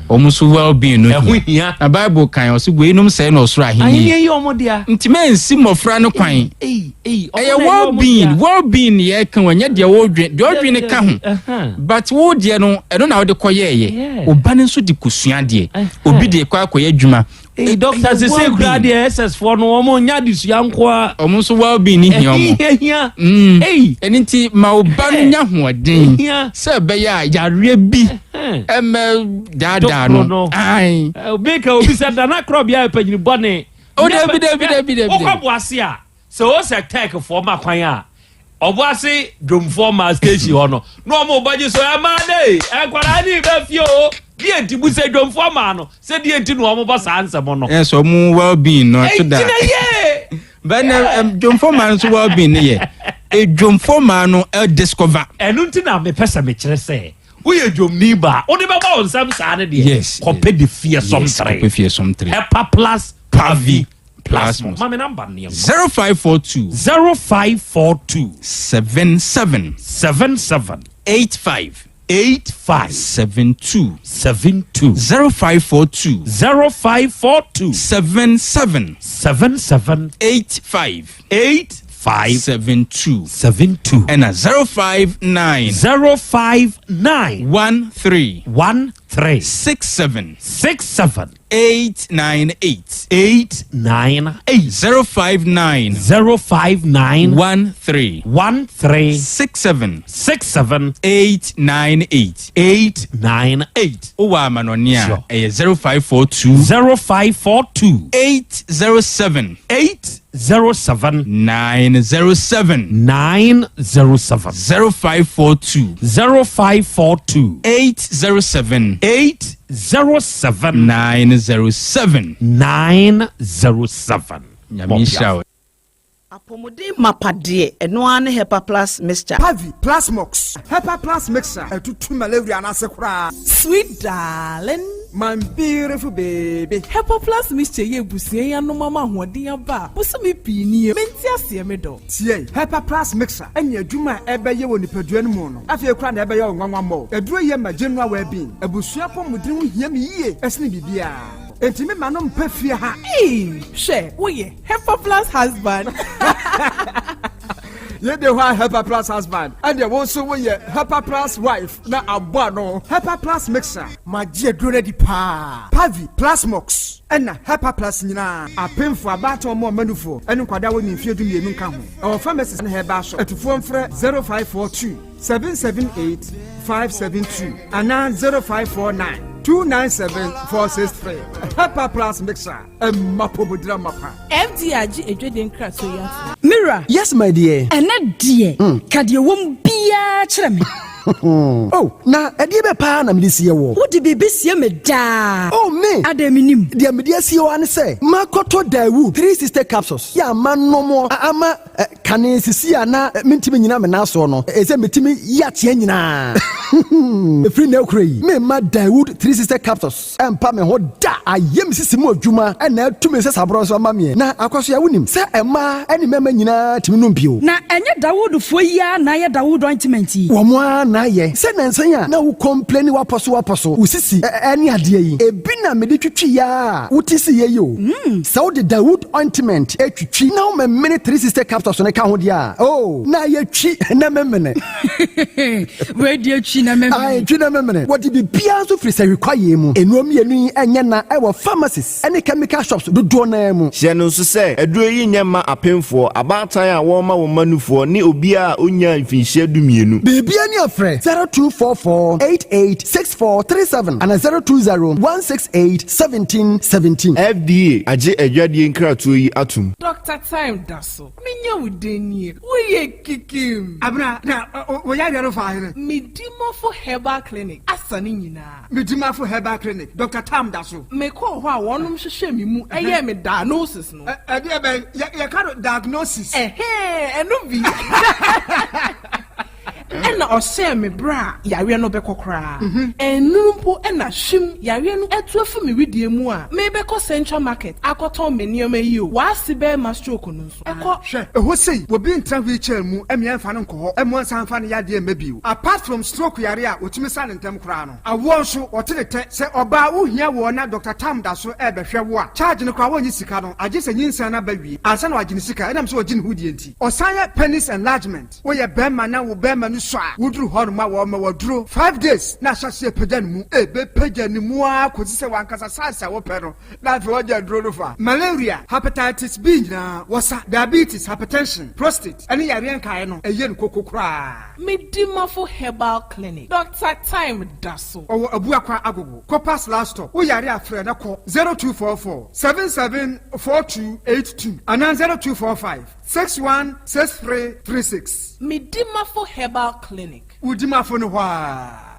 Wɔn nso well-being no Ɛho hia. hia. Na Bible kan, ɔse, weinom sɛe na ɔsoro ahennie. Ahennie yɛ wɔn dea. Nti mɛnsi mmɔfra no kwan. Ei, ei, wɔn Ɛyɛ na ɛyɛ wɔn well-being, dea. well-being na yɛreka o, ɛnyɛ deɛ wodwen, deɛ ɔdwen no ka ho. Ɛhɛn. But wo deɛ no, ɛno na wode kɔyɛɛyɛ. Yeah. Wo ba no nso de kɔsua adeɛ. Obi de kɔ akɔyɛ adwuma. Hey, doctor sese kura deɛ ss foɔ no wɔn nya adesua nkoa. Wɔn nso well being ni hia wɔn. Ɛhia hia. Mm. Ɛni nti ma o ba no nya hoɔden sɛ ɛbɛyɛ a yareɛ bi ɛmɛ daadaa no. Ayi. Obi ka obi sɛ dana korɔ bi a panyini bɔ ne. O dabi dabi dabi dabi. Wokɔ bo ase a sɛ o sɛ tech foɔ ma kwan a Ɔboase dwomfoɔ maa station hɔ no na wɔn bɔ gye so ɛmaa ne nkwadaa ne bɛ fie o deɛ nti bu sɛ dwomfoɔ maa no sɛ deɛ nti na wɔn bɔ saa nsɛm no. Ɛ sɛ wɔn well being no ɛto da. Ɛgyina yie. Bɛn na dwomfoɔ maa no nso well being no yɛ dwomfoɔ maa no ɛ discover. Ɛno nti na mepɛ sɛ mekyerɛ sɛ woyɛ dwomni ba a wode bɛbɔ wo nsɛm saa no deɛ Yes. kɔpɛ de fie som Yes, tere. kɔpɛ fie som tere. Hepa plus Pavi Plasmos. Ma me number no yɛnkɔ. 0542. 0542. 77. 77. 85. 85. 72. 72. 0542. 0542. 77. 77. 85. 85. 72. 72. Ɛna 059. 059. 13. 13. 67. 67. 898. 898. 059. 059. 13. 13. 67. 67. 898. 898. Wowɔ amanɔne a, ɛyɛ 0542. 0542. 807. 807. 907. 907. 0542. 0542. 807. 8 07 907. 907. Nyame nhyira wo. Apɔmuden mapa deɛ, ɛno ara ne Hepa Plus Mixture. Pavi, Plasmox, Hepa Plus Mixture, ɛtutu malaria no ase koraa. Sweet darling. My beautiful baby. Hepa Plus Mixture yi abusua yi anom ama ahoɔden aba a bosome pii nie. Mente aseɛ me dɔ. Tie, Hepa Plus Mixture ne adwuma a ɛbɛyɛ wɔ nipadua no mu no, afei koraa na ɛbɛyɛ wo nwanwa mmɔɔ. Aduro yi yɛ ma general well-being. Abusua apɔmuden ho hia me yie sene biribiara. Enti me ma no mpɛ fie ha. Eii hwɛ woyɛ Hepa plus husband. Yɛ de hɔ a Hepa plus husband ɛdeɛ wo nso woyɛ Hepa plus wife na abɔ ano. Hepa plus mixer. Magye aduro no adi paa. Pavi, Plasmox ɛna Hepa plus nyinaa. Apemfo, abaatan ɔmo ɔma nufoɔ ɛne nkwadaa a wɔnni mfeɛ 12 nka ho. Ɛwɔ pharmacies ne herbal shop. Atufoɔ mfrɛ 0542 778 572 anaa 0549 297 463. Hepa plus mixer ɛma pomodira mapa. FDA agye adwadie nkratoɔ yi atom. Me wura. Yes my dear. Ɛnɛ deɛ, ka deɛ ɛwɔ mu biara kyerɛ me. Oh, na ɛdeɛ bɛ paa na mede sie woɔ? Wode biribi sie me daa. Oh, me! Adɛn mennim? Deɛ mede asie wo ara ne sɛ, makɔtɔ Daewoo 360 capsules yɛ a manom a ama kane sisi a na mentumi nnyina me nan soɔ no, ɛsɛ metumi yi ateɛ nyinaa. Ɛfiri nnɛ rekora yi, meremma Daewoo 360 capsules ɛmpa me ho da. Ayɛ me sisi mu adwuma na atu me nsasaborɔ nso ama meɛ. Na Akwasoa, wonim sɛ mmaa ne mmarima nyinaa tumi nom bio? Na ɛnyɛ Dawoodfoɔ yi ara na ayɛ Dawood ointment yi? Wɔn ara na ayɛ. Sɛ nnansa yi a na wo complaini w'apɔ so w'apɔ so, wo sisi ne adeɛ yi, ebi na mede twitwi a wote siiɛ yi o. Sɛ wode Dawood ointment twitwi na womemene 360 capsules no ka ho deɛ a, oh, na ayɛ twi na memene. Wei deɛ twi na memene. Ae, twi na memene. Wɔde biribiara nso firi sahwi kwaeɛ mu. Nnuro mmienu yi nyɛ na ɛwɔ pharmacies ne chemical shops dodoɔ no ara mu. Hyɛ no nso sɛ, aduro yi nyɛ mma apemfoɔ, abaatan a wɔrema wɔn mma nufoɔ, ne obiara a ɔnnyaa mfinhyia dumienu. Biribiara ni a frɛ 0244 88 6437 anaa 020 168 17 17. FDA agye adwadie nkratoɔ yi atom. Doctor Time da so. Menya wo dɛn nie? Woyɛ kikim. Abena, na wo yareɛ no faa hene? Medimafo Herbal Clinic asa ne nyinaa. Medimafo Herbal Clinic, Doctor Tam da so. Mekɔɔ hɔ a wɔnom hwehwɛɛ me mu yɛɛ me diagnosis no. Ɛdeɛ bɛn? Yɛka no diagnosis. Ɛhɛɛ, ɛno bi. Ɛna ɔhyɛɛ me berɛ a yareɛ no bɛkɔ koraa. Ɛnnuru mpo na hwim, yareɛ no atu afi me wedeɛ mu a merebɛkɔ Central Market akɔtɔn me nneɛma yi o, w'ase bɛrima stroke no nso, ɛkɔ. Hwɛ, ɛhɔ sei, obi ntra wheelchair mu mmea mfa no nkɔ hɔ mmoa nsan mfa ne yadeɛ mma bio. Apart from stroke yareɛ a wɔtumi sa no ntɛm koraa no, awoɔ nso, wɔte ne tɛ. Sɛ ɔbaa wohia woɔ na Doctor Tam da so rebɛhwɛ wo a, charge no koraa wɔnnye sika no, agye sɛ nyinsɛn no aba wie ansa na wɔagye ne sika, ɛnam sɛ ɔgye ne ho die nti. Ɔsan yɛ penis enlargement. Woyɛ bɛɛma na wo bɛɛma no sua a, woduru hɔ nom a wɔma wo aduro 5 days na ahyɛ aseɛ pagya ne mu. Ɛbɛpagya ne mu ara kɔsi sɛ w'ankasa size a wopɛ no na afei wagya aduro no fa. Malaria, Hepatitis B nyinaa wɔsa, diabetes, hypertension, prostate ɛne yareɛ nkaeɛ no ɛyɛ no koko koraa. Medimafo Herbal Clinic, Doctor Time da so. Ɔwɔ Abuakwa Agogo, Copas last stop. Wo yare a frɛ na kɔ 0244 77 4282 anaa 0245. 616336. Medimafo Herbal Clinic. Wo dimafo no hɔ aa.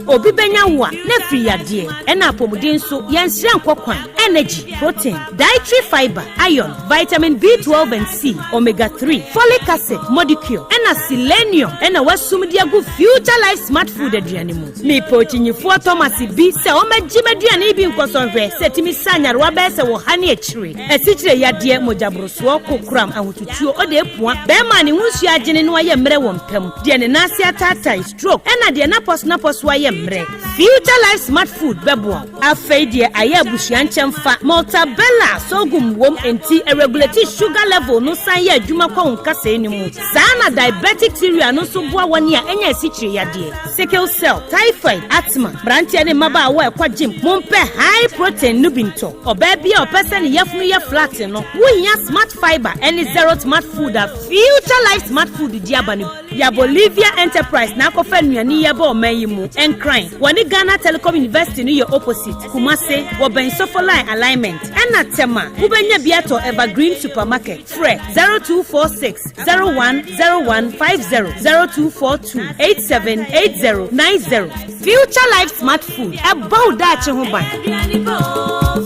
Obi bɛnya wo a, na afiri yadeɛ, ɛna apɔmuden nso, yɛnsrɛ nkɔ kwan, energy, protein, dietary fibre, iron, vitamin B12 and C, omega 3, folic acid, modicure, ɛna selenium ɛna wasum de agu Future Life Smart Food aduane mu. Mepɛ okyinyifoɔ Thomas bi sɛ ɔmmɛgye m'aduane yi bi nkɔsɔ nhwɛ sɛ ɛtumi sa nyarewa bɛyɛ sɛ wɔ ha ne akyire. Asikyire yadeɛ, mogyaborosoɔ, kokoram, ahotutuo, ɔde apua, bɛrima a ne ho nsuo agyene na wayɛ mmerɛ wɔ mpa mu, deɛ ne nan ase ataatae, stroke, ɛna deɛ n'apɔsonapɔso ayɛ mmerɛ. Future Life Smart Food bɛboa wo. Afei deɛ ayɛ abusua nkyɛmfa, Maltabella, sorghum wom enti ɛregulate sugar level no san yɛ adwuma kɔ wo nkasɛɛ no mu. Saa na diabetic cereal no nso boa wɔn a anya asikyire yadeɛ, sickle cell, typhoid, asthma. Mmeranteɛ ne mmabaawa a ɛkɔ gym, mompɛ high protein no bi ntɔ. Ɔbaa bi a ɔpɛ sɛ ne yafunu yɛ flat no, wohia Smart Fibre ne Zero Smart Food a Future Life Smart Food de aba no bi. Ya Bolivia Enterprise na akɔfa nnuane yi aba ɔman yi mu. Nkran, wɔne Ghana Telecom University no yɛ opposite. Kumase, wɔbɛn Sofoline Alignment. Ɛna Tema, wobɛnya bi atɔ Evergreen Supermarket. Frɛ 0246 010150, 0242 878090. Future Life Smart Food, ɛbɔ wo daakye ho ban.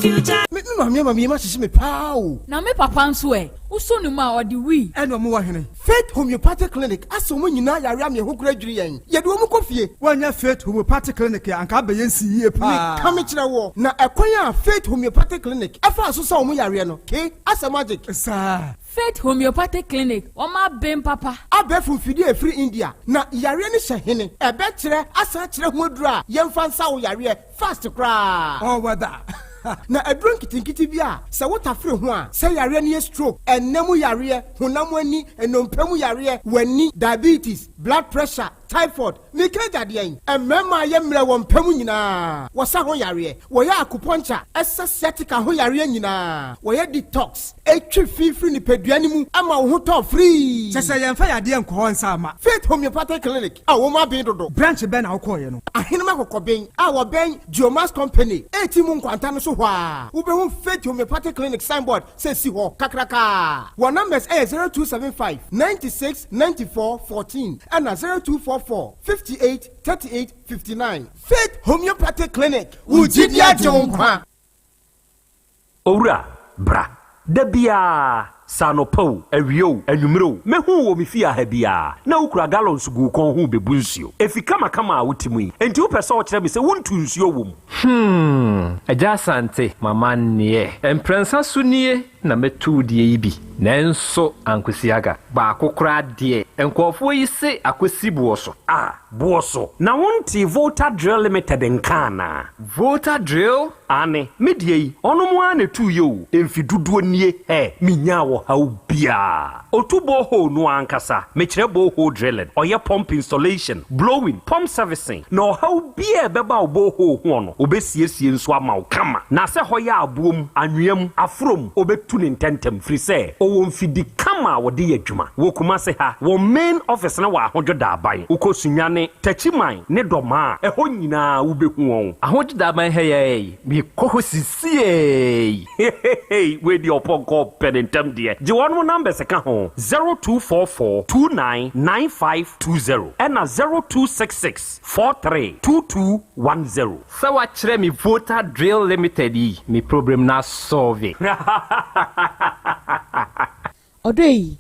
Me me maame ama me yam ahyehye me paa o. Na me papa nso ɛ? Wosɔ ne mu a, ɔde wii. Ɛna ɔmo wɔ hene? Faith Homeopathic Clinic asɛ ɔmo nyinaa yare ama ɛho koraa dwiri yɛn. Yɛde ɔmo kɔ fie. Woannya Faith Homeopathic Clinic a, anka abɛyɛ nsi yie paa. Meka mekyerɛ woɔ, na ɛkwan a Faith Homeopathic Clinic ɛfaa so sa ɔmo yareɛ no, ke, asɛ magic. Saa. Faith Homeopathic Clinic, wɔn aben papa. Abɛɛfo mfidie a ɛfiri India, na yareɛ no hyɛ hene? Ɛbɛkyerɛ asan akyerɛ ho aduro a yɛmfa nsa wo yareɛ fast koraa. All weather. Na aduro nketenkete bi a sɛ wotafere ho a, sɛ yareɛ no yɛ stroke, ɛnna mu yareɛ, honam ani, nnompe mu yareɛ, w'ani, diabetes, blood pressure, typhoid, meka agya deɛn? Mmarima a yɛ mmerɛ wɔ mpa mu nyinaa, wɔsa ho yareɛ, wɔyɛ acupuncture, ɛsa sciatica ho yareɛ nyinaa, wɔyɛ detox, ɛtwe fi firi nipadua no mu ma wo ho tɔ firii. Kyɛ sɛ yɛmfa yadeɛ nkɔ hɔ nsa mma. Faith Homeopathic Clinic a wɔn aben dodo. Branch bɛn na wokɔeɛ no? Ahenem Akɔkɔben a wɔbɛn Geomax Company eti mu nkwanta no so hɔ ara, wobɛhu Faith Homeopathic Clinic signboard sɛ si hɔ kakrakaa. Wɔn numbers yɛ 0275 96 94 14 ɛna 0244 58 38 59. Faith Homeopathic Clinic, wo gyidi agye wo nkwa. Owura, bra. Da biara, sɛ anɔpa o, awia o, anwummere o, mehu wo wɔ me fie ha biara, na wokura gallons gu wo kɔn ho rebebu nsuo. Efi kamakama a wote mu yi, enti wopɛ sɛ wokyerɛ me sɛ wontu nsuo wɔ mu? Hmm, Agya Asante, m'amanneɛ. Mprɛnsa so nie na mɛtu wo deɛ yi bi, nanso ankosi aga. Baako koraa deɛ, nkurɔfoɔ yi se akɔsi boɔ so. Ah, boɔ so. Na wontee Volta Drill Limited nka anaa? Volta Drill? Aane, me deɛ yi, ɔnom ara na ɛtuiɛ o, mfe dodoɔ nie, hɛ, menyaa ɔhaw biara. Ɔtu borehole no ankasa, mekyerɛ borehole drilling, ɔyɛ pump installation, blowing, pump servicing, na ɔhaw biara a ɛbɛba wo borehole hoɔ no, ɔbɛsiesie nso ama wo kama. Na sɛ hɔ yɛ aboɔ mu, anwea mu, aforɔ mu, ɔbɛtu no ntɛntɛm, firi sɛ ɔwɔ mfidi kama a wɔde yɛ adwuma. Wɔ Kumase ha, wɔn main office no wɔ Ahodwo Daaban. Wokɔ Sunyani, Techiman ne Dɔmaa a, ɛhɔ nyinaa wobɛhu wɔn. Ahodwo Daaban ha yi ara yi, mekɔ hɔ sisiei. Hehehe wei deɛ ɔpɔnkɔ ɔpɛ ne ntɛm deɛ. Gye wɔnom numbers ka ho, 0244 29 9520 ɛna 0266 43 2210. Sɛ wakyerɛ me Volta Drill Limited yi, me problem no asɔlve. Ɔdɔ yi,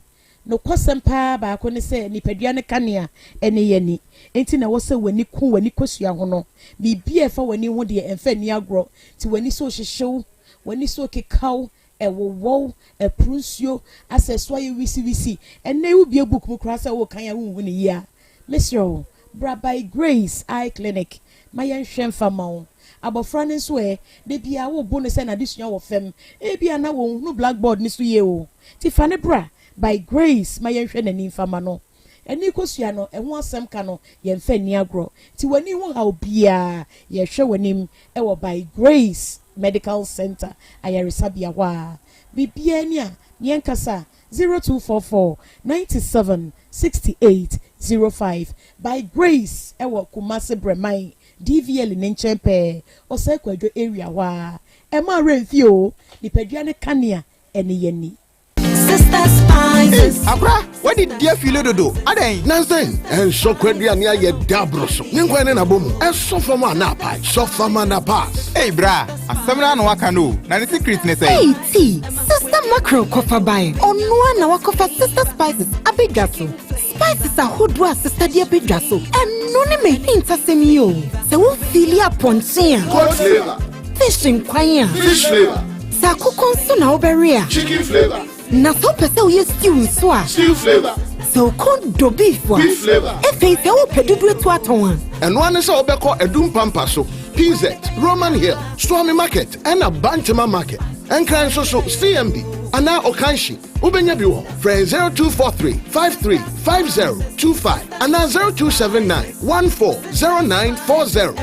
nokwasɛm paa baako ne sɛ nipadua no kanea ne yɛn ani. Enti na ɛwɔ sɛ w'ani ku w'ani kosua ho no. Biribi a ɛfa w'ani ho deɛ, ɛmfa nni agorɔ. Nti w'ani so rehyehye wo, w'ani so rekeka wo, ɛwowɔ wo, ɛporo nsuo, asɛ ɛso ayɛ wisiwisi. Ɛnnɛ yi wobue book mu koraa sɛ worekan a wonhu no yie a, mesrɛ wo, bra By Grace Eye Clinic ma yɛnhwɛ mfa mma wo. Abɔfra no nso ɛ, da biara wobo no sɛ n'adesua wɔ fam. Ebia na wɔnhunu blackboard no so yie o. Nti fa no bra By Grace ma yɛnhwɛ n'ani mfa mma no. Ani kosua no, ɛho asɛm ka no, yɛmfa nni agorɔ. Nti w'ani ho haw biara, yɛhwɛ w'anim wɔ By Grace Medical Center ayaresabea hɔ a. Biribiara ni a, yɛnkasa, 0244 97 68 05. By Grace wɔ Kumasi Brɛman, DVL ne nkyɛn pɛɛ, Osei Kwadwo area hɔ ara. Ɛmma wo werɛ mfi o, nipadua no kanea ne yɛn ani. Sister Spices. Akora, wadi di afile dodo. Adɛn? Nansen, ɛnsɔ kwaduane ayɛ da aboro so. Ne nkwan ne n'abɔ mu. Ɛsɔ fam a na apae. Sɔ fam a na pass. Ei bra, asɛm no ara na waka no o. Na ne secret ne sɛn? Ei tea, Sister Mackerel kɔfa bae. Ɔno ara na wakɔfa Sister Spices abɛdwa so. Spices ahodoɔ a Sister de abɛdwa so, ɛno ne m'ahintasɛm yi o. Sɛ wo feeli apɔnkye a. Goat flavour. Fish nkwan a. Fish flavour. Sɛ akokɔ nso na wobɛwe a. Chicken flavour. Na sɛ wopɛ sɛ woyɛ stew nso a. Stew flavour. Sɛ wo kɔn dɔ beef a. Beef flavour. Afei sɛ wopɛ dodoɔ atu atɔn a. Ɛno ara ne sɛ wobɛkɔ Adum Pampa so, PZ, Roman Hill, Suame Market ɛna Bantama Market. Nkran nso so, CMB anaa Okanshi, wobɛnya bi wɔ hɔ. Frɛ 0243 53 5025 anaa 0279 14 0940.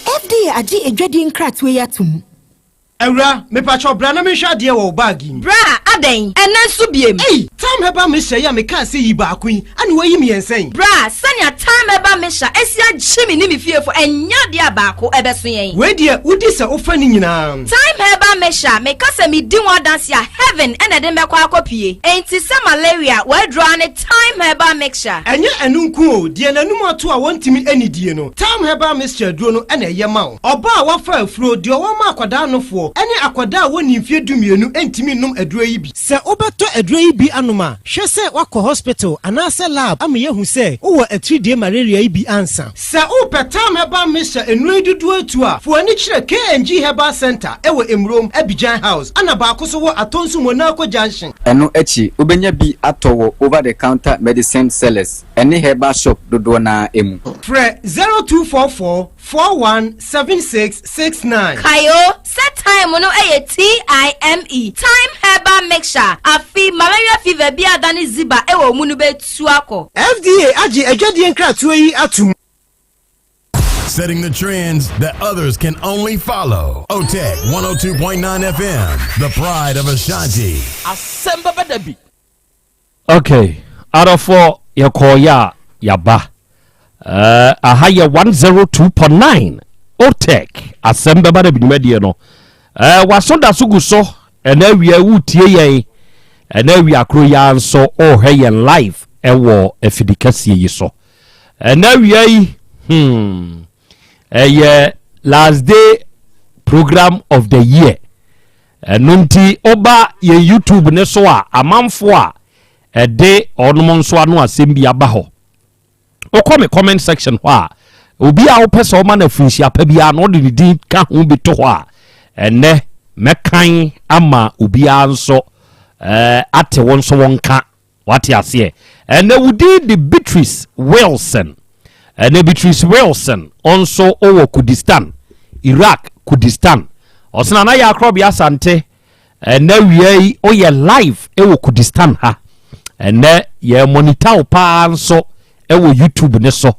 FDA agye adwadie nkratoɔ yi atom. Awura, mepakyɛw bra na menhwɛ adeɛ wɔ wo bag yi mu. Bra, adɛn? Ɛnnɛ nso biem? Ei! Thyme Herbal Mixture yi a mekaa sɛ yi baako yi, ɛna woayi mmiɛnsa yi? Bra, sɛnea Thyme Herbal Mixture asi agye me ne me fiefo, ɛnyɛ adeɛ a baako ɛbɛso yɛn. Wei deɛ, wodi sɛ wofa ne nyinaa. Thyme Herbal Mixture, meka sɛ medi ho adanse a, heaven na ɛde me bɛkɔ akɔpue. Enti sɛ malaria, w'aduro ara ne Thyme Herbal Mixture. Ɛnyɛ ɛno nko o, deɛ n'anum ato a wɔntumi nnidie no, Thyme Herbal Mixture aduro no na ɛyɛ ma wo. Ɔbaa a wafa afuro, deɛ ɔwɔ ma akwadaa nofoɔ, ne akwadaa a wɔnni mfeɛ dumienu ntumi nnom aduro yi bi. Sɛ wobɛtɔ aduro yi bi anom a, hwɛ sɛ woakɔ hospital anaasɛ lab ama yɛahu sɛ wowɔ atiridie malaria yi bi ansa. Sɛ wopɛ Tam Herbal Mixture nnuro yi dodoɔ atu a, fa w'ani kyerɛ KNG Herbal Centre wɔ Emurom, Abidjan House, ɛna baako nso wɔ Atonsu Monaco Junction. Ɛno akyi, wobɛnya bi atɔ wɔ over-the-counter medicine sellers ne herbal shop dodoɔ no ara mu. Frɛ 0244 417669. Kae o, sɛ thyme no yɛ TIME, Thyme Herbal Mixture, afe malaria fever bi a adane ziba wɔ wo mu no bɛtu akɔ. FDA agye adwadie nkratoɔ yi atom. Setting the trends that others can only follow. OTEC 102.9 FM, the pride of Ashanti. Asɛm bɛba da bi. Ok adɔfoɔ yɛkɔɔyɛ a yaba uh, aha yɛ 102.9 otec asɛm bɛba da bidwumadie no uh, waso da so gu so ɛna awia wotie yɛn ɛna awia koro yi ara nso ɔrehwɛ yɛn live ɛwɔ afidi kɛseɛ yi so ɛna awia yi hmm, ɛyɛ last day program of the year Ɛno nti woba yɛn YouTube no so a, amanfoɔ a ɛde ɔnom nso ano asɛm bi aba hɔ. Wokɔ me comment section hɔ a, obi a wopɛ sɛ ɔma no afirinhyia pa biara na ɔde ne din ka ho bi to hɔ a, ɛnɛ mɛkan ama obiara nso eh, ate wo nso wo nka. Wate aseɛ? Ɛnɛ wo din de Beatrice Wilson. Ɛnɛ Beatrice Wilson ɔnso wɔ Kurdistan, Iraq Kurdistan. Ɔsena na yɛ akorɔbea Asante. Ɛnɛ wia yi woyɛ live wɔ Kurdistan ha. Ɛnɛ yɛ monitor wo paa nso wɔ YouTube ne so.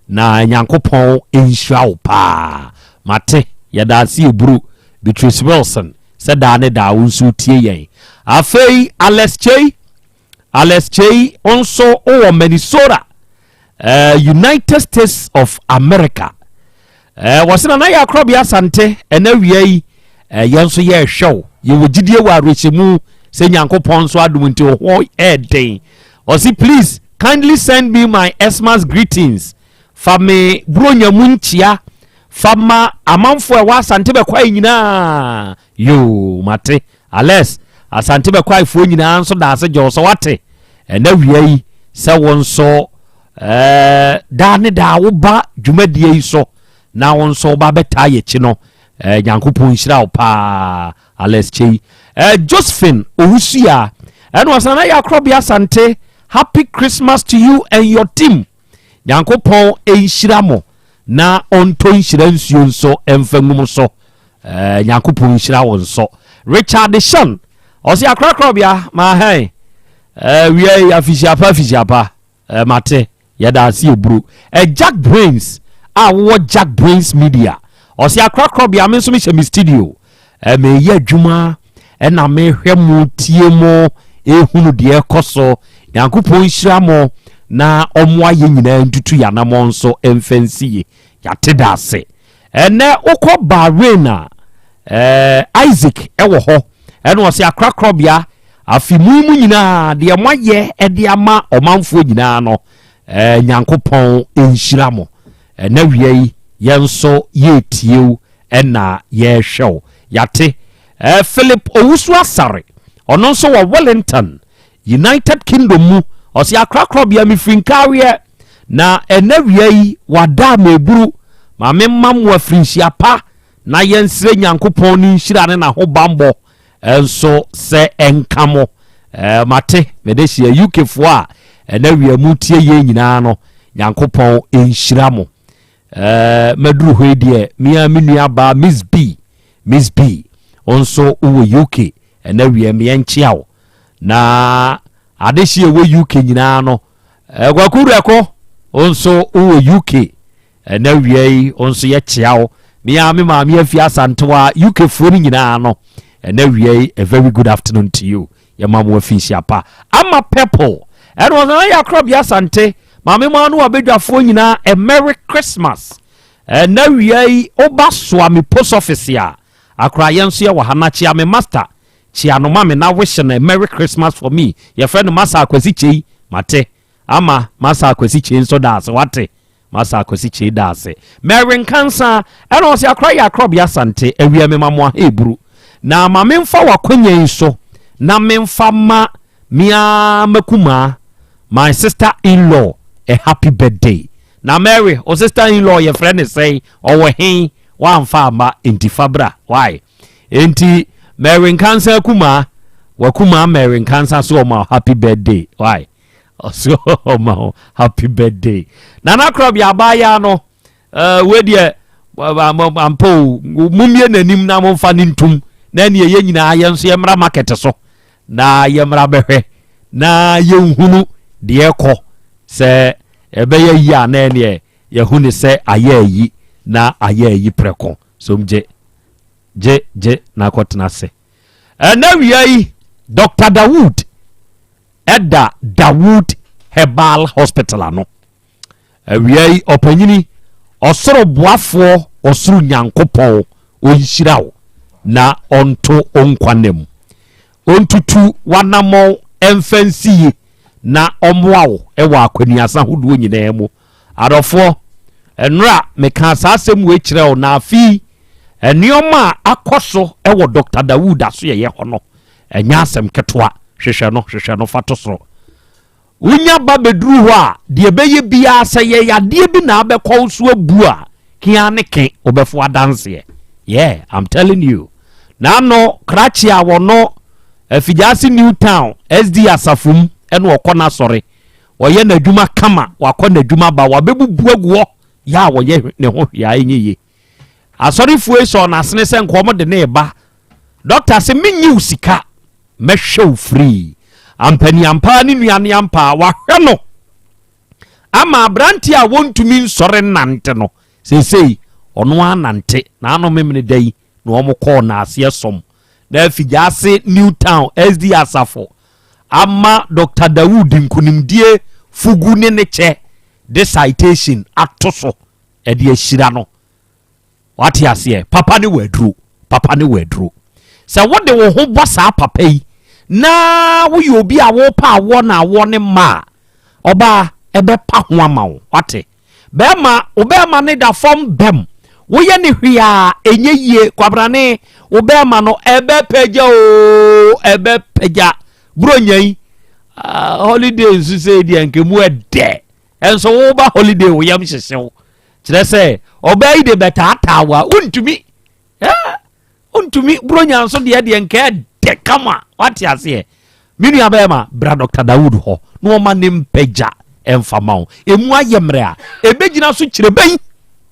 Na Nyankopɔn nhyira wo paa. Mate, yɛda ase eburu Beatrice Wilson. Sɛ daa ne daa wo nso wotie yɛn. Afei Alex Kyei, Alex Kyei wo nso wowɔ Minnesota, uh, United States of America. Uh, wɔsɛ Nana yɛ akorɔbea Asante ɛna wia yi uh, yɛn nso yɛrehwɛ wo. Yɛwɔ gyidie wɔ awerɛhyɛmu sɛ Nyankopɔn nso adom nti wo ho ɛɛden. Ɔse please kindly send me my Xmas greetings. Fa me buronya mu nkyia Fa ma amanfoɔ a ɛwɔ Asante Bɛkwae nyinaa. Yoo, mate. Alex, Asante Bɛkwaefoɔ nyinaa nso da ase gye wo sɛ wate. Ɛnɛ wia yi, sɛ wo nso ɛɛ daa ne daa woba dwumadie yi so na wo nso woba bɛtaa yɛkyi no, ɛɛ Nyankopɔn nhyira wo paa, Alex Kyei. Ɛɛ Josephine Owusua, ɛna ɔsan na yɛ akorɔbea Asante. Happy Christmas to you and your team. Nyankopɔn nhyira mo na ɔntɔ nhyira nsuo nso mfa ngu mo so. Eh, Nyankopɔn nhyira wo nso. Richard Shan, ɔse akorakorabea, ma hɛn. Eh, wia yi afihyiapa afihyiapa. Eh, mate, yɛda ase eburu. Eh, Jack Brains, a wowɔ Jack Brains Media. Ɔse akorakorabea, me nso mehyɛ me studio. Eh, meyɛ adwuma ɛna mehwɛ mo tie mo ehunu deɛ ɛkɔ so. Nyankopɔn nhyira mo na ɔmoa yɛ nyinaa ntutu yɛanamɔ nso mfa nsi ye. Yɛate da ase. Ɛnɛ wokɔ Bahrain a eh, Isaac ɛwɔ hɔ ɛna ɔse akorakorabea afe mu yi mu nyinaa deɛ moayɛ ɛde ama ɔmanfoɔ nyinaa no eh, Nyankopɔn nhyira mo. Ɛnɛ wia yi yɛn nso yɛretie wo ɛna yɛrehwɛ wo. Yɛate. Eh, Philip Owusu Asare, ɔno nso wɔ Wellington, United Kingdom mu. Ɔse akorakorabea mefiri Nkaweɛ, na ɛnɛ wia yi wada meburu. Ma me mma mo afirinhyia pa na yɛnsrɛ Nyankopɔn ne nhyira ne n'ahobanbɔ nso sɛ ɛnka mo. Eh, mate, mede hyia UK foɔ a ɛnɛ wia mu tie yɛn nyinaa no, Nyankopɔn nhyira mo. Eh, maduru hɔ yi deɛ, me ara me nua baa Miss B, Miss B, wo nso wowɔ UK, ɛnɛ wia meɛ nkyea wo. Na adehye ɛwɔ UK nyinaa no, eh, Kwaku Werɛko, wo nso wowɔ UK, ɛnɛ wia yi wo nso yɛkyea wo. Me ara me maame afi Asantewa, UK foɔ no nyinaa no, ɛnɛ awia yi, a very good afternoon to you. Yɛma mo afinhyia pa. Ama Purple, ɛna ɔsɛ na yɛ akorabea Asante, maame mo ano abadwafoɔ nyinaa, a Merry Christmas. Ɛnɛ awia yi, woba soa me post office a, akora yɛn nso yɛwɔ ha na kyea me master, kyea no ma me na wish no a Merry Christmas for me. Yɛfrɛ no Masa Akwasi Kyei, mate. Ama Masa Akwasi Kyei nso da ase, wate. Masa Akwasi Kyei da ase. Mary Nkansa, ɛna ɔse akora yɛ akorɔbea Asante, awia me ma mo ahaeburu. Na ma memfa w'akwanya yi so na memfa ma me ara m'akumaa, my sister in law, a happy birthday. Na Mary, wo sister in law yɛfrɛ ne sɛn? Ɔwɔ he? Woamfa amma, enti fa bra. Why? Enti Mary Nkansa akumaa, w'akumaa Mary Nkansa so ɔma happy birthday. Why? Ɔsɛ ɔma wo happy birthday. Nana Korɔbea abaayaa no, uh, wei deɛ ampa o, mummie n'anim na momfa no ntum na ɛneɛ yɛn nyinaa yɛn nso yɛmmra market so na yɛmmra bɛhwɛ na yɛnhunu deɛ ɛkɔ sɛ ɛbɛyɛ yi a na ɛneɛ yɛhu ne sɛ ayɛ ayi na ayɛ ayi prɛko som gye gye gye na akɔtena ase ɛnɛ wia yi Dr. Dawood ɛda Dawood Herbal Hospital ano. Awia yi, ɔpanyini, ɔsoro boafoɔ, ɔsoro Nyankopɔn, ɔnhyira wo na ɔnto wo nkwa nna mu. Ɔntutu w'anammɔn mfa nsi yie na ɔmmoa wo wɔ akwaniasa hodoɔ nyinaa mu. Adɔfoɔ, nnora mekaa saa asɛm wei kyerɛɛ wo na afei nneɛma a akɔ so wɔ Dr. Dawood asoɛeɛ hɔ no, Ɛnyɛ asɛm ketewa. Hwehwɛ no, hwehwɛ no, fa to soro. Wonya ba bɛduru hɔ a, deɛ ɛbɛyɛ biara, sɛ yɛ yadeɛ bi na abɛkɔ wo so abu a, kea ne ke, wobɛfo adanseɛ. Yeah, I'm telling you. N'ano krakye a wɔno Afigyaase New Town SD asafo mu ɛna ɔkɔ n'asɔre. Ɔyɛ n'adwuma kama, wakɔ n'adwuma ba, wabɛbubu agu hɔ, yɛ a wɔyɛ ne ho hwee a ɛnyɛ yie. Asɔrefoɔ yi sɔɔ n'asene sɛ nka wɔn de ne reba. Dɔkta se menyi wo sika, mɛhwɛ wo free. Ampaniampaa ne nuaneampaa wahwɛ no ama aberanteɛ a wɔntumi nsɔre nnante no seesei ɔno ara nante. N'ano memene da yi na wɔn kɔɔ naaseɛ som na Afigyaase New Town SD Asafo ama Dr. Dawood nkunimdie fugu ne ne kyɛ de citation ato so ɛde ahyira no. Wate aseɛ? Papa ne wɔ aduro. Papa ne wɔ aduro. Sɛ wode wo ho bɔ saa papa yi na woyɛ obi a wopɛ awoɔ na awoɔ ne mma a, ɔbaa ɛbɛpa ho ama wo. Wate? Bɛrima, wo bɛrima ne da fam bɛm. Woyɛ ne hwee a ɛnyɛ yie. Kwabrane, wo bɛrima no ɛbɛpagya oo, ɛbɛpagya. Buronya yi, uh, holiday nso sɛ deɛ nkɛmu ɛdɛ. Ɛnso woba holiday wo yam hyehye wo. Kyerɛ sɛ ɔbaa yi de bɛtaataa wo a wontumi. Wontumi buronya nso deɛ deɛ nka ɛdɛ kama wate aseɛ. Me nua bɛrima bra Dr. Dawood hɔ na ɔma ne mpagya ɛmfa ma wo. Emu ayɛ mmerɛ a ɛbɛgyina so kyerɛ bɛn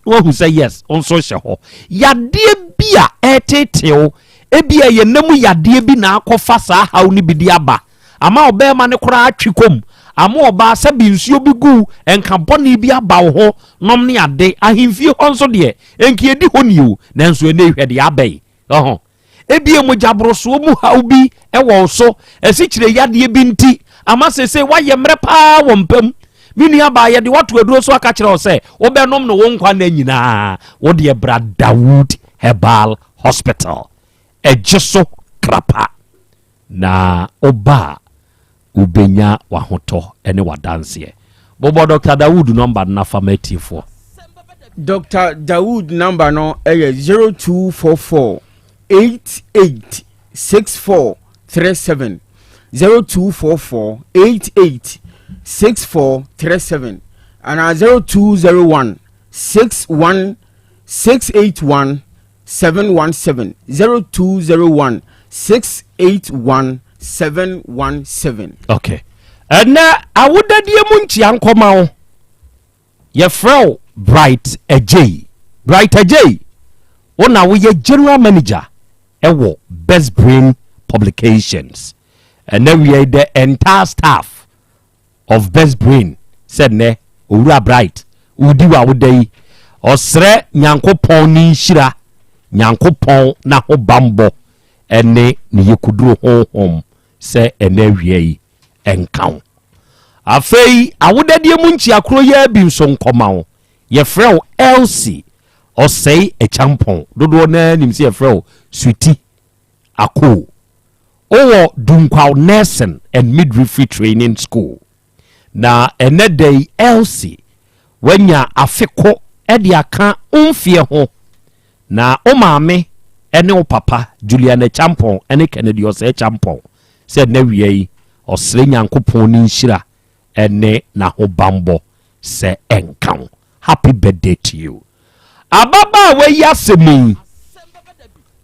na wahu sɛ yes wo nso hyɛ hɔ. Yadeɛ bi a ɛreteetee wo ebi a ɛyɛ nna mu yadeɛ bi na akɔfa saa haw no bi de aba. Ama ɔbarima no koraa atwe kɔ mu. Ama ɔbaa sɛbe nsuo bi gu wo, nka bɔne bi aba wo ho nom ne ade. Ahemfie hɔ nso deɛ, nka yɛdi hɔ ni o, nanso ɛnnɛ yi hwɛ deɛ aba yi. Ɔho. Ebia mogyaborosoɔ mu haw bi wɔ wo so, asikyire yadeɛ bi nti, ama seesei woayɛ mmerɛ paa wɔ mpa mu. Me nuabaa, yɛde wo ato aduro so aka kyerɛ wo sɛ wobɛnom no wo nkwa nna nyinaa. Wo deɛ bra Dawood Herbal Hospital. Ɛgye so krapa. Na woba a, wobɛnya w'ahotɔ ne w'adanseɛ. Bobɔ Dɔkta Dawood nɔmba no na fa ma atiefoɔ. Dɔkta Dawood nɔmba no yɛ 0244 88 64 37, 0244 88 64 37 anaa 0201 61 681 717 0201 681 717. Okay. Ɛnɛ awodadie mu nkyia nkɔma wo. Yɛfrɛ wo Bright Agyei. Bright Agyei, wo na woyɛ general manager ɛwɔ Best Brain Publications. Ɛnɛ wia yi the entire staff of Best Brain sɛ nnɛ Owura Bright wodi w'awoda yi. Ɔsrɛ Nyankopɔn ne nhyira, Nyankopɔn n'ahobanbɔ ne ne yekuduro honhom sɛ ɛnɛ awia yi nka wo. Afei awodadeɛ mu nkyia koro yi ara bi nso nkɔma wo. Yɛfrɛ wo Elsie Ɔsɛe Akyampɔn. Dodoɔ no ara nim sɛ yɛfrɛ wo Sweetie Akoo. Wowɔ Dunkwaw Nursing and Midwifery Training School. Na ɛnɛ da yi Elsie, woanya afe ko de aka wo mfeɛ ho. Na wo maame ne wo papa, Juliana Acheampong ne Kennedy Osei Acheampong, sɛ ɛnnɛ awia yi ɔsrɛ Nyankopɔn ne nhyira ne n'ahobanbɔ sɛ ɛnka wo. Happy birthday to you. Ababaawa yi asɛm yi,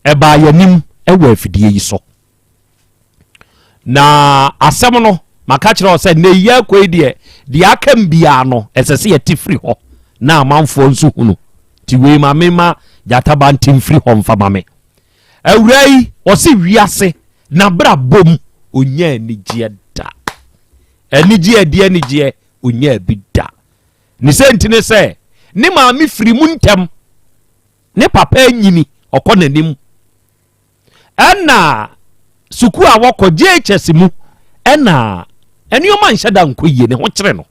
ɛbaa yɛn anim wɔ afidie yi so. Na asɛm no, maka kyerɛ wo sɛ nnɛ yi akɔ yi deɛ, deɛ aka m biara no, ɛsɛ sɛ yɛte firi hɔ na amanfoɔ nso hunu. Nti wei ma mema gyataba nte mfiri hɔ mfa ma me. Awura yi, ɔse wiase n'abrabɔ mu ɔnya anigyeɛ da. Anigyeɛ adi anigyeɛ, ɔnya bi da. Ne sɛ nti ne sɛ, ne maame firi mu ntɛm, ne papa anyini, ɔkɔ n'anim. Ɛna sukuu a wɔkɔ JHS mu ɛna nneɛma nhyɛ da nkɔ yie ne ho kyerɛ no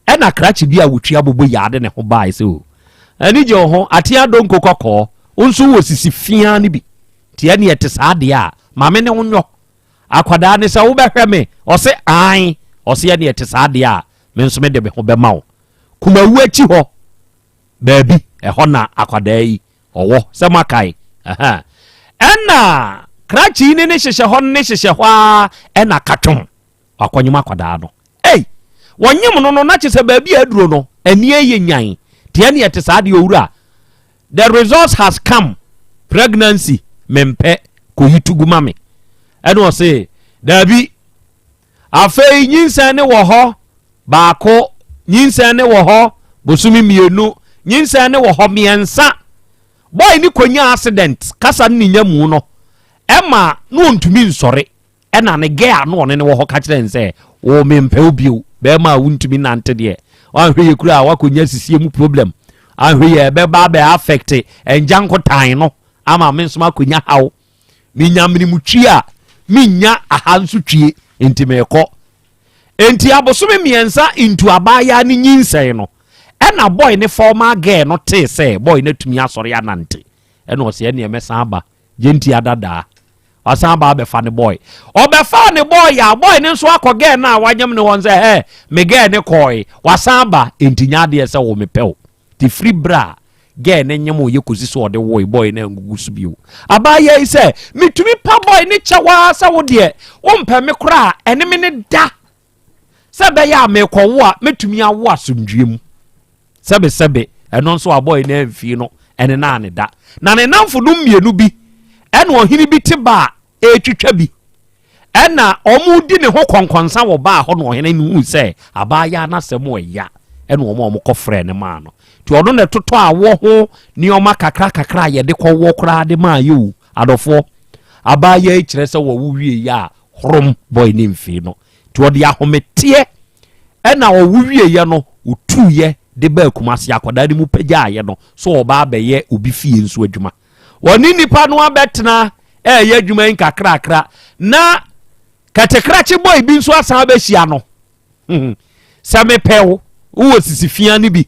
ɛna krakye bi a wɔtwi abobo yɛ ade ne ho bae sɛ o ani gye wo ho ate adonko kɔkɔɔ wo nso wɔ sisi fia no bi nti ɛne ɛte saa deɛ a maame ne wo nyɔ akwadaa ne sɛ wobɛhwɛ me ɔse an ɔse ɛne ɛte saa deɛ a me nso mede me ho bɛma wo kumawu akyi hɔ baabi ɛhɔ na akwadaa yi Ɔwɔ, sɛ moakae. Ɛhɛn. Ɛna krakye yi ne ne hyehyɛ hɔ ne hyehyɛ hɔ ara ɛna katwom. Wakɔnyem akwadaa no. Ei! Wɔnyem no no na kyerɛ sɛ baabi a aduro no, ani ayɛ nyan. Nti ɛne ɛte saa deɛ owura. The results has come. Pregnancy, mempɛ, kɔyi to gu ma me. Ɛna ɔse, daabi. Afei nyinsɛn ne wɔ hɔ baako, nyinsɛn ne wɔ hɔ bosome mmienu, nyinsɛn ne wɔ hɔ mmiɛnsa. Boy ne kɔnya accident, kasa ne ne nya mu no, ɛma na ɔntumi nsɔre. Ɛna ne gɛ a na ɔne ne wɔ hɔ ka kyerɛ n sɛ, wo mempɛ wo bio, bɛrima a wontumi nante deɛ, wanhwɛ yɛ kura a wakɔnya sisie mu problem, anhwɛ yɛ ɛbɛba abɛ affect ɛngya nkotan no ama me nso makɔnya haw. Menya mene twi a mennya aha nso twie nti mekɔ. Enti abosome mmiɛnsa ntu abaayaa no nyinsɛn no ɛna boy ne former girl no tee sɛ boy no atumi asɔre anante ɛna ɔsɛ ɛneɛ mɛsan aba gyenti adadaa wasan aba abɛfa ne boy ɔbɛfaa ne boy a boy no nso akɔ girl no a wanyem ne hɔ sɛ hɛ me girl ne kɔe wasan aba enti nya adeɛ sɛ wo mepɛ wo Te firi berɛ a girl no nyem yɛ kɔsi sɛ ɔde woe boy no angugu so bio. Abaayewa yi sɛ, metumi pa boy no kyɛw ara sɛ wo deɛ wompɛ me koraa a, ɛne me ne da. Sɛ ɛbɛyɛ a merekɔwo a, mɛtumi awo asomdwoeɛ mu. Sɛbesɛbe, ɛno nso a boy no amfii no, ɛne no a ne da. Na ne nnamfonom mmienu bi, ɛna ɔhene bi te ba a retwitwa bi. Ɛna wɔredi ne ho kɔnkɔnsa wɔ baa hɔ na ɔhene no hui sɛ abaayaa no asɛm ɛya ɛna wɔn a wɔkɔfrɛɛ no maa no. Nti ɔno na ɛtotɔ awɔ ho nneɛma kakra kakra a yɛde kɔwɔ koraa de maa yɛ o. Adɔfoɔ, abaayaa yi kyerɛ sɛ wɔwo wie yɛ a horom bɔe ne mfii no. Nti ɔde ahometeɛ ɛna ɔwo wieɛ no ɔtuiɛ de baa Kumasi akwadaa no mu pagyaeɛ no so ɔba abɛyɛ obi fie nso adwuma. Wɔne nnipa no abɛtena ɛreyɛ adwuma yi nkakrakra na kɛtekrakye boy bi nso asan abɛhyia no. Hmm. Sɛ mepɛ wo, wowɔ sisi fia no bi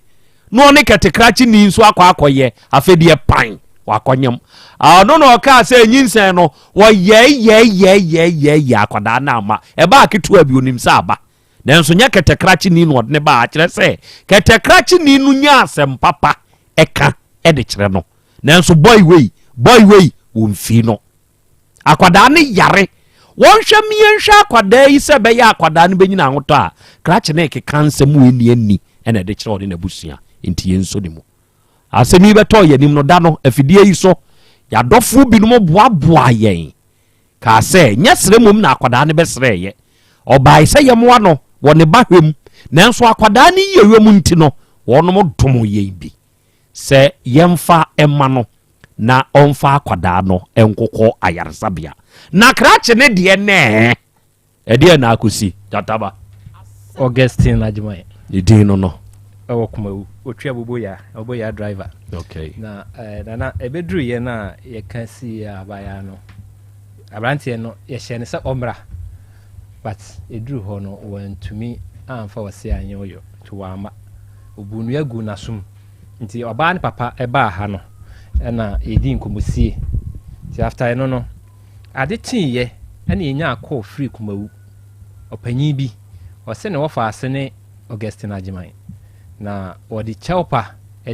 na ɔne kɛtekrakye ni nso akɔ akɔyɛ afei deɛ pan wakɔnyam. Ɔno na ɔkaa sɛ nyinsɛn no wɔyɛɛyɛɛyɛɛyɛɛyɛ akwadaa no ama ɛbaa ketewa bi onim sɛ aba nanso nyɛ kɛtɛkrakye ni na ɔde ne baa kyerɛ sɛ kɛtɛkrakye ni no nya asɛm papa ɛka ɛde kyerɛ no. Nanso boy wei, boy wei, wɔmfii no. Akwadaa no yare. Wɔnhwɛ mmiɛnhwɛ akwadaa yi sɛ ɛbɛyɛ akwadaa no bɛnyina ahotɔ a, krakye no rekeka nsɛm wei nni anni na ɛde kyerɛ ɔne n'abusua. Nti yɛnsɔ ne mu. Asɛm yi bɛtɔɔ yɛn anim no, da no, afidie yi so, yɛadɔfoɔ binom boaboaa yɛn kaa sɛ, nyɛ srɛ mmom na akwadaa no bɛsrɛeɛ. Ɔbae sɛ yɛmmoa no wɔ ne ba hwɛ mu, nanso akwadaa no yieyɔ mu nti no, wɔnom dom yɛn bi. Sɛ yɛmfa mma no na ɔmfa akwadaa no nkokɔ ayaresabea. Na krakye ne deɛ nɛɛ. Ɛdeɛ na akɔsi, Gyataba? Augustine Agyemang. Ne din no no. Ɛwɔ Kumawu, otwi aboboyaa, aboboyaa driver. Okay. Na eh, nana ɛbɛduru yɛ no a yɛka sii abaayaa no, aberanteɛ no yɛhyɛ no sɛ ɔmmra, but ɛduru hɔ no wantumi amfa ɔse anyɛ ɔyɔ, nti wamma. Ɔbuu nnua guu n'asom. Nti ɔbaa ne papa ɛbaa ha no, ɛna yɛdii nkɔmmɔsie. Nti after ɛno no, ade kyeeɛ ɛna yɛnyaa call firi Kumawu, ɔpanyin bi, ɔse ne wɔfa ase ne Augustine Agyeman, na wɔde kyɛwpa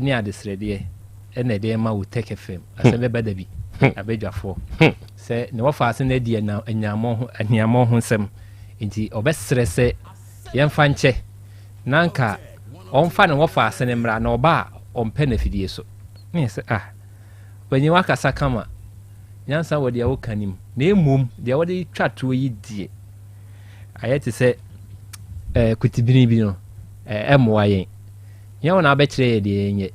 ne adesrɛdeɛ na ɛde rema wo Tech FM asɛm bɛba da bi abadwafoɔ sɛ ne wɔfa ase no adi aniammɔ ho nsɛm nti ɔbɛsrɛ sɛ yɛmfa nkyɛ na nka ɔmfa ne wɔfa ase no mmra na ɔba a ɔmpɛ no afidie so ne yɛ sɛ ah panyin wakasa kama nyansa wɔ deɛ woka nim na mmom deɛ wɔde twa toɔ yi deɛ Ayɛ te sɛ eh, kutibini bi no, eh, ɛmmoa yɛn. Nyɛ wo na wabɛkyerɛ yɛ deɛ yɛnyɛ.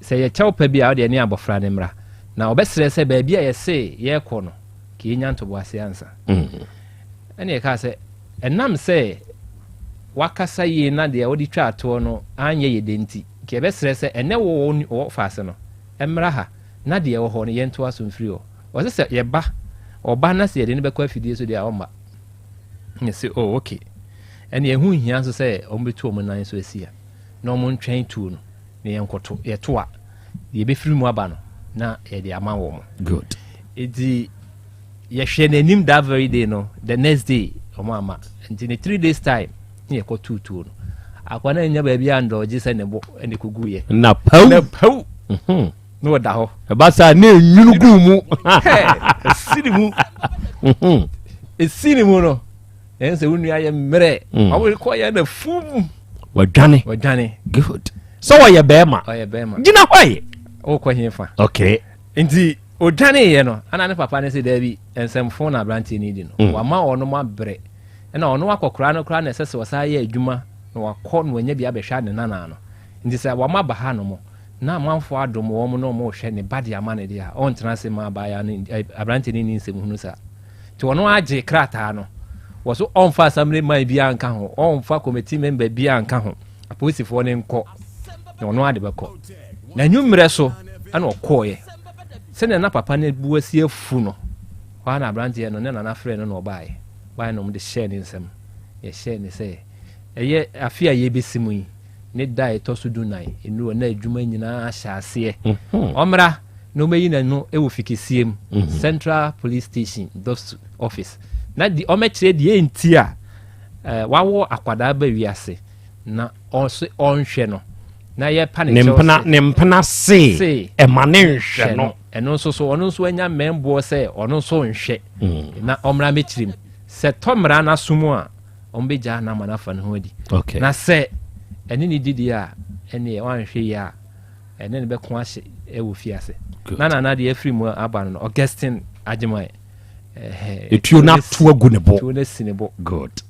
Sɛ yɛ kyɛw pa bi a, wodeɛ ne abɔfra no mmra. Na ɔbɛsrɛ sɛ baabi a yɛse yɛrekɔ no, ka yɛnya ntoboaseɛ ansa. Ɛne yɛkaa sɛ, ɛnam sɛ wakasa yie na deɛ wode twaa toɔ no anyɛ yɛ dɛ nti, nka yɛbɛsrɛ sɛ ɛnɛ wo wɔ faase no, mmra ha na deɛ ɛwɔ hɔ no yɛntoa so mfiri hɔ. Ɔse sɛ yɛba, ɔba na sɛ yɛde no bɛkɔ afidie so deɛ a ɔmma. Na yɛse oh ok, ɛneɛ ɛho nhia nso sɛ wɔbɛtu wɔn nan so asi ha na wɔn ntwɛn tuo no na yɛnkɔto, yɛto a deɛ ɛbɛfiri mu aba no na yɛde ama wɔn. Good. Nti yɛhwɛ n'anim that very day no, the next day wɔn ama. Nti ne 3 days time ne yɛkɔtoo tuo no. Akwa no annya baabi a ndɔɔgye sɛ ne bo ne kɔguiɛ. Na paw. Na paw. Na ɔda hɔ. Ɛba saa ne enwunu gu mu. Esi ne mu. Esi ne mu no. Ɛn sɛ wo nua yɛ mmerɛ. Ɔmo kɔ yɛ na fum. Wadwane. Wadwane. Good. Sɛ ɔyɛ bɛrima. Ɔyɛ bɛrima. Gyina hɔ yi. Ɔkɔ he fa. Okay. Nti odwane yɛ no ana ne papa ne sɛ daabi nsɛmfo na aberanteɛ no di no. Wama ɔnom abrɛ. Ɛna ɔno akɔkora no koraa na ɛsɛ sɛ ɔsan yɛ adwuma na wakɔ na wanya bi abɛhwɛ ne nana no. Nti sɛ wama ba ha nom na amanfoɔ adom wɔn na wɔrehwɛ ne ba de ama no deɛ a, ɔntena ase mma abaayewa no, aberanteɛ no nni nsɛm hunu saa. Nti ɔno agye krataa no, wɔ so ɔmfa assembly man biara nka ho, ɔmfa committee member biara nka ho, apolisifoɔ no nkɔ, na ɔno ade bɛkɔ. Na anwummerɛ so ɛna ɔkɔɔeɛ. Sɛdeɛ na papa no bu asi afu no, hɔ ara na aberanteɛ no ne nana frɛɛ no na ɔbaeɛ. Baeɛ na wɔde hyɛɛ ne nsam. Yɛhyɛɛ ne sɛ, ɛyɛ afe a yɛbɛsi mu yi, ne da a ɛtɔ so dunnan, nnuru na adwuma nyinaa ahyɛ aseɛ. Ɔmmra na ɔmmɛyi n'ano wɔ fikeseɛ mu, Central Police Station, DOVVSU office, na di ɔmmɛkyerɛ deɛ nti a eh, wawo akwadaa ba wiase na ɔse ɔnhwɛ no na yɛpa ne Ne kyɛw mpena sɛ ne mpena se se ɛma ne nhwɛ no. Ɛno nso so ɔno nso anya mmɛnboɔ sɛ ɔno nso nhwɛ na ɔmmra mmɛkyerɛ mu. Sɛ tɔ mmara no aso mu a, wɔbɛgyaa no ama no afa ne ho adi. Okay. Na sɛ ɛne ne di deɛ a, ɛneɛ wanhwɛ yie a, ɛne no bɛko ahye ɛwɔ fie ase. Na nana deɛ afiri mu aba no no, Augustine Agyeman. Etuo no ato agu ne bo. Etuo no asi ne bo. Good.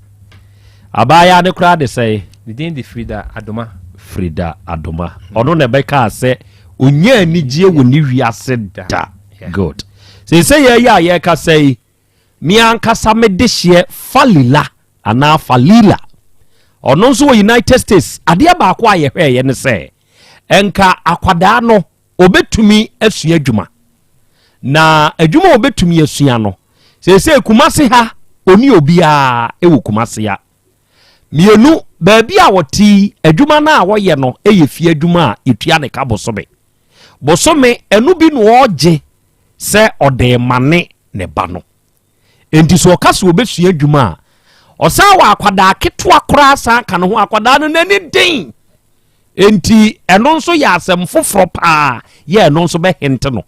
Abaayaa no koraa de sɛe? Ne din de Frida Adoma. Frida Adoma. Ɔno na ɛbɛkaa sɛ ɔnya anigyeɛ wɔ ne wiase da. Good. Seesei yɛyɛ a yɛrekasa yi, Me ankasa me dehyeɛ Falila anaa Falila. Ɔno nso wɔ United States. Adeɛ baako a yɛhwɛeɛ ne sɛ, nka akwadaa no ɔbɛtumi asua adwuma. Na adwuma a ɔbɛtumi asua no, seesei Kumase ha, ɔni obiara wɔ Kumase ha. Mmienu, baabi a ɔte yi, adwuma no a ɔyɛ no yɛ fie adwuma a yɛtua ne ka bosome. Bosome, ɛno bi na ɔregye sɛ ɔde remane ne ba no. Enti sɛ ɔka sɛ ɔbɛsua adwuma a, ɔsan wɔ akwadaa ketewa koraa san ka ne ho. Akwadaa no n'ani den. Enti ɛno nso yɛ asɛm foforɔ paa yɛ ɛno nso bɛhente no.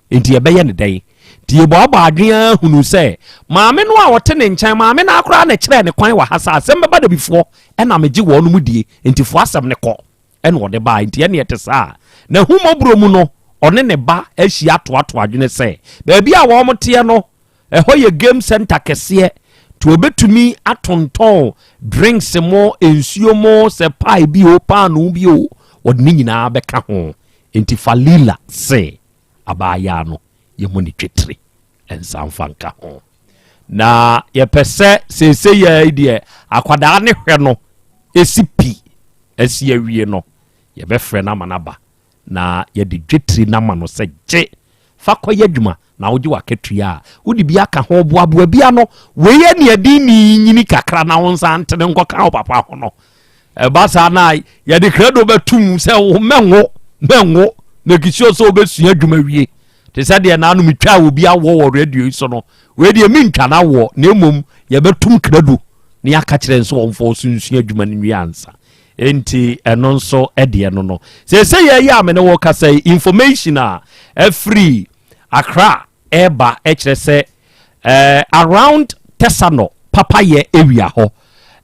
Enti yɛbɛyɛ ne dɛn? Nti yɛbɔabɔ adwene ara hunu sɛ maame no a ɔte ne nkyɛn, maame no koraa na ɛkyerɛɛ ne kwan wɔ ha sɛ asɛm bɛba dabifoɔ ɛna megye wɔn mu die, enti foa asɛm no kɔ. Ɛna ɔde baeɛ. Nti ɛne ɛte saa. N'ahummɔborɔ mu no, ɔne ne ba ahyia atoatoa adwene sɛ baabi a wɔn teɛ no, ɛhɔ yɛ game center kɛseɛ, nti wɔbɛtumi atontɔn drinks mo, nsuo mo, sɛ pie bi o, paanoo bi o, wɔde ne nyinaa bɛka ho. Nti Falila se abaayaa no yɛmmɔ ne twetire nsa mfa nka ho. Na yɛpɛ sɛ seesei yɛ deɛ akwadaa ne hwɛ no ɛsi pi asi awie no. Yɛbɛfrɛ no ama no aba na yɛde dwetire no ama no sɛ gye fa kɔyɛ adwuma na wogye w'akatua a wode bi aka ho boaboa bi ano. Wei yɛ nea ɛde ni nyini kakra na wo nsa ntene nkɔka wo papa ho no. Ɛba saa na yɛde krado bɛtum sɛ wo mɛnwo mɛnwo make sure sɛ wobɛsua adwuma wie te sɛ deɛ naano metwaa obi awoɔ wɔ radio yi so no. Wei deɛ mentwa no awoɔ na mmom yɛbɛtum krado na yɛaka kyerɛ nso wɔmfa so nsua adwuma no nwie ansa. Enti ɛno nso deɛ no no seesei yɛyɛ a me ne wo kasa yi, information a ɛfiri Accra ɛreba ɛkyerɛ sɛ eh, around Tesano papayɛ ewia hɔ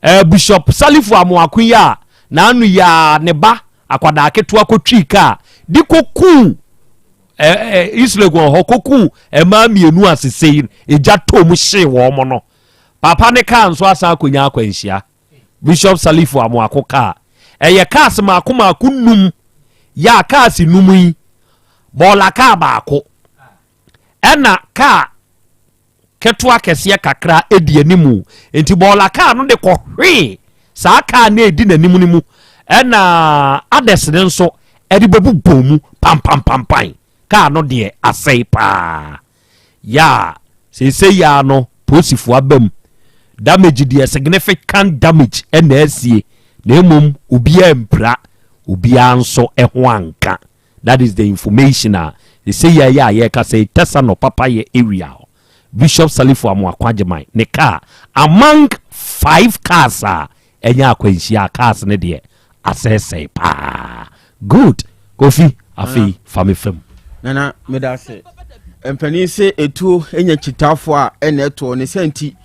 eh, Bishop Salifu Amoako yi a n'ano yi a ne ba akwadaa ketewa kɔtwii kaa de kɔkuu eh, eh, East Legon hɔ kɔkuu mmaa mmienu a sesei egya tɔ mu hyee wɔn no, papa ne kaa nso asan akɔnya akwanhyia. Bishop Salifu Amoako kaa. Ɛyɛ cars mako mako num yɛ a cars num yi bɔɔla kaa baako ɛna kaa ketewa kɛseɛ kakra edi anim, nti bɔɔla kaa no de kɔhwee saa kaa no edi n'anim no mu ɛna others no nso ɛde bɛbobɔ mu pampampampan. Kaa no deɛ asɛe paa. Yaa seesei yaa no polisifoɔ aba mu. Damage deɛ significant damage ɛna asie na mmom obiara mpira, obiara nso ɛho anka. That is the information a seesei yaa yɛ a yɛreka sɛ tɛsa no papa yɛ area hɔ. Bishop Salifu Amoako Agyeman ne car among five cars a ɛnyɛ akwanhyia a cars no deɛ asɛesɛe paa. Good Kofi, afei fa me fam. Nana meda ase. Mpanin se etuo nya kyitafoɔ a ɛna ɛtoɔ ne sɛ nti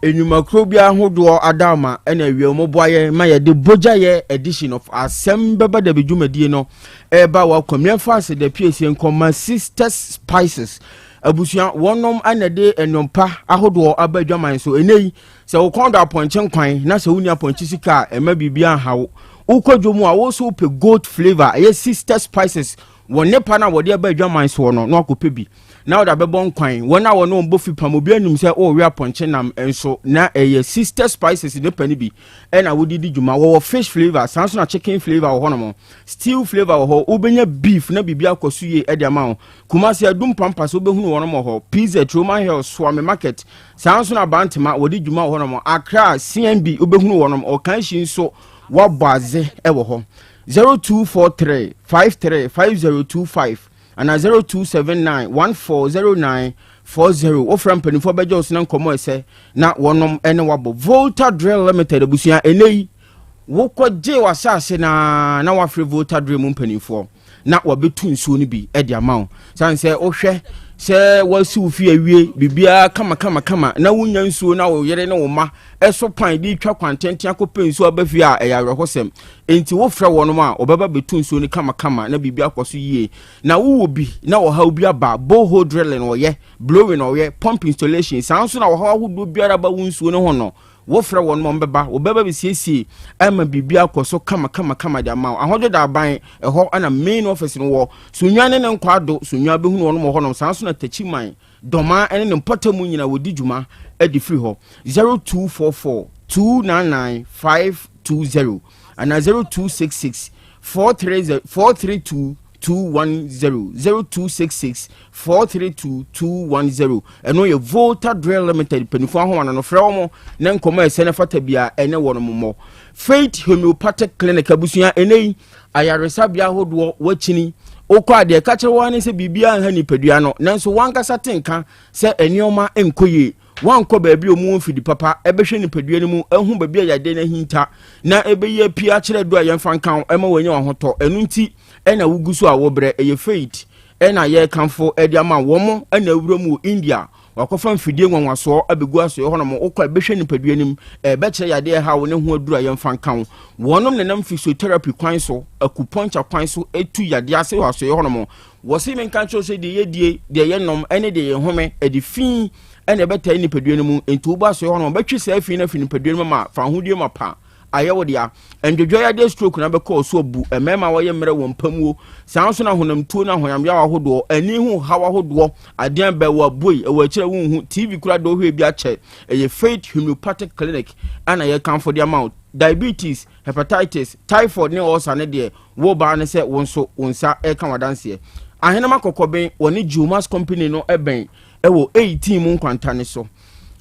nnwumakuo bi ahodoɔ adaama ɛna awia wɔn boa yɛn ma yɛde bogyayɛ edition of asɛm bɛba dabi dwumadie no ɛreba wɔ akwam. Yɛmfa ase da piesie nkɔma Sisters Spices abusua wɔnom ɛna de nneɛmpa ahodoɔ aba adwaman so ɛnɛ yi. Sɛ wo kɔn dɔ apɔnkye nkwan na sɛ wonni apɔnkye sika a, ɛmma biribiara nha wo. Wokɔ dwom a, wo nso wopɛ goat flavour, ɛyɛ sister spices wɔ nnepa no a wɔde aba adwaman soɔ no, na wakɔpɛ bi na wode abɛbɔ nkwan. Wɔn a wɔne wɔn bɔ fipam, obiara nim sɛ worewe apɔnkye nam nso, na ɛyɛ sister spices nnepa no bi ɛna wode di dwuma. Wɔwɔ fish flavour, saa nso na chicken flavour wɔ hɔnom, stew flavour wɔ hɔ, wobɛnya beef na biribi akɔ so yie de ama wo. Kumasi Adum Pampas wobɛhunu wɔnom wɔ hɔ, PZ, Roman Hill, Suame Market, Saa nso na Bantama wɔde dwuma wɔ hɔnom. Accra CNB wobɛhunu wɔnom. Ɔkanhyi nso wɔabɔ adze wɔ hɔ. 0243 53 5025 anaa 0279 1409 40. Wofrɛ mpanimfoɔ bɛgye wo so na nkɔmmɔ ɛsɛ na wɔnom ne wabɔ. Volta Drill Limited abusua ɛnɛ yi wokɔgye w'asase na na wafrɛ Volta Drill mu mpanimfoɔ. na wɔabɛtu nsuo no bi de ama wo. Sane sɛ wohwɛ sɛ woasi wo fie awie biribiara kama kama kama na wonya nsuo na wo yere ne wo mma ɛso pan de twa kwantenten akɔpɛ nsuo aba fie a, ɛyɛ awerɛhosɛm. Enti wofrɛ wɔnom a, wɔbɛba bɛtu nsuo no kama kama na biribi akɔ so yie. Na wowɔ bi na ɔhaw bi aba, borehole drilling wɔyɛ, blowing wɔyɛ, pump installation, saa nso na ɔhaw ahodoɔ biara ba wo nsuo no ho no, Wofrɛ wɔn ma wɔbɛba, wɔbɛba bɛsiesie ama biribi akɔ so kama kama kama de ama wo. Ahodwo da aban, ɛhɔ na main office no wɔ. Sunnwan ne ne nkwaado, Sunnwan bɛhunu wɔn wɔ hɔnom. Saa nso na Takyiman, Dɔmaa ne ne mpɔtamu nyinaa wɔdi dwuma de firi hɔ. 0244 299 520 anaa 0266 430 432 210 0266 432 210. Ɛno yɛ Volta Drill Limited mpanimfoɔ ahoma no no frɛ wɔn na nkɔmɔ a ɛsɛ no fata bia ɛne wɔn mmɔ. Faith Homeopathic Clinic abusua ɛnɛ yi ayaresabea ahodoɔ wakyini wokɔ a deɛ ɛka kyerɛ wɔn ne sɛ biribiara nha nipadua no, nanso wankasa te nka sɛ nneɛma nkɔ yie. Wankɔ baabi a wɔn mfidi papa ɛbɛhwɛ nipadua no mu ahu baabi a yadeɛ no ahinta na ɛbɛyi apue akyerɛ do a yɛmfa nka ho ɛma wɔanya ahotɔ. Ɛno nti ɛna wogu so a wɔbrɛ. Ɛyɛ Faith ɛna yɛrekamfo ɛde ama wɔn ɛna awura mu wɔ India. Wakɔfa mfidie nwanwasoɔ abɛgu asoɛ hɔ nom. Wokɔ a ɛbɛhwɛ nipadua no mu, ɛbɛkyerɛ yadeɛ ɛha wo ne ho aduru a yɛmfa nka ho. Wɔnom nenam physiotherapy kwan so, acupuncture kwan so ɛtu yadeɛ ase wɔ asoɛ hɔ nom. Wɔse menka nkyerɛ wo sɛ deɛ yɛdie, deɛ yɛnom, ɛne deɛ yɛhome, ɛde fi ɛna ɛbɛtae nipadua no mu. Enti woba asoɛ hɔ nom, wɔbɛtwe saa fi no afiri nipadua no mu ama fa ahodie mapa. ayɛ wo dea. Ndwodwo yadeɛ stroke na bɛkɔ ɔso abu mmarima a wɔyɛ mmerɛ wɔ mpamuo. Saa nso na honamtuo ne ahoyamyaw ahodoɔ, ani ho haw ahodoɔ, adeɛ bɛ wɔ aboi, ɛwɔ akyire a wonhu, TV koraa deɛ wohwɛ bi akyɛ. Ɛyɛ Faith Homeopathic Clinic ɛna yɛkamfo de ama wo. Diabetes, hepatitis, typhoid ne ulcer ne deɛ wo baa ne sɛ wo nso wo nsa ɛka wadanseɛ. Ahenema Kɔkɔben wɔne Geomas Company no ɛbɛn ɛwɔ 18 mu nkwanta ne so.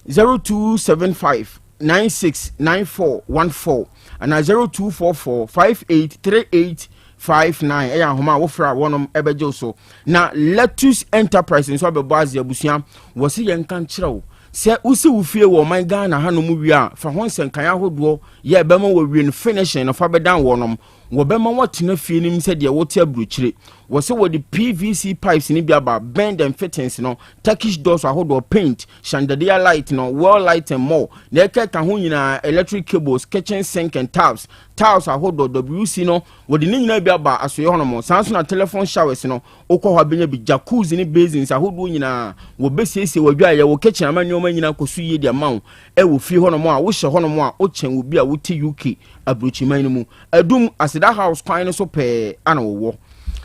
0275 969414 anaa 0244 583859 ɛyɛ ahoma a wofrɛ a wɔnom ɛbɛgye wo so. Na Lettuce Enterprise nso abɛbɔ adze abusua wɔ se yɛnka nkyerɛ wo sɛ wosi wo fie wɔ ɔman Ghana hanom wie a fa ho nsɛnkan ahodoɔ yɛ ɛbɛma wɔawie no finishing no fa bɛdan wɔnom. Wɔbɛma woatena fie no mu sɛ deɛ wote aburokyire. Wɔ sɛ wɔde PVC pipes no bi aba, bend and fittings no, Turkish doors ahodoɔ, paint, chandelier light no, wall light and more. Na ɛkeka ho nyinaa, electric cables, kitchen sink and taps, tiles ahodoɔ, WC no, wɔde ne nyinaa bi aba asoeɛ hɔnom. Saa nso na telephone showers no, wokɔ hɔ abɛnya bi, jacuzzi ne basins ahodoɔ nyinaa, wɔbɛsiesie w'adwa a yɛwɔ kitchen ama nneɛma nyinaa kɔ so yie de ama wo. Ɛwɔ fie hɔnom a, wohyɛ hɔnom a, wokyɛn obi a wote UK aburokyiman no mu. Adum Aseda House kwan no so pɛɛ ana wɔwɔ.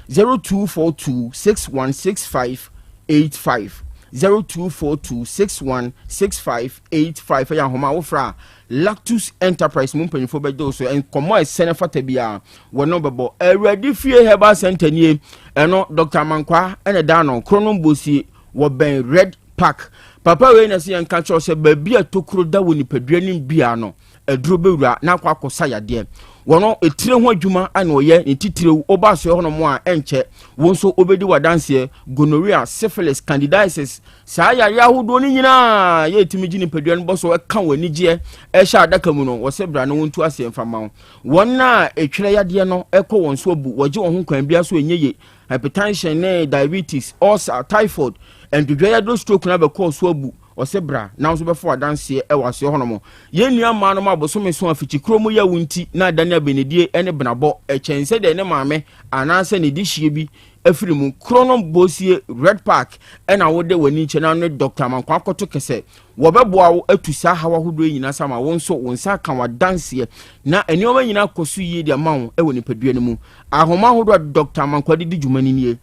0242 6165 85 0242 616585 ɛyɛ ahoma a wofrɛ a Lactus Enterprise mu mpanyinfoɔ bɛgye wo so. Nkɔmmɔ a ɛsɛne fata biara wɔne bɛbɔ. Awurade Fie Herbal Center nie, ɛno Dr. Amankwa ɛna da no Kronom Bosie wɔbɛn Red Park. Papa wei na sɛ yɛnka kyerɛw sɛ baabi a tokuro da wɔ nipadua no biara no aduro bɛwura na akɔ akɔsa yadeɛ. Wɔn etire ho adwuma ana ɔyɛ ne titire. Woba asoɛ hɔnom a ɛnkyɛ wo nso wobɛdi w'adanseɛ. Gonorrhea, syphilis, candidiasis, saa yareɛ ahodoɔ no nyinaa yɛtumi gye nipadua no bɔ so ɛka wɔ anigyeɛ ɛhyɛ adaka mu no wɔsɛ bra no wɔntu aseɛ mfa ma wo. Wɔn a ɛtwerɛ yadeɛ no ɛkɔ wɔn so abu wɔgye wɔn ho kwan biara so ɛnyɛ ye. Hypertension ne diabetes, ulcer, typhoid, ndwodwa yadeɛ, stroke no abɛkɔɔ so abu ɔsɛ bra na nso bɛfo adanseɛ ɛwɔ aseɛ hɔnom. Yɛn nua mmaa no ma abosome so afikyi kuro mu yɛ wo nti na adane abenedie ne benabɔ ɛkyɛn sɛ deɛ ne maame anaasɛ ne de hyie bi afiri mu. Kuro no Bosie Red Park ɛna wode w'ani nkyɛn na ne Dr. Amankwa akɔto kɛsɛ wɔbɛboa wo atu saa haw ahodoɔ yi nyinaa sama wo nso wo nsa aka w'adanseɛ na nneɛma nyinaa kɔ so yie de ama wo ɛwɔ nipadua no mu. Ahoma ahodoɔ a Dr. Amankwa de di dwuma no nie: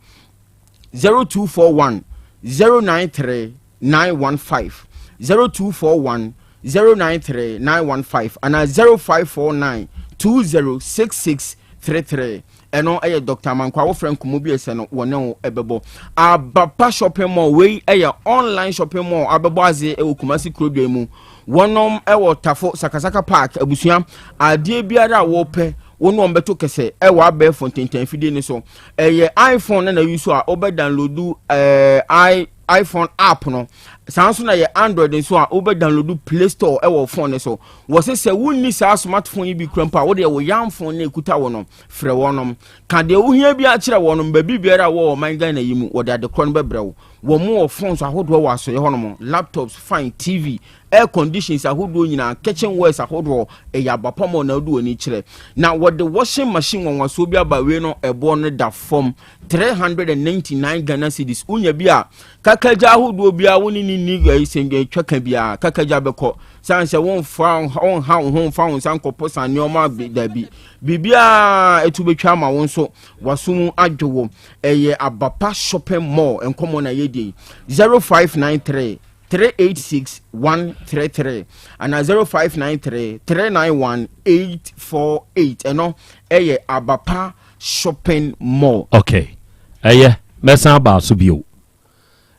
0241 093 915, 0241 093 915 anaa 0549 206633. Ɛno ɛyɛ Dr. Amankwa. Wofrɛ nkɔmmɔ bi ɛsɛ no wɔne wo ɛbɛbɔ. Abapa Shopping Mall wei ɛyɛ online shopping mall abɛbɔ adze ɛwɔ Kumasi kurodua mu. Wɔnom ɛwɔ Tafo Sakasaka Park. Abusua, adeɛ biara a wɔpɛ wɔn wɔn bɛto kɛsɛ ɛwɔ abɛɛfo ntɛntɛn fidie ne so. Ɛyɛ iPhone na na yi so a wɔbɛ download i iPhone app no. Saa nso na yɛ Android nso a wobɛ download Play Store ɛwɔ phone ne so. Wɔsɛ sɛ wonni saa smartphone yi bi kura mpo a wode ɛwɔ yam phone ne ekuta wɔ no, frɛ wɔnom ka deɛ wohia bi akyerɛ wɔnom. Baabi biara a wɔwɔ ɔman Ghana yi mu, wɔde adekorɔ no bɛbrɛ wo. Wɔn mu wɔ phones ahodoɔ wɔ asɔeɛ hɔnom, laptops, fine TV, air conditions ahodoɔ nyinaa, kitchen wares ahodoɔ. Ɛyɛ abapam na wode w'ani kyerɛ na wɔde washing machine wɔnwasoɔ bi aba. Wei no ɛboɔ no da fam, 399 Ghana cedis. Wonya bi a kakagya ahodoɔ biara wo ne ne ni sɛndwa twa ka biara kakagya bɛkɔ san sɛ womfa wonha wo ho mfa wo nsa nkɔpɔ sa nneɛma dabi biribiara ɛtu bɛtwa ama wo nso waso mu adwo wo. Ɛyɛ Abapa Shopping Mall nkɔmmɔ na yɛdie. 0593 386 133 anaa 0593 391 848. Ɛno ɛyɛ Abapa Shopping Mall. Okay, ɛyɛ mɛsan aba so bio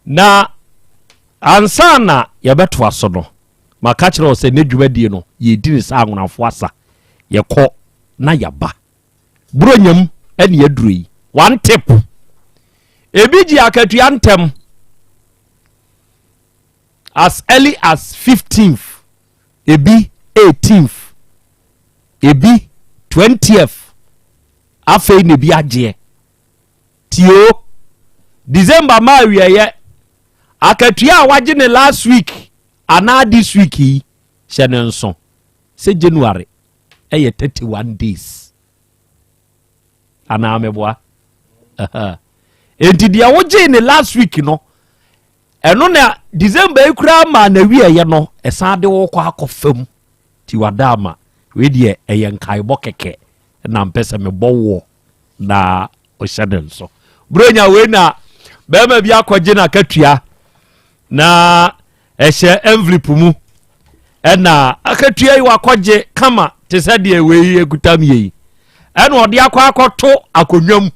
na ansa na yɛbɛtoa so no, maka kyerɛ wo sɛ ne dwumadie no yɛdi ne sɛ anwonafoɔ asa yɛkɔ na yɛba buronyam ɛne yɛduro yi. One tip, ebi gye akatua ntɛm as early as 15th, ebi 18th, ebi 20th, afei na ebi agyeɛ tio December ma awieɛ. Akatua a wagye ne last week anaa this week yi, hyɛ ne nso sɛ January ɛyɛ 31 days anaa meboa. Enti deɛ wogyee ne last week no, ɛno na December yi koraa ma na wieɛ no ɛsan de wokɔ akɔ fam. Nti wada ama Wei deɛ ɛyɛ nkaebɔ kɛkɛ na mpɛ sɛ mebɔ woɔ na ɔhyɛ ne nso. Buronya wei na bɛrima bi akɔgye n'akatua na ɛhyɛ envelope mu ɛna akatua yi wakɔgye kama te sɛ deɛ wei ekuta mi yi ɛna ɔde akɔ akɔto akonnwa mu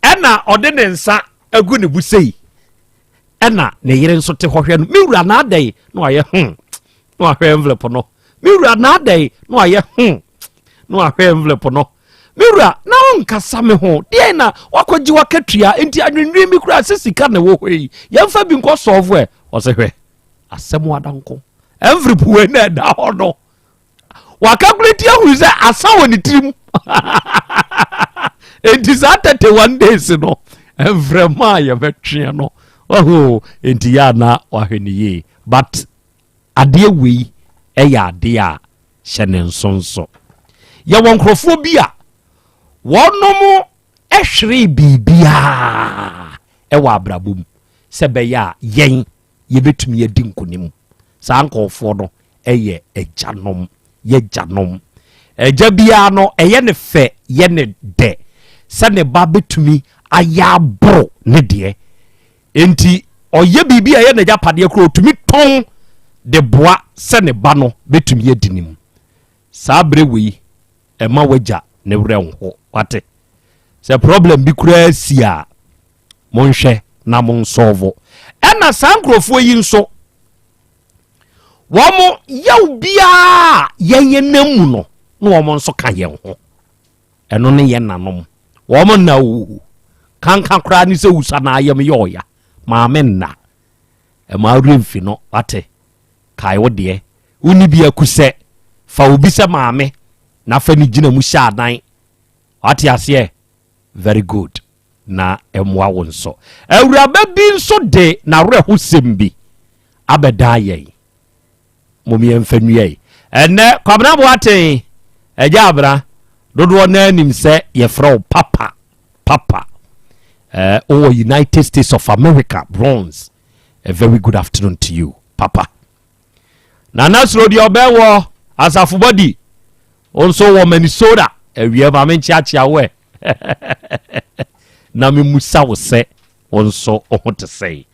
ɛna ɔde ne nsa agu ne bo sei ɛna ne yere nso te hɔ hwɛ no me wura na adɛn na wayɛ hmm na wahwɛ envelope no me wura na adɛn na wayɛ hmm na wahwɛ envelope no me wura na wonkasa me ho deɛn na wakɔgye wakatua nti adwendwen bi koraa sɛ sika na ɛwɔ hɔ yi yɛmfa bi nkɔ sɔɔfo ɛ ɔsɛ hwɛ asɛm adanko envelope wei na ɛda hɔ no wakakuleti ahuru sɛ asa wɔ ne tirim nti saa 31 days no mframa a yɛbɛtweɛ no ɔho nti yɛ ana wahwɛ ne yie but adeɛ wei ɛyɛ adeɛ a hyɛ ne nsonso yɛwɔ nkurɔfoɔ bi a wɔnom ɛhweree biribiaa ɛwɔ abrabɔ mu sɛ bɛyɛ a yɛn yɛbɛtumi adi nkonim. Saa nkurɔfoɔ no yɛ agyanom, y'agyanom. Agya biara no, ɛyɛ ne fɛ, yɛ ne dɛ sɛ ne ba bɛtumi ayɛ aboro ne deɛ. Enti ɔyɛ biribi a ɛyɛ n'agyapadeɛ koraa, ɔtumi tɔn de boa sɛ ne ba no bɛtumi adi ne mu. Saa berɛ wei, ɛma w'agya ne werɛ nho, wate? Sɛ problem bi koraa si a, monhwɛ na monsɔlvo. Ɛna saa nkurɔfoɔ yi nso, wɔn yaw biara a yɛn yɛn nam mu no, na wɔn nso ka yɛn ho. Ɛno ne yɛn nanom. Wɔn nna o. Kanka koraa ne sɛ wusa na ayam yɛ ɔya. Maame nna. Ɛma awerɛ mfi no, wate? Kae wo deɛ. Wonni bi akusɛ. Fa obi sɛ maame na fa ne gyina mu hyɛ anan. Wate aseɛ? Very good. Na ɛmmoa wo nso. Awuraba bi nso de n'awerɛhosɛm bi abɛdaa yɛn. Mom yɛmfa nnua yi. Ɛnnɛ, Kwabena Boateng, Agya Abena, dodoɔ no ara nim sɛ yɛfrɛ wo Papa, Papa. Eh, wowɔ United States of America, Bronx. A very good afternoon to you, Papa. Nana Suro deɛ ɔbɛn wɔ Asafo Bɔdi, wo nso wɔ Minnesota. Awia ma menkyeakyea wo ɛ. Na memusa wo sɛ wo nso wo ho te sɛn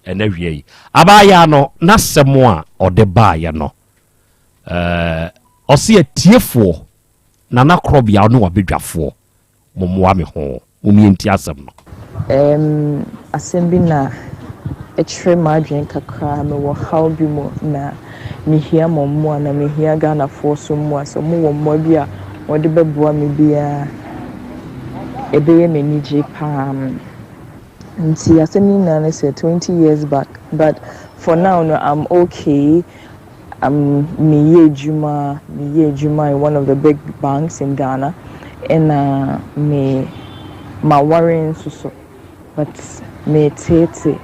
ɛna awia yi. Abaayaa no n'asɛm a ɔde baeɛ no, ɛɛ, ɔse atiefoɔ, Nana Korɔbea ɔne wabadwafoɔ Mommoa me ho, mommie ntie asɛm no. Erm asɛm bi na ɛkyere m'adwene kakra, mewɔ haw bi mu na mehia mo mmoa na mehia Ghanafoɔ nso mmoa, sɛ wɔwɔ mmoa bi a wɔde bɛboa me biara ɛbɛyɛ me anigye paa. Nti asɛm no nyinaa ne sɛ 20 years back but for now no I'm okay. Um meyɛ adwuma meyɛ adwuma in one of the big banks in Ghana ɛna me maware nso so but meteete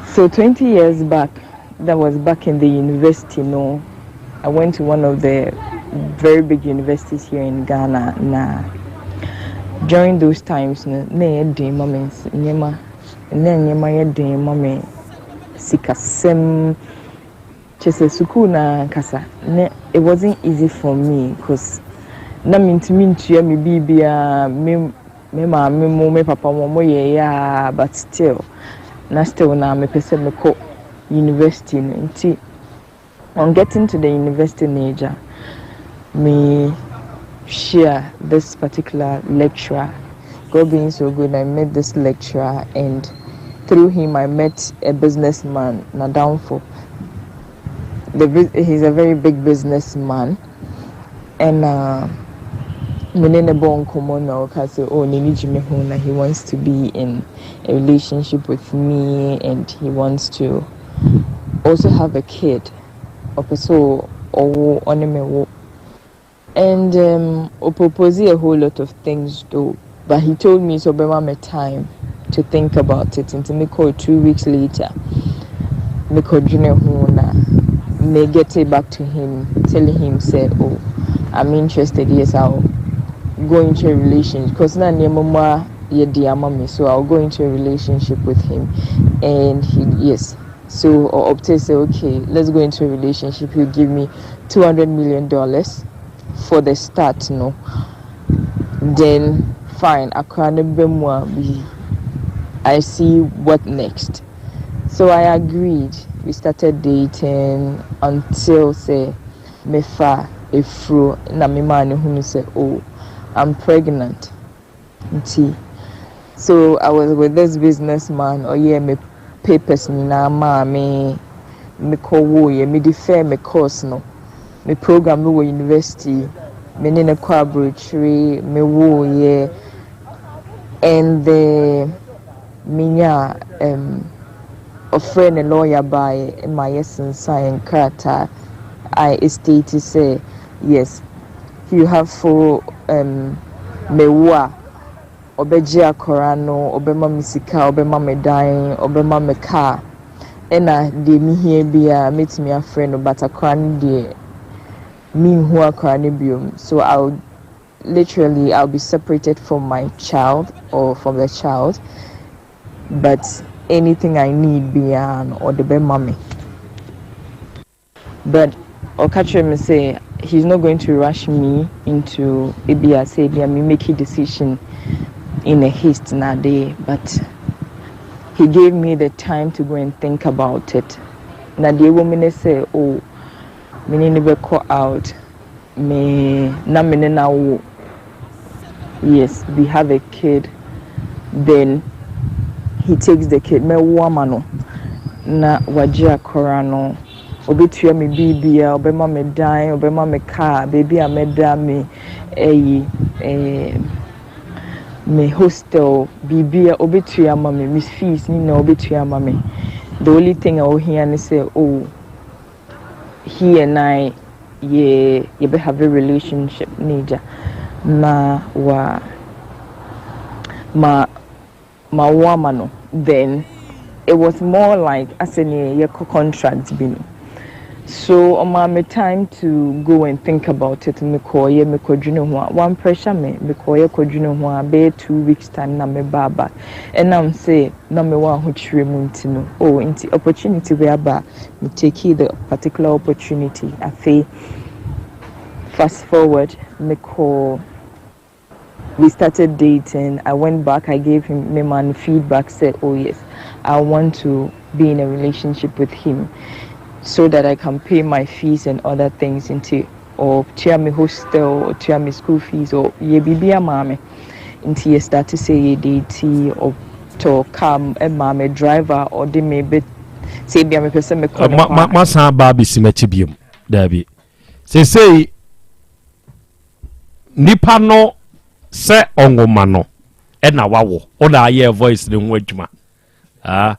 so 20 years back that was back in the university no I went to one of the very big universities here in Ghana na during those times no na ɛyɛ den ma me nneɛma na nneɛma yɛ den ma me sikasɛm kyerɛ sɛ sukuu no ankasa ne it wasn't easy for me cause na mentumi ntua me biribiara me me maame mo me papa mo ɔmo yɛeɛ a but still na still na mepɛ sɛ mekɔ university no nti On getting to the university no agya, me hyia this particular lecturer, God being so good I met this lecturer and through him I met a business man, n'adamfo, the he's a very big business man ɛna me ne no bɔɔ nkɔmmɔ na ɔka sɛ oh n'ani gye me ho na he wants to be in a relationship with me and he wants to also have a kid ɔpɛ sɛ ɔwo ɔne me wo and um, ɔpropose a whole lot of things though but he told me sɛ ɔbɛma me time to think about it nti mekɔɔ 2 weeks later mekɔdwene ho na me get it back to him telling him sɛ oh I'm interested yes I'll go into a relationship because na nneɛma mu a yɛ de ama me so I'll go into a relationship with him and he yes. So ɔ optee sɛ okay let's go into a relationship he'll give me $200 million for the start no then fine akora no ba mu a we I see what next. So I agreed we started dating until sɛ mefa afuro na memaa no hunu sɛ oh I'm pregnant nti so I was with this business man ɔyɛɛ me papers nyinaa maa me mekɔ woeɛ me defer me course no me program no wɔ university me ne no kɔ aburokyire me woeɛ and the menyaa um, ɔfrɛɛ ne lawyer baeɛ ma yɛsensan nkrataa a ɛstate sɛ yes you have full um, mewo a ɔbɛgye akɔra no ɔbɛma me sika ɔbɛma me dan ɔbɛma me car ɛna deɛ mehia biara mɛtumi afrɛ no but akɔra no deɛ menhu akɔra no biom so I'll literally I'll be separated from my child or from the child but anything I need biara no ɔde bɛma me but ɔka kyerɛ me sɛ he's not going to rush me into ebia sɛ ebia me make a decision in a haste na adeɛ but he gave me the time to go and think about it na deɛ ɛwɔ mu ne sɛ oh me ne no bɛkɔ out me na me ne no awo yes we have a kid then he takes the kid mɛwo ama no na wagye akɔra no ɔbɛtua me biribia ɔbɛma me dan ɔbɛma me car baabi a mɛda me ɛyi ɛɛ me hostel biribia ɔbɛtua ama me me fees ne nyinaa ɔbɛtua ama me the only thing a ohia ne sɛ oh he and I yɛ yɛbɛ have a relationship ne gya na wa ma ma wo ama no then it was more like asɛ neɛ yɛkɔ contract bi no so ɔmaa me time to go and think about it mekɔɔyɛ mekɔdwene ho a wan pressure me mekɔɔyɛ kɔdwene ho a bɛyɛ 2 weeks time na meba aba ɛnam sɛ na mewɔ ahokyerɛ mu nti no oh nti opportunity wei aba a me take the particular opportunity. Afei fast forward mekɔɔ we started dating. I went back, I gave him me man feedback, said, oh yes, I want to be in a relationship with him so that I can pay my fees and other things into or tua me hostel or tua me school fees or yɛ biribi ama me. Nti yɛ start sɛ yɛ date ɔtɔ car ɛma me driver ɔde me bɛ sɛ ebia mepɛ sɛ mekɔ ne hɔ a. Masan ba abɛsi m'akyi biom daabi seesei nipa no sɛ ɔnwoma no ɛna wawo wona ayɛ voice ne ho adwuma. Ah,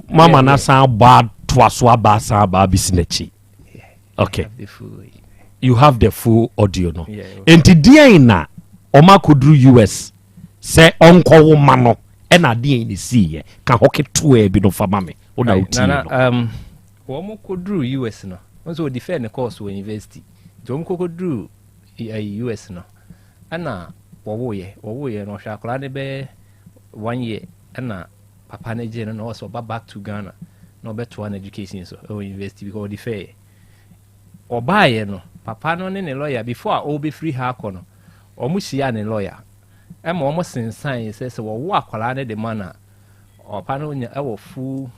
mama na san bɔ atoa so aba san aba abɛsi n'akyi. Okay, you have the full audio no. Enti deɛn na ɔma akɔduru US sɛ ɔnkɔwo ma no ɛna deɛn ne siiɛ ka hɔ ketewaa bi no fa ma me wona Right, wotie Nana, no. Wɔn kɔduru US no wɔn nso wɔdi fɛ ne course wɔ university nti wɔn kɔkɔduru US no ɛna wɔwoyɛ no ɔhwɛ akwadaa no bɛyɛ one year ɛna papa no gye no na ɔsɛ ɔba back to Ghana na ɔbɛtoa no education so ɛwɔ university because ɔde fɛ ɔbaayɛ no papa no ne ne lawyer before a ɔrebɛfiri ha akɔ no wɔn hyia ne lawyer ɛma wɔn sensan sɛ wɔwo akwadaa no de ma na ɔpa no nya ɛwɔ full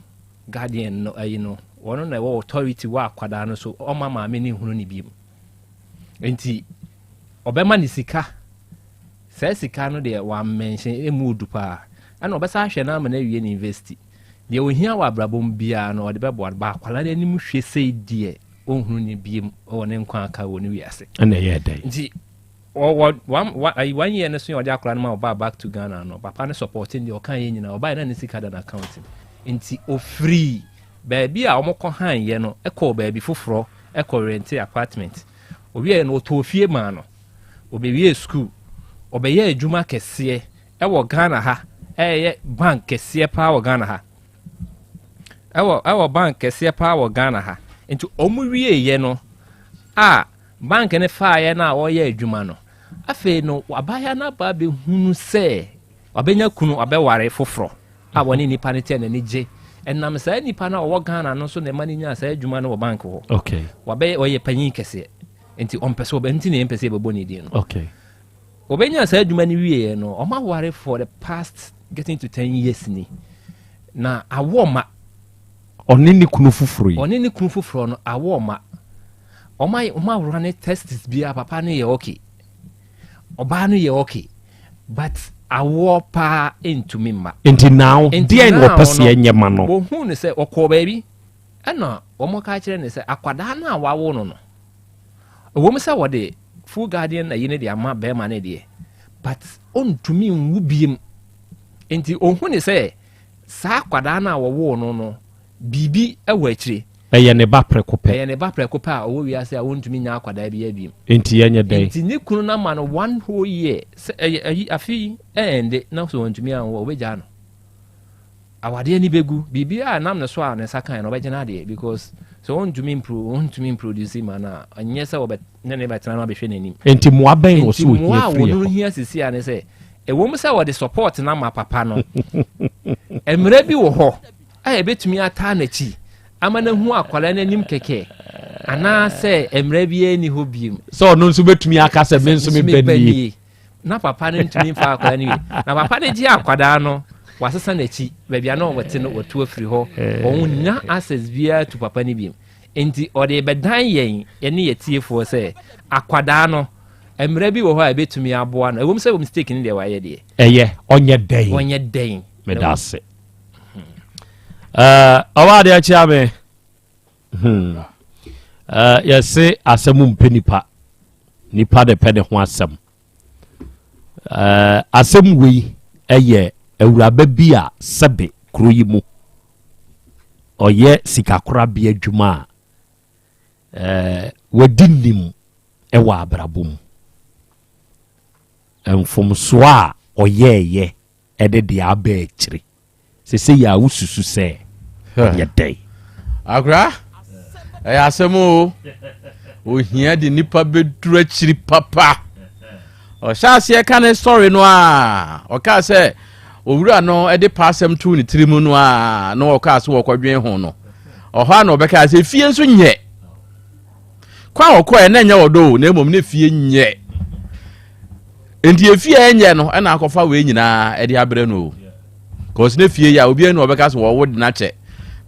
guardian no ayi no wɔn na ɛwɔ authority wɔ akwadaa no so ɔma maame ne nhunu ne biem nti ɔbɛma ne sika saa sika no deɛ wamɛnhyɛn emu odu paa ɛna ɔbɛsa ahwɛ no ama no awie ne university deɛ ohia wɔ abrabɔ mu biara no ɔde bɛboa no ba akwadaa no anim hwɛ sei deɛ ɔnhunu ne biem ɔwɔ ne nkwa aka wɔ ne wiase. Ɛna ɛyɛ dɛn? Nti wɔ one one ayi one year no so yɛ ɔde akwadaa no ma ɔbaa back to Ghana no papa no supporting deɛ ɔka yɛ nyinaa ɔbaa yɛ na ne sika da n'account mu nti ofiri baabi a wɔn kɔ han yɛ no ɛkɔɔ baabi foforɔ ɛkɔ rent apartment owie no ɔtɔ fie maa no ɔbɛwie school ɔbɛyɛ adwuma kɛseɛ ɛwɔ Ghana ha ɛyɛ bank kɛseɛ paa wɔ Ghana ha ɛwɔ bank kɛseɛ paa wɔ Ghana ha nti wɔn wie yɛ no a bank ne faayɛ no a ɔreyɛ adwuma no afei no abaayewa no aba abɛhunu sɛ wabɛnya kunu wabɛware foforɔ a wɔne nipa no tɛ n'ani gye. Ɛnam saa nipa no a ɔwɔ Ghana no so na ɛma no nyaa saa adwuma no wɔ bank hɔ. Okay. Wabɛyɛ ɔyɛ panyin kɛseɛ. Nti ɔmpɛ sɛ ɔbɛ nti na yɛmpɛ sɛ yɛbɛbɔ ne din no. Okay. Ɔbɛnya saa adwuma no wieɛ no, ɔma ware for the past getting to 10 years ni. Na awɔ ma. Ɔne ne kunu foforɔ yi. Ɔne ne kunu foforɔ no awɔ ma. Ɔma ɔma awura ne tests biara papa no yɛ okay. Ɔbaa no yɛ okay. But awoɔ paa ntumi mma. Nti now Nti deɛn na now ɔpɛ sɛ no, yɛnyɛ ma no? Wɔhuu no sɛ ɔkɔɔ baabi ɛna wɔka kyerɛ no sɛ akwadaa no a wawo no no, ɛwom sɛ wɔde full guardian ayi no de ama bɛrima no deɛ, but ɔntumi nwu biem. Nti ɔhu ne sɛ saa akwadaa no a wɔwoo no no, biribi wɔ akyire. Ɛyɛ ne ba prɛko pɛ. Ɛyɛ ne ba prɛko pɛ a ɔwɔ wiase a ɔntumi nya akwadaa biara bio. Enti yɛnyɛ dɛn? Enti ne kunu no ama no one whole year sɛ ɛyɛ ayi afe yi ɛɛnde na sɛ wantumi anwo a ɔbɛgyaa no. Awadeɛ no bɛgu, biribiara a ɛnam ne so a ne nsa kae no ɔbɛgye no adeɛ because sɛ ɔntumi mpro ɔntumi mproduce ma no a ɛnyɛ sɛ ɔbɛ ne ne bɛtena no abɛhwɛ n'anim. Enti mmoa bɛn na Enti ɔsɛ mmoa ohia a firi wɔn yɛ no hɔ? hia sisi a ne sɛ ɛwom sɛ wɔde support no ama papa no mmerɛ bi wɔ hɔ a ɛbɛtumi ataa n'akyi ama no ahu akwadaa no anim kɛkɛ anaasɛ mmerɛ biara nni hɔ biom. Sɛ ɔno nso bɛtumi aka sɛ me nso me ba nie. Na papa no ntumi mfa akwadaa no wie. Na papa no gye akwadaa no, wasesa n'akyi baabi a na ɔte no watu afiri hɔ. Ɔnnya access biara to papa no biom. Nti ɔde bɛdan yɛn ne yɛn tiefoɔ sɛ akwadaa no mmerɛ bi wɔ hɔ a ɛbɛtumi aboa no. Ɛwom sɛ mistake no deɛ wayɛ deɛ. Ɛyɛ ɔnyɛ dɛn. Ɔnyɛ dɛn. Meda ase. Ɔwɔ adeɛ akyia me. Hmm. Yɛse asɛm mpɛ nipa. Nipa de pɛ ne ho asɛm. Asɛm wei ɛyɛ awuraba bi a sɛbe kuro yi mu ɔyɛ sikakorabea adwuma a wadi nim ɛwɔ abrabɔ mu. Mfomsoɔ a ɔyɛɛyɛ ɛde deɛ aba akyire. Sesei a wosusu sɛ ɔyɛ dɛn? Akora, ɛyɛ asɛm o. Ohia de nipa bɛduru akyiri papa. Ɔhyɛ aseɛ ka ne sɔre no a, ɔkaa sɛ owura no de pa asɛm too ne tirim no a na ɔkaa so wɔkɔdwen ho no. Ɔhɔ a na ɔbɛkaa sɛ fie nso nyɛ. Kwan a ɔkɔɛ na ɛnyɛ ɔdɔ o, na mmom ne fie nyɛ. Nti efie a ɛnyɛ no ɛna akɔfa wei nyinaa ɛde abrɛ no o. Cause ne fie yi a obiara ni ɔbɛka sɛ wɔwo de n'akyɛ.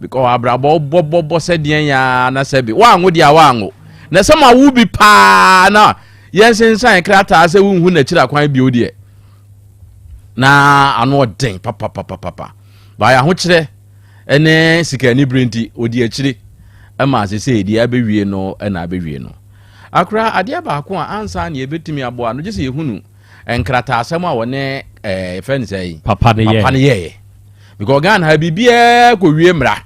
Because abrabɔ bɔbɔbɔ sɛ deɛn ya na sɛ bi wɔanwo deɛ a wɔanwo. Na sɛ ma wo bi paa na yɛnsensan krataa sɛ wonhu n'akyiri akwan bio deɛ. Na ano ɔden papapapapa. Baayɛ ahokyerɛ ɛne sika anibere nti ɔdi akyire ɛma sesei deɛ abɛwie no ɛna abɛwie no. Akora, adeɛ baako a ansa na yɛbɛtumi aboa no, gye sɛ yɛhunu nkrataasɛm a wɔne ɛɛ yɛfrɛ no sɛ papa no papa no yɛɛyɛ. Because Ghana ha biribiara kɔwie mmara.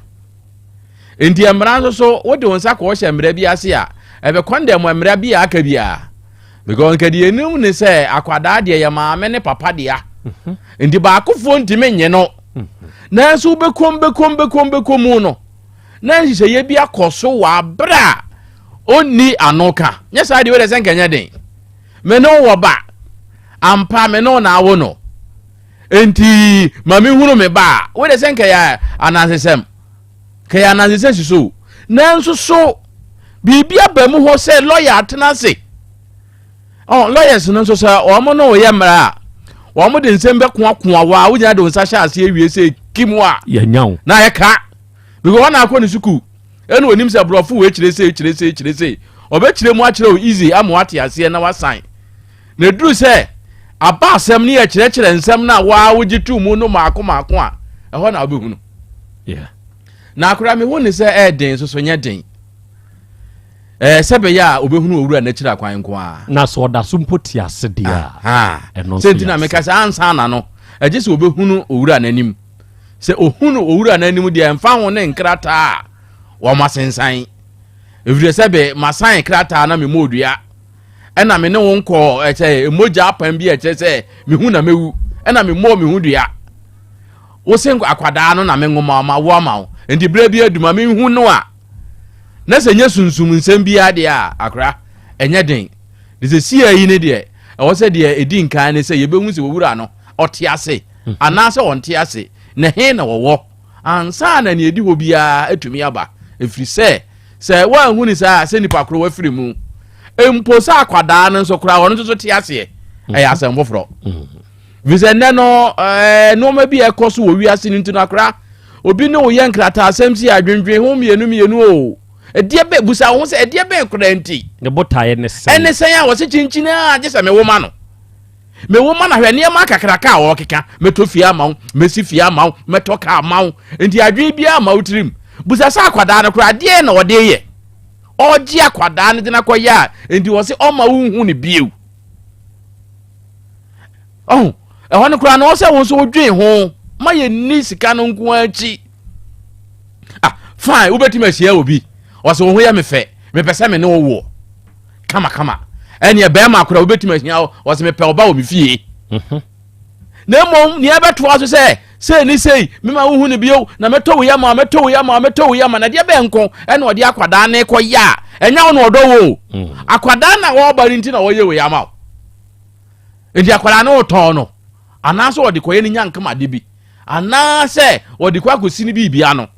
Nti mmara nso so wode wo nsa kɔɔhyɛ mmara bi ase a ɛbɛ kɔndɛm mmara bi a aka biara. Because nka deɛ yɛnim ne sɛ akwadaa deɛ yɛ maame ne papa dea. Mhm. Nti baakofoɔ ntumi nye no. Mhm. Nanso wobɛkɔm bɛkɔm bɛkɔm bɛkɔm mu no na nhyehyɛeɛ bi akɔ so wɔ aberɛ a ɔnni ano ka. Nyɛ saa deɛ wode sɛ nkɛnyɛ den. Me ne wo wɔ ba. Ampa me ne wo na awo no. Enti ma mehunu me ba a wode sɛ nkɛyɛ anansesɛm. Kɛyɛ anansesɛm si so. Nanso so biribi aba mu hɔ sɛ lɔya atena ase. Oh, lawyers no nso sɛ wɔn no yɛ mmara a wɔn de nsɛm bɛkoakoa wɔ a wogyina de wɔn nsa hyɛ aseɛ wie sɛ kim a yɛnya wo na yɛka because wɔn akɔ ne sukuu ɛna onim sɛ borɔfo wɔ ekyire sɛ ekyire sɛ ekyire sɛ ɔbɛkyerɛ mu akyerɛ o easy ama wate aseɛ na wasan na eduru sɛ aba asɛm ne yɛkyerɛkyerɛ nsɛm no a waa wogye tu mu no maako maako a ɛhɔ na wobɛhunu na akora mehu ne sɛ ɛɛden soso nyɛ den Ɛɛ, sɛ ɛbɛyɛ a obehunu owura no akyiri akwan nko ara. Na sɛ ɔda so mpo te ase deɛ a, ɛno nso Sɛ nti yɛ na meka asɛm. sɛ ansa na no, ɛgye sɛ obehunu owura no anim. Sɛ ohunu owura no anim deɛ, ɛmfa ho ne nkrataa a wɔasensan. Ɛfiri sɛ be masan krataa na memmɔɔ dua, ɛna me ne wo nkɔɔ ɛkyɛ mogya apam bi a ɛkyerɛ sɛ mehu na mɛwu, ɛna memmɔɔ me ho dua. Wo se akwadaa no na me nwoma ma wo ama wo, nti berɛ bi adu ma menhu no a, na sɛ nyɛ sunsum nsɛm biara deɛ a, akora, ɛnyɛ den. De sɛ siaa yi ne deɛ, ɛwɔ sɛ deɛ ɛdi nkan ne sɛ yɛbɛhu sɛ owura no, ɔte ase mhm. anaasɛ ɔnte ase, na he na wɔwɔ, ansa na nea ɛdi hɔ biara atumi aba. Ɛfiri sɛ, sɛ woanhu ne saa a, sɛ nipa korɔ wafiri mu. Mpo sɛ akwadaa no nso koraa ɔno nso so te aseɛ, ɛyɛ asɛm foforɔ. Ɛfiri sɛ nnɛ no, nneɛma bi a ɛkɔ so wɔ wiase no nti no akora, obi ne wo yɛ nkrataasɛm si adwendwen ho mmienu mmienu o. Ɛdeɛ bɛ, busa wo ho sɛ ɛdeɛ bɛn koraa nti? Ne botaeɛ ne sɛn? Ɛne sɛn a wɔse kyinkyin a gye sɛ mewo ma no. Mewo ma no ahwɛ nneɛma akakraka a wɔkeka, mɛtɔ fie ama wo, mɛsi fie ama wo, mɛtɔ kaa ama wo. Nti adwene biara ma wo tirim. Busa sɛ akwadaa no koraa deɛ na ɔde yɛ. Ɔgye akwadaa no de no akɔyɛ a, nti wɔse ɔma wo nhu no bio. Ɔho, ɛhɔ no koraa no ɔsɛ wo nso wodwen ho ma yɛnni sika no nko akyi. Ah, fine, wobɛtumi ahyia obi. Ɔsɛ wo ho yɛ me fɛ, mepɛ sɛ me ne wo woɔ. Kamakama. Ɛneɛ bɛrima koraa wobɛtumi ahyia wo, ɔsɛ mepɛ ɔba wɔ me fie. Na mmom nea ɛbɛtoa so sɛ sei ne sei mema wohu no bio na mɛtɔ wo yam a mɛtɔ wo yam a mɛtɔ wo yam a na deɛ bɛn nko ɛna ɔde akwadaa ne kɔ yɛ a ɛnyɛ wo na ɔdɔ wo o. Akwadaa na wɔreba no nti na wɔyɛ wei ama wo. Nti akwadaa no wotɔn no anaasɛ ɔde kɔyɛ ne nyankamade bi anaasɛ ɔde kɔ akɔsi no biribi ano.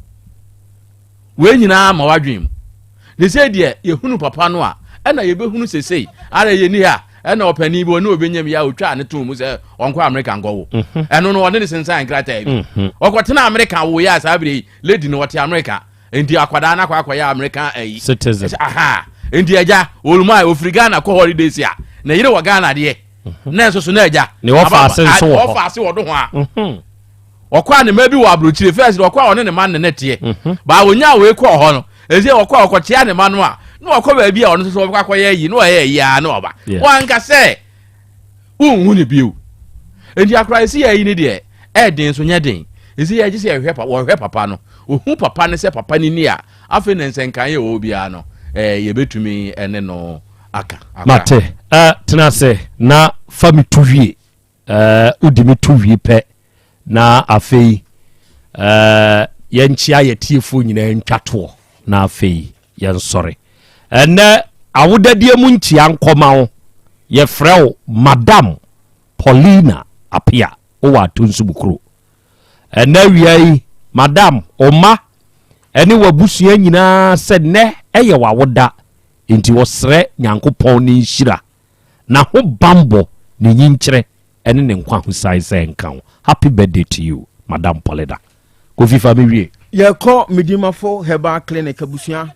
Wei nyinaa ma w'adwene mu. Ne sɛ deɛ yɛhunu papa no a, ɛna yɛbɛhunu sesei ara yɛni ha ɛna ɔpanin bi ɔne ɔbɛnyam yɛ a ɔtwaa ne too mu sɛ ɔnkɔ Amerika nkɔwo. Ɛno no ɔne ne sensan nkrataa bi. Ɔkɔtena Amerika woeɛ a saa berɛ yi lady no ɔte Amerika nti akwadaa no akɔ akɔyɛ Amerika ayi. Citizen. Aha. Nti agya olumaa ofiri Ghana kɔ holidays a ne yere wɔ Ghana deɛ. Na nso so na agya. Ne wɔfa ase nso wɔ hɔ. Wɔfa ase wɔ do ho a. Ɔkɔ a ne mma bi wɔ aburokyire first ɔkɔ a ɔne ne mma ne ne teɛ. Baa onya wei kɔɔ hɔ no ɛsɛ ɔkɔ a ɔkɔkyea ne mma no a na ɔkɔ baabi a ɔno nso so ɔbɛkɔ akɔyɛ ayi na ɔyɛ ayi a na ɔba. Wanka sɛ wonhu ne bio. Nti akora ɛsi yɛ ayi ne deɛ ɛɛden nso nyɛ den. Ɛsi yɛ gye sɛ yɛhwɛ pa wɔhwɛ papa no. Ohu papa no sɛ papa no ni a afei na nsɛnkan yɛ wɔ biara no ɛɛ yɛbɛtumi ɛne no aka. Mate. Ɛ tena ase na fa me to wie. Ɛɛ wodi me to wie pɛ na afei ɛɛ yɛnkyea yɛtiefoɔ nyinaa ntwa toɔ na afei yɛnsɔre. Ɛnɛ awodadeɛ mu nkyea nkɔma wo. Yɛfrɛ wo Madam Paulina Apia wowɔ Atonsu kuro. Ɛnɛ awia yi Madam, wo mma ɛne w'abusua nyinaa sɛ nnɛ ɛyɛ w'awoda nti wɔsrɛ Nyankopɔn ne nhyira N'ahobanbɔ, ne nyinkyerɛ ne ne nkwahosan sɛ nka wo. Happy birthday to you Madam Paulina. Kofi fa me wie. Yɛkɔ Medimafo Herbal Clinic abusua,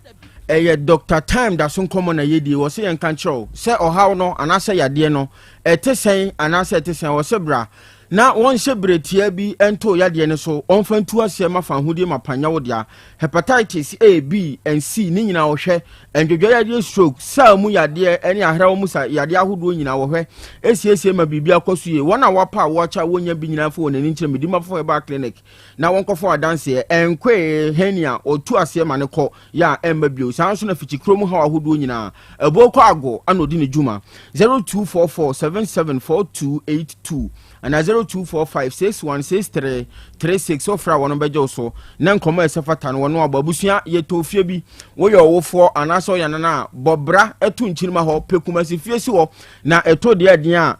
ɛyɛ Doctor Time da so nkɔmmɔ na yɛdie. Wɔse yɛnka nkyerɛ wo sɛ ɔhaw no anaasɛ yadeɛ no ɛte sɛn anaasɛ ɛte sɛn. Wɔse bra na wɔnhyɛ berɛ tiaa bi nto yadeɛ no so, wɔmfa ntu aseɛ ma fa ahodie mapa nyɛ wo dea. Hepatitis A, B and C ne nyinaa wɔhwɛ, ndwodwa yadeɛ stroke, saa mu yadeɛ ne ahrawa mu sa yadeɛ ahodoɔ nyinaa wɔhwɛ, esiesie ma biribi akɔ so yie. Wɔn a wɔapa a wɔakyɛ a wɔnnya bi nyinaa mfa wɔn ani nkyerɛ Medimafo Herbal Clinic na wɔnkɔfa adanseɛ. Ɛnkoe, hernia, wɔtu aseɛ ma no kɔ, yɛ a ɛmma bio. Saa nso na fikyikuro mu haw ahodoɔ nyinaa, ɛboɔ kɔ ago ana ɔdi ne dwuma. 0244 774282 anaa 0245 616336 wofrɛ a wɔn bɛgye wo so na nkɔmmɔ a ɛsɛ fata no wɔn abɔ. Abusua, yɛtɔ fie bi, woyɛ ɔwofoɔ anaasɛ ɔyɛ nana a, bɔ bra to nkyirima hɔ, pɛ Kumasi fie si hɔ na ɛtɔ deɛ ɛden a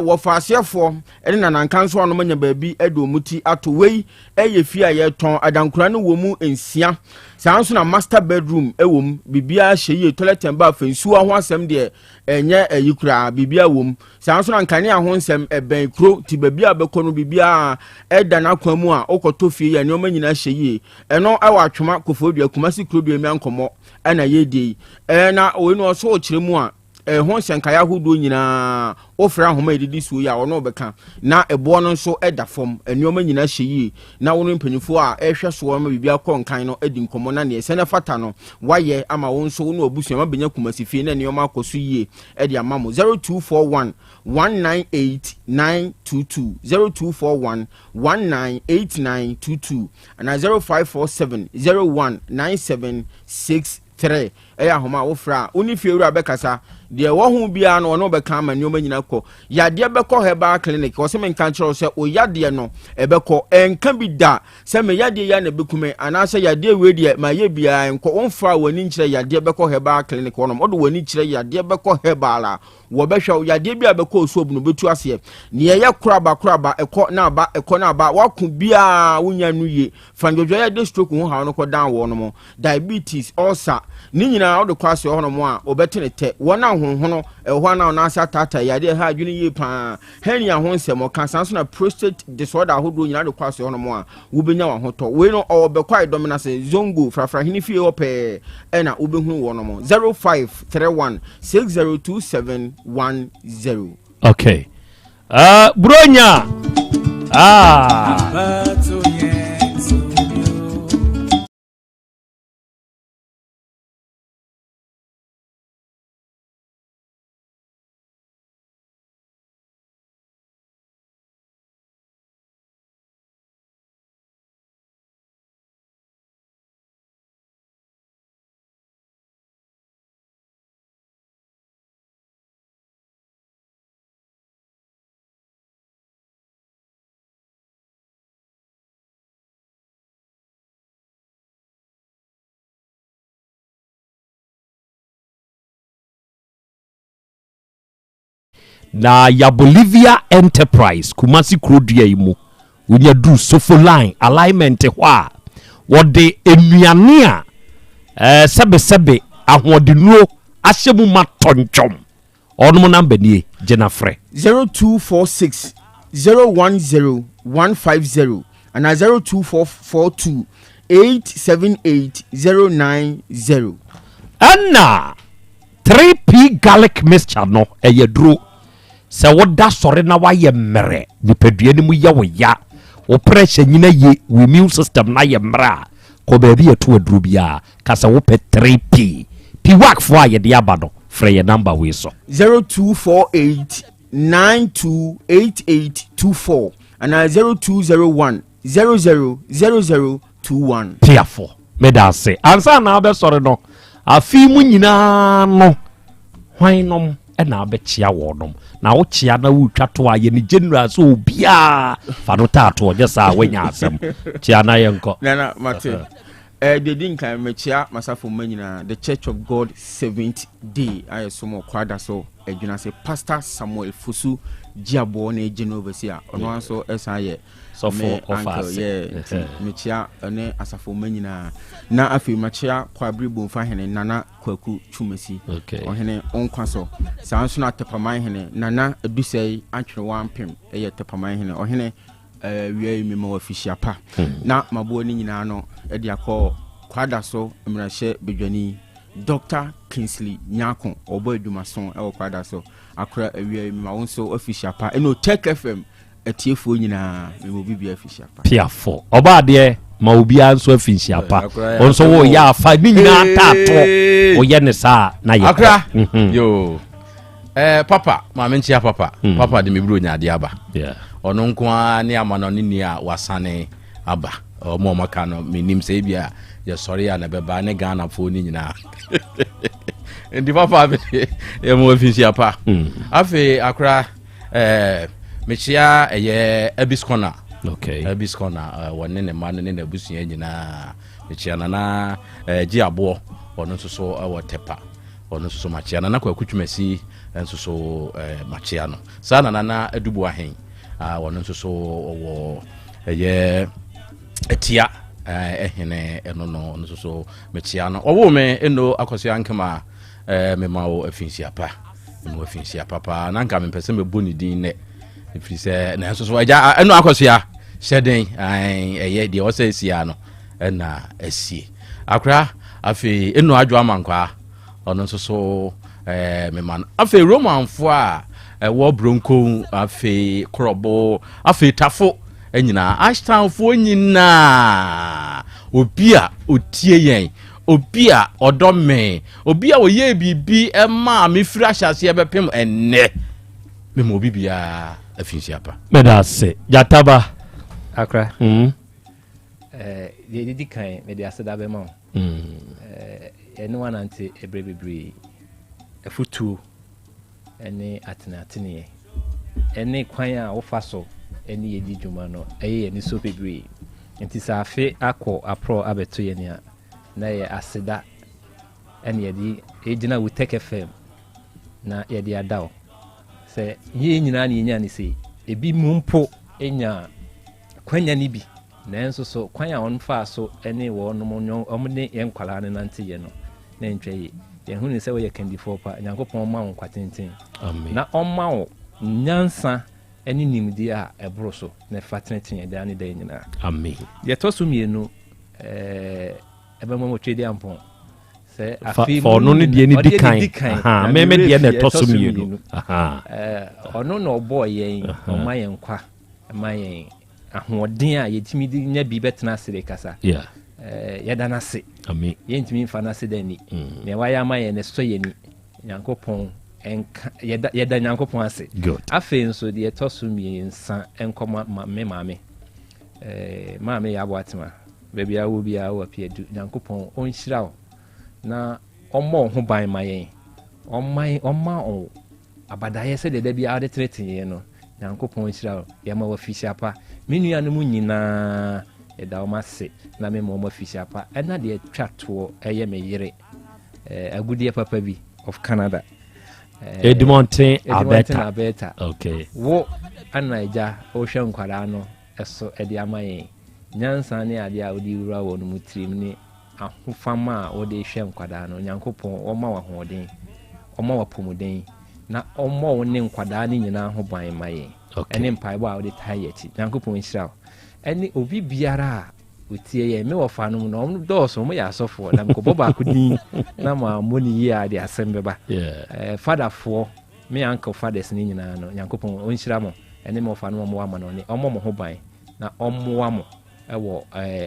wɔfa aseɛfoɔ ne nananka nso anom anya baabi de wɔn ti ato. Wei yɛ fie a yɛtɔn adankora no wɔ mu nsia. Saa nso na master bedroom wɔ mu, biribiara hyɛ yie, toilet and bath, nsuo ho asɛm deɛ ɛnyɛ ayi koraa, biribiara wɔ mu. Saa nso na nkanea ho nsɛm, ɛbɛn kuro, nti baabi a bɛkɔ no biribiara ɛda n'akwan mu a wokɔtɔ fie yɛ nneɛma nyinaa hyɛ yie. Ɛno ɛwɔ Atwoma, Koforidua, Kumasi Kurodua mmea nkɔmmɔ ɛna yɛredie yi. Ɛɛ na wei no ɔso ɔkyerɛ mu a ɛho nsɛnkaeɛ ahodoɔ nyinaa wofrɛ ahoma a ɛdidi soɔ yi a ɔno ɔbɛka na ɛboɔ no nso ɛda fam, nneɛma nyinaa hyɛ yie na wo ne mpanyinfoɔ a ɛrehwɛ soɔ ma biribi akɔ nkan no adi nkɔmmɔ na neɛ ɛsɛ na ɛfata no wayɛ ama wo nso wo ne w'abusua ma bɛnya Kumasi fie na nneɛma akɔ so yie de ama mo. 0241 198 922 0241 198 922 anaa 0547 01 97 63. Ɛyɛ ahoma a wofrɛ a, wo ne fiewura bɛkasa. Deɛ ɛwɔ ho biara no, ɔne wo bɛka ama nneɛma nyinaa kɔ. Yadeɛ bɛkɔ herbal clinic. Ɔse menka nkyerɛ wo sɛ wo yadeɛ no, ɛbɛkɔ. Ɛnka bi da sɛ me yadeɛ yi ara na ɛbɛku me, anaasɛ yadeɛ wei deɛ mayɛ biara ɛnkɔ. Womfaa w'ani nkyerɛ yadeɛ bɛkɔ herbal clinic hɔnom. Wode w'ani kyerɛ yadeɛ bɛkɔ herbal a, Wɔbɛhwɛ wo, yadeɛ bi a bɛkɔ osuo mu no bɛtu aseɛ. Nea ɛyɛ koraba koraba, ɛkɔ na aba, ɛkɔ na aba, wako biara wonya no yie. Fa ndwodwoeɛ de stroke ho haw no kɔ dan wɔnom. Diabetes, ulcer, ne nyinaa wode kɔ asoɛ hɔnom a, wɔbɛte ne tɛ. Wɔn a honhono ɛwɔ hɔ anaa wɔn ase ataatae, yadeɛ ɛha adwene yie paa. Hernia ho nsɛm ɔka, saa nso na prostate disorder ahodoɔ nyinaa wode kɔ asoɛ hɔnom a, wobɛnya w'ahotɔ. Wei no ɔwɔ Bɛkwae Dɔmenase, Zongo, Frafrahene fie hɔ pɛɛ ɛna wobɛhunu wɔnom. 0531 602710. Okay. Uh, Bronya. Ah. Na ya Bolivia Enterprise, Kumasi kuro dua yi mu, wonya duru Sofo Line alignment hɔ a, wɔde nnuane a eh, sɛbesɛbe ahoɔdennuro ahyɛ mu ma tɔntwɔm. Ɔnom namba nie, gye na frɛ. 0246 010 150 anaa 02442 878 090. Ɛna 3P garlic mixture no, ɛyɛ duro. Sɛ woda sɔre na woayɛ mmerɛ, nipadua no mu yɛ wo ya, wo pressure nyina ye, wo immune system no ayɛ mmerɛ a, kɔ baabi yɛto aduro biara, ka sɛ wopɛ 3P. Piwak foɔ a yɛde aba no, frɛ yɛn number wei so. 0248 928824 anaa 0201 000021. Piafo, meda ase. Ansa na abɛsɔre no, afe mu nyinaa no, hwan nom na abɛkyea wɔnom? Na wokyea na wotwa to a, yɛ ne general sɛ obiara fa no taatoɔ, nyɛ saa a woanya asɛm. Kyea na yɛnkɔ. Nana, mate. Eh, deɛ di nkan, mekyea m'asafo mma nyinaa, The Church of God Seventh Day a yɛsom wɔ Kwada so adwuna ase. Pastor Samuel Fosu Gyeaboɔ na ɛgye no overseer. Ɔno ara nso ɛsan yɛ Sɔfo me ɔfa uncle. ase. Yeah, nti mekyea ɔne asafo mma nyinaa. Na afei makyea Kwabere Bomfa Hene Nana Kwaku Twumasi. Okay. Ɔhene ɔnkwa so. Saa nso na Tɛpaman Hene Nana Adusɛe Antwerewa Mpem ɛyɛ Tɛpaman Hene. Ɔhene Awia yi mema wo afihyia pa. Na maboa ne nyinaa no de akɔ Kwada so mmarahyɛ badwani Dr. Kingsley Nyarko ɔbɔ adwumaso wɔ Kwada so akora awia yi mema wo nso afihyia pa ɛna Otec FM atiefoɔ nyinaa mema obi bia afihyia pa. Piafo ɔbɔ adeɛ ma obiara nso afinhyia pa. Wo nso woyɛ afa ne nyinaa taatoɔ woyɛ ne saa na yɛ Akora yoo. Eh, papa maame nkyia papa mm. papa de meburo nya adeɛ aba ɔno nko ara ne amanɔne ni a wasane aba ɔmo ɔmo aka no menim sɛ ebi a yɛsɔre a na ɛbɛba ne ghanafoɔ no nyinaa nti papa yɛma afinhyia pa mm. afei akora eh, mekyia ɛyɛ abis corner okay. abis corner eh, wɔne ne mma no ne n'abusua nyinaa mekyia nana eh, gye aboɔ ɔno nso so wɔ tɛpa Ɔno nso so makyea. Nana Kwaku Twumasi nso so eh, makyea no. Saa na Nana Adubu Ahen, ah, ɔno nso so ɔwɔ ɛyɛ atia eh, ɛhene ɛno no, ɔno nso so mekyea no. Ɔwoo me eno Akɔsoa Nkema, eh, mema wo afinhyia pa. Mema wo afinhyia pa paa. Na nka mempɛ sɛ mɛbɔ ne din nnɛ. Ɛfiri sɛ, nanso so agya ɛno Akɔsoa hyɛ den, ɛyɛ deɛ ɔsɛ asia no ɛna asie. Akora afei eno adwo amankwaa ɔno nso so ɛɛ mema no afei romanfoɔ a ɛwɔ bronko afei korɔbo afei tafo nyinaa ashtownfoɔ nyinaa obi a otie yɛn obi a ɔdɔ me obi a ɔyɛ biribi ɛmaa me firi ahyɛaseɛ bɛpem ɛnnɛ mema obi biara afinhyia pa. Meda ase gyataba. Akora. Mm. Deɛ ɛdidi kan mede aseda bɛma wo. Mm. Yɛne wo anante ɛberɛ bebree. Afutuo ne ateneateneɛ ne kwan a wofa so ne yɛn di dwuma no, ɛyɛ yɛn anisɔ bebree. Nti sɛ afe akɔ aporɔ abɛto yɛn a, na ɛyɛ aseda ɛne yɛde ɛgyina Wutec FM na yɛde ada wo. Sɛ yɛn nyinaa na yɛnya ne sei, ebi mu mpo nya kwanya no bi. Nanso so kwan a wɔfaa so ne wɔnom wɔn ne yɛn nkwadaa no nanteeɛ no, na ɛntwa yie? Yɛhunu sɛ woyɛ kandifoɔ pa. Nyankopɔn mma wo nkwa tenten. Na ɔmma wo nyansa ne nimdeɛ a ɛboro so na ɛfa tenetene yɛn daa ne daa nyinaa. Amen. Deɛ ɛtɔ so mmienu, ɛɛ ɛbɛma mo Twedi Ampɔn. Sɛ Fa afei fa mu ɔno ne deɛ ne ɔdeɛ di ne kan. di kan. Aha, Na me me me werɛ deɛ na fi ɛtɔ so mmienu. Aha. Ɛɛ ɔno na ɔbɔɔ yɛn, ɔma yɛn nkwa, ɛma yɛn ahoɔden a yɛtumi de nya bi bɛtena ase de kasa. Yɛda no ase. Yɛntumi mfa no ase da ni. Nea wayɛ ama yɛn no ɛsɔ yɛn ani. Nyankopɔn nka yɛda yɛda Nyankopɔn ase. Afei nso deɛ ɛtɔ so mmiɛnsa nkɔma ma me maame. Maame yɛ aboatema. Baabi a wɔ biara wɔ apiadu. Nyankopɔn ɔnhyira wo na ɔmmɔ wo ho ban ma yɛn. Ɔmma ɔmma wo Abadaeɛ sɛdeɛ da biara wode tenetene yɛn no, Nyankopɔn nhyira wo. Yɛma wo afihyia pa. Me nuanom nyinaa, yɛda wɔn ase na mema wɔn afihyia pa. Ɛna deɛ ɛtwa toɔ ɛyɛ me yere, eh, agudeɛ papa bi of Canada. Eh, Edmonton, Edmonton, Alberta. Alberta. Okay. Wo ana agya wohwɛ nkwadaa no so de ama yɛn. Nyansa ne adeɛ a wode wura wɔn mu tirim ne ahofama a wode hwɛ nkwadaa no, Onyankopɔn ɔmma wo ahoɔden, ɔmma wo apɔmuden, na ɔmmɔ wo ne nkwadaa no nyinaa ho ban mma yɛn. Ɛne mpaebɔ a wode taa yɛn akyi. Nyankopɔn nhyira wo. Ɛne obi biara a ɔtie yɛn. Me wɔfa no mu no, wɔn dɔɔso, wɔn yɛ asɔfoɔ. Na mekɔbɔ baako din na mammɔ ne yie a, de asɛm bɛba. Eh, fadafoɔ, me uncle fathers no nyinaa no, Nyankopɔn ɔnhyira mo. Ɛne me wɔfa no wɔn wɔ amanɔne. Ɔmmɔ mo ho ban na ɔmmoa mo. wɔ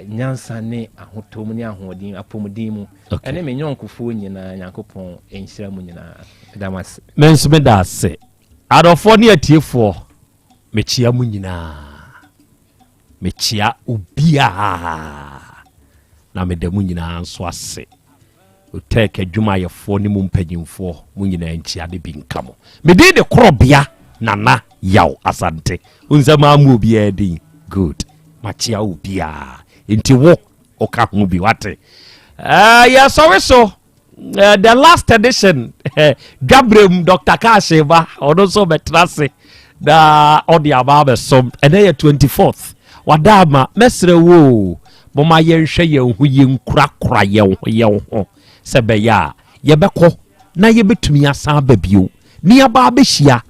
nyansa ne ahotɔ mu ne ahoɔden apɔmuden mu ɛne me nyɔnkofoɔ nyinaa Nyankopɔn nhyira mu nyinaa meda mo ase. Me nso meda ase. Adɔfoɔ ne atiefoɔ, mekyea mo nyinaa. Mekyea obiara na meda mo nyinaa nso ase. Otec adwumayɛfoɔ ne mo mpanyinfoɔ, mo nyinaa nkyia ne bi nka mo. Me din de Korɔbea Nana Yaw Asante. Wohu sɛ mammu obiara din? Good. Makyia obiara. Nti wo, woka ho bi, wate? Uh, yɛsɔre so. The last edition, Dwabrem Dr. Cash ba, ɔno nso bɛtena ase na ɔde aba abɛsom. Ɛnɛ yɛ 24th. Wada ama, mɛsrɛ wo o, Momma yɛnhwɛ yɛn ho yie nkurakura yɛn ho yɛn ho sɛ ɛbɛyɛ a yɛbɛkɔ na yɛbɛtumi asan aba bio ne yɛaba abɛhyia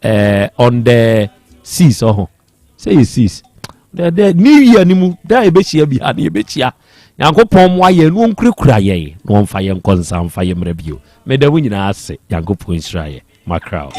eh, on the seas ɔho sɛ yɛ seas the the new year no mu da yɛbɛhyia bi ha ne yɛbɛhyia. Nyankopɔn mmoa yɛn na ɔnkurakura yɛn na ɔmfa yɛn nkɔ nsa mfa yɛn mmerɛ bio. Meda mo nyinaa ase. Nyankopɔn nhyira yɛ makra o.